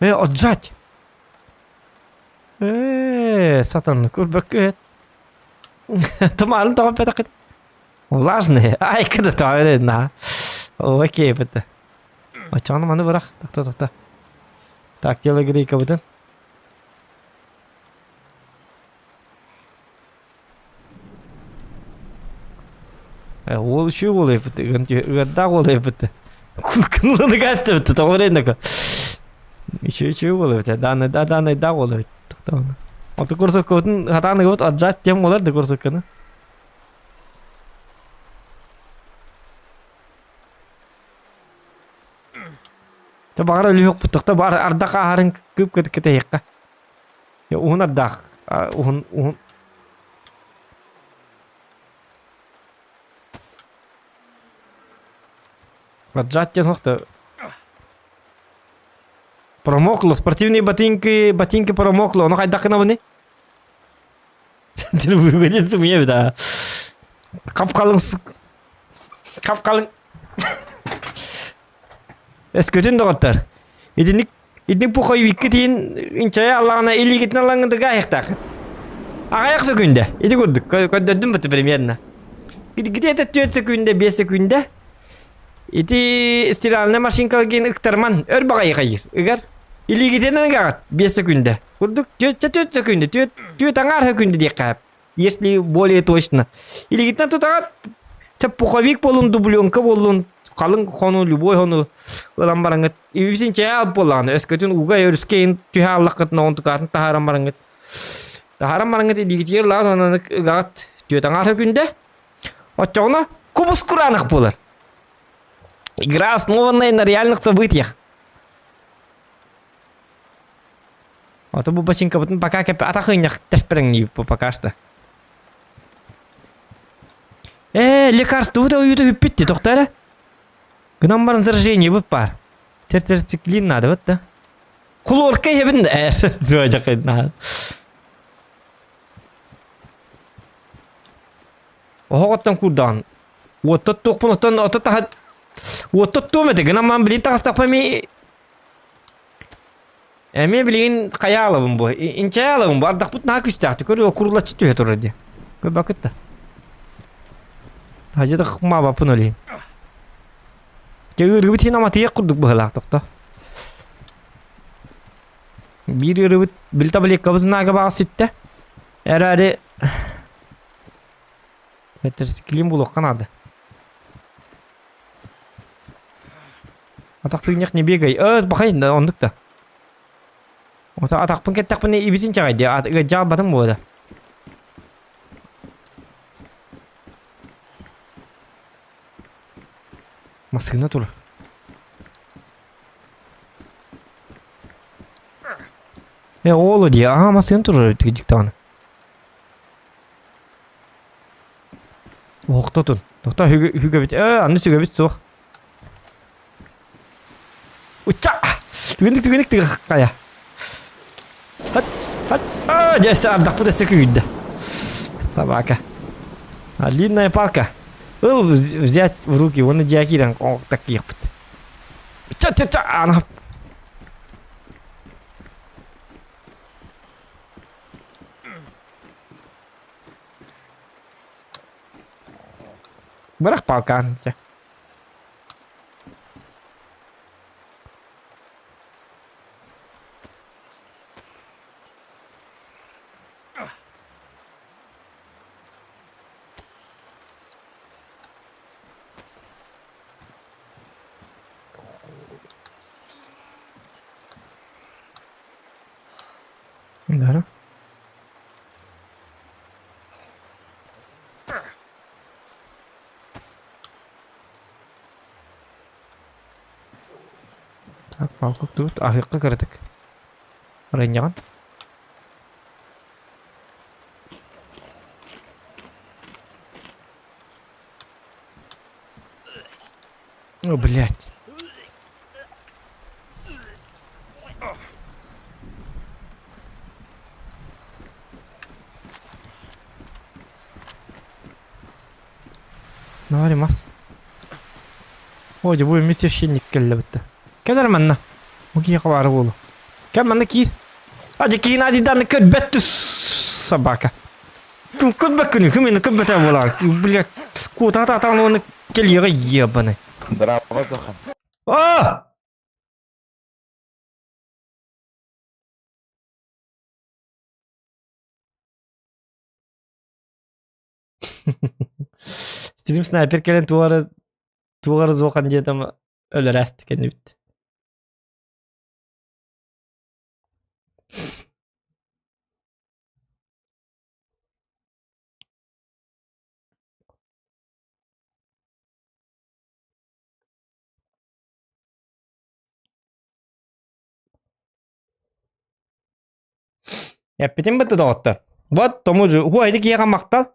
Э, отжать! Э, сатан, көрбөккө Тумаарын тоҕо петахыт. Влажные. Ай, кыда тоҕо на. Окей, быта. Оччоҕуна маны бырах. Тохто, тохто. Так, телогрейкабытын. Уол үчүгэй уол эбит, ыардаах уол эбит. Куркунуланы каастыбыт, тоҕо эрэ Үчүгэй үчүгэй уол эбит, даанайдаах даанайдаах уол эбит. Оту курсуккабытын хатаан ыгыбыт отжать тем болар да курсукканы. Та баҕар өлүһүкпүт, тохто бар ардах ааһарын кып кыт кэтэһиэххэ. Уһун ардаах, уһун уһун Отжать диэн суох да Промокло, спортивные ботинки, ботинки промокло, ону хайдах гынабыный? Выгоден сымыйа да. Хап-халыҥ хап-халыҥ Өскөтүн доҕоттор, итинник итинник пуховикка тиийин инчэйэ аллаҕына илиигитин аллаҥҥытыга аһыахтааххыт. Аҕыйах сөкүүндэ, ити курдук көрдөрдүм быты примерно. Где-то 4 секүндэ, 5 секүндэ. Ити стиральная машинка гин ыктарман өр баҕайы хайыр. Ыгар илиигитинэн ыгаҕыт 5 секүндэ. Курдук 4 секүндэ, 4 аҥаар секүндэ диэххэ если более точно. Илигиттэн тутаҕат пуховик буоллун, дубленка буоллун, халыҥ хону, любой хону ылан бараҥҥыт үбүсүн чээ алып буоллаҕына, өскөтүн ууга өрүскэ иһин түһэ аллаххытына онтукаатын таһааран бараҥҥыт таһааран бараҥҥыт илиигитигэр ылаҕыт уонна ыгаҕыт түөт аҥаар күндэ оччоҕуна. Кубус кураанах буолар. Игра, основанная на реальных событиях. А то бу бачыҥкабытын пока кэп атах ынньах тэппэрэҥниибит бу пока что. Ээ, лекарство да уйута үппүт ти тохто эрэ. Гынан баран заражение быт баар. Тертерциклин надо быт да. Хлорка иһэбин ээ, суожакын. Оһох оттон куурдаҕын. Уоттат туохпун оттон ото таһа уоттат туом этэ гынан ман билин таҕыстахпа эми эмиэ билигин хайа алабын бу инчээ алабын бу ардахпыт наһаа күстээхтик көрүө курулаччы түһэ турар дии көрбөккүт да хажы да маабаппын олейин дьэ ыарыыбыт иһин аматыйах курдук быһылаах тохто биир ыарыыбыт били таблеткабыт наага баҕас сүттэ эрээри Метросклин булуохха наада. Атах сыгынньах не бегай. Э, бахай, да, оннук да. Ото атахпын кэттэхпинэ ибитин чаҕай дии, ыаддьаалбатым буола. Массыына тур. Э, оолу дии, аха массыына турар эбит дьиктаҕына. Оһохтотун. Тохтоо үһүгэбит. Ээ, аны сүгэбит суох. Учча! Түгэнник түгэнник тыгаххая. Хат, хат. Аа, дьэ, өссө ардахпыт өссө күүрдэ. Собака. А, длинная палка. Ыл, взять в руки, уонна дьиэ киирэн таккиэхпит. Ча, ча, ча, ана. Бырах палкаан чэ. Да. Так, палка тут аһыахха кыратык. Арыйньаҕын. О, блядь. Навари мас. О, дьэ бу эмиэ священник кэллэ бытта. Кэлэр манна. Бу киһиэхэ баара буолуо. Кэл манна киир. А дьэ киһи наадыйдааны көрбөт түс собака. Көрбөккүнү, ким мені көрбөтө буолаар. Блядь, куотаата атаҕын уонна кэлиэҕэ ебаный. Браво, Зохан. А! Стрим снайпер кэлэн туора туора Зохан диэтим өлөрөөстү кэннибит. Эппитим бытты доҕоттор. Вот тому же, ой, ити киһиэхэ махтал.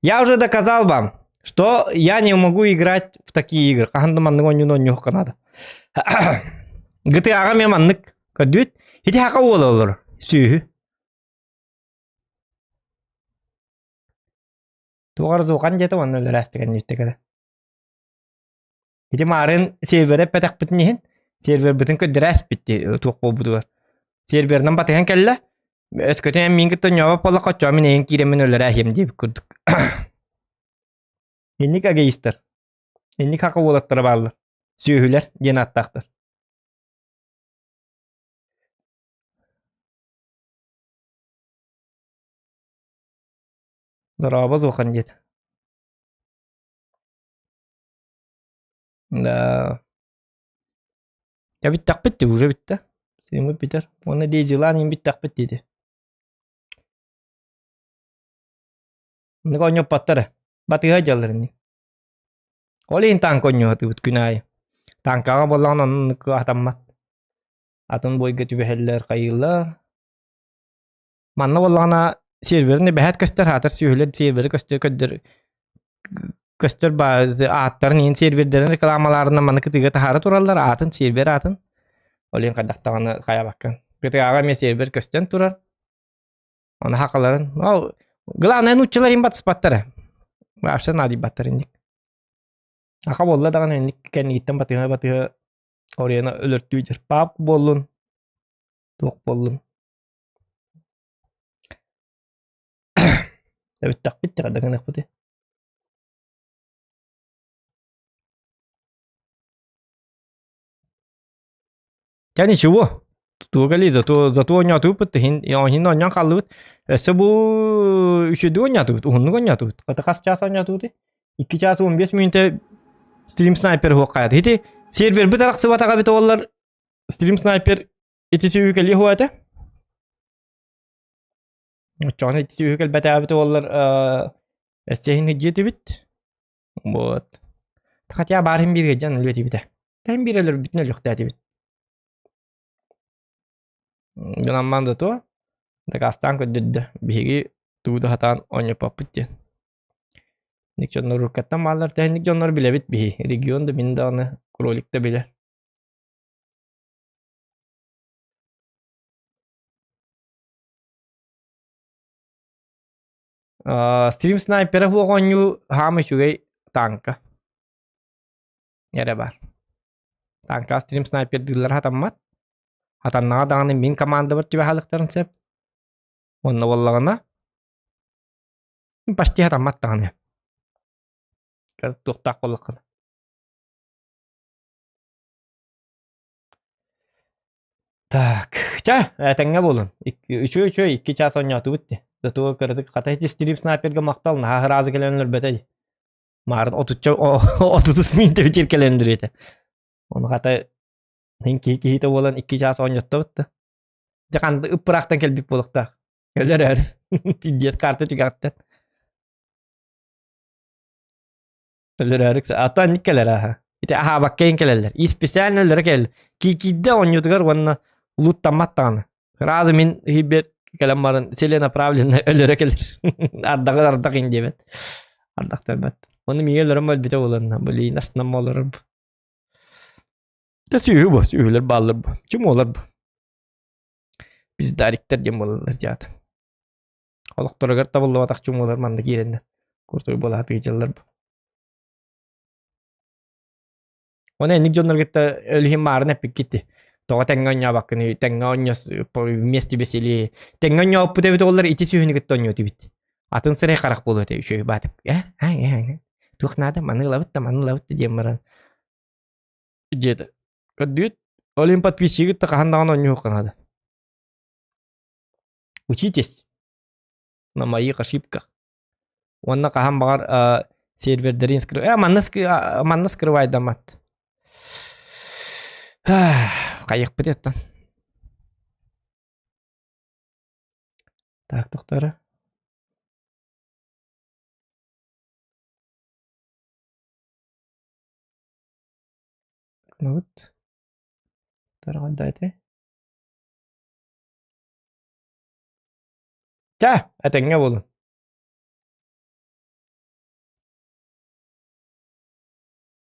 Я уже доказал вам, что я не могу играть в такие игры. Хаһан да маннык оонньууну оонньуохха наада. GTA-ҕа эмиэ маннык көрдүбүт. Ити хака уола олорор. Сүөһү. Туох эрэ зухан диэтэ уонна өлөрөөстүгэн нүттэ кэлэ. Ити маарын серверэ эппэтэхпитин иһин сервербытын көрдөрөөспүт туох буолбутугар. Серверынан батыһан кэллэ. Өскөтүн эн миин кытта ньообоп буоллахха оччоҕо мин эйин киирэммин өлөрөөһүм диэбит курдук. Инник эгоистар. Инник хака уолаттара бааллар. Сүөһүлэр диэн ааттаахтар. Дорообо Зухан диэт. Да. Я бүттэхпит дии уже бүттэ. Сиҥмит бүтэр. Уонна дизелаан иһин бүттэхпит диэти. Оннук оонньоппоттор ээ. Батыһа дьаллар инник. Ол иһин танка оонньуу күн аайы. Танкаҕа буоллаҕына оннук хатаммат. Атын бойга түбэһэллэр, хайыыллар. Манна буоллаҕына серверин эбэһээт көстөр, аатар сүөһүлэр сервери көстөр көрдөр көстөр ба ааттарын иһин сервердэрин рекламаларынан маны кытыыга таһаара тураллар аатын сервер аатын. Ол иһин хайдах даҕаны хайабаккын. Кытыаҕа эмиэ сервер көстөн турар. Оны хакаларын. Ол главное нууччалар им батыспаттара. Вообще наадыйбаттар инник. Аха буолла даҕаны инник кэннигиттэн батыһа батыһа Орияны өлөртүү дьэр. Пап буоллун, туох буоллун. Эбиттэхпит да гыныахпытый. Чэ ничего, туга ли, зато зато оонньоотубут иһин иһин оонньоон хааллыбыт. Өссө бу үчүгэйдик оонньоотубут, уһуннук оонньоотубут. Хата хас чаас оонньоотубутуй? 2 чаас 15 мүнүүтэ стрим снайпер уһуоххайат. Ити сервербит арахсыбатаҕа эбит уоллар стрим снайпер ити сүүһү кэлиэ уһуо этэ. Оччоҕуна ити сүүһү кэлбэтээбит уоллар өссө иһин дьиэтибит. Вот. Хотя баар иһин бииргэ дьон өлүө этибитэ. Тэн биир өлөрбүтүн өлүөхтээтибит. Гынан да то дакаастаан көрдөрдө. Биһиги тугу да сатаан оонньоппоппут диэн. Ник дьоннор уруккаттан бааллар. Тэһинник дьоннор билэбит биһи. Регион да мин даҕаны кролик да билэр. Стрим снайпера суох оонньуу хаама үчүгэй танка эрэ баар. Танка стрим снайпердыыллара хатаммат. Хатаннаҕа даҕаны мин командабар түбэһалыктарын сөп. Онно буоллаҕына почти хатаммат даҕаны. Туохтаах буоллаххына. Так, чэ, этэҥҥэ буолун. Үчүгэй-үчүгэй 2 чаас оонньоотубут дии. Зато кыратык хата ити Стрип снайперга махтал наһаа ыраазы кэлэн өлөрбөтө дии. Маарын отучча отутус мүнүүтэ бүтэр кэлэн өлөрүө Ону хата иһин киһи киһитэ буолан 2 чаас оонньоттобут да. Дьэ ханна ыппыраахтан кэлбит буолуохтаах. Өлөрөөр. Пиздец карта түгэҕиттэн. Өлөрөөрүк ата анник кэлэр аха. Ити аһаабакка иһин кэлэллэр. И специально өлөрө кэлэллэр. Киикиидэ оонньуутугар уонна улууттаммат даҕаны. Сразу мин иһибэр кэлэн баран целенаправленно өлөрө кэлэр. Ардаҕы ардах ин диэбэт. Ардах төрбөт. Оны мигэ өлөрөм өлбүтэ буоланна. Блин, астынан олорор. Та сүөһү бу, сүөһүлэр бааллар бу. Чумуолар бу. Пиздариктер диэн буолаллар дьаат. Олохторугар табыллыбатах чумуулар манна киирэннэр куртуй буола сатыыллар бу. Оны инник дьоннорго кытта өлүһүн маарын эппиккит тоҕо тэҥҥэ оонньообоккуный тэҥҥэ оонньос вместе веселее тэҥҥэ оонньообуппут эбит оллар ити сүһүнү кытта оонньуо этибит атын сирэй харах буолуо этэ үчүгэй баатык э туох наада маны ылабыт да маны ылабыт да диэн баран диэтэ көрдүгүт ол иһин подписчигы кытта хаһан даҕаны оонньуохха наада Учитесь на моих ошибках. Уонна хаһан баҕар э, сервердэрин скры... Э, манна, манна скрывайдаммат. Хайыахпыт оттон. Так, тохтора. Гынабыт. Тарҕайдаайтай. Чэ, этэҥҥэ буолун.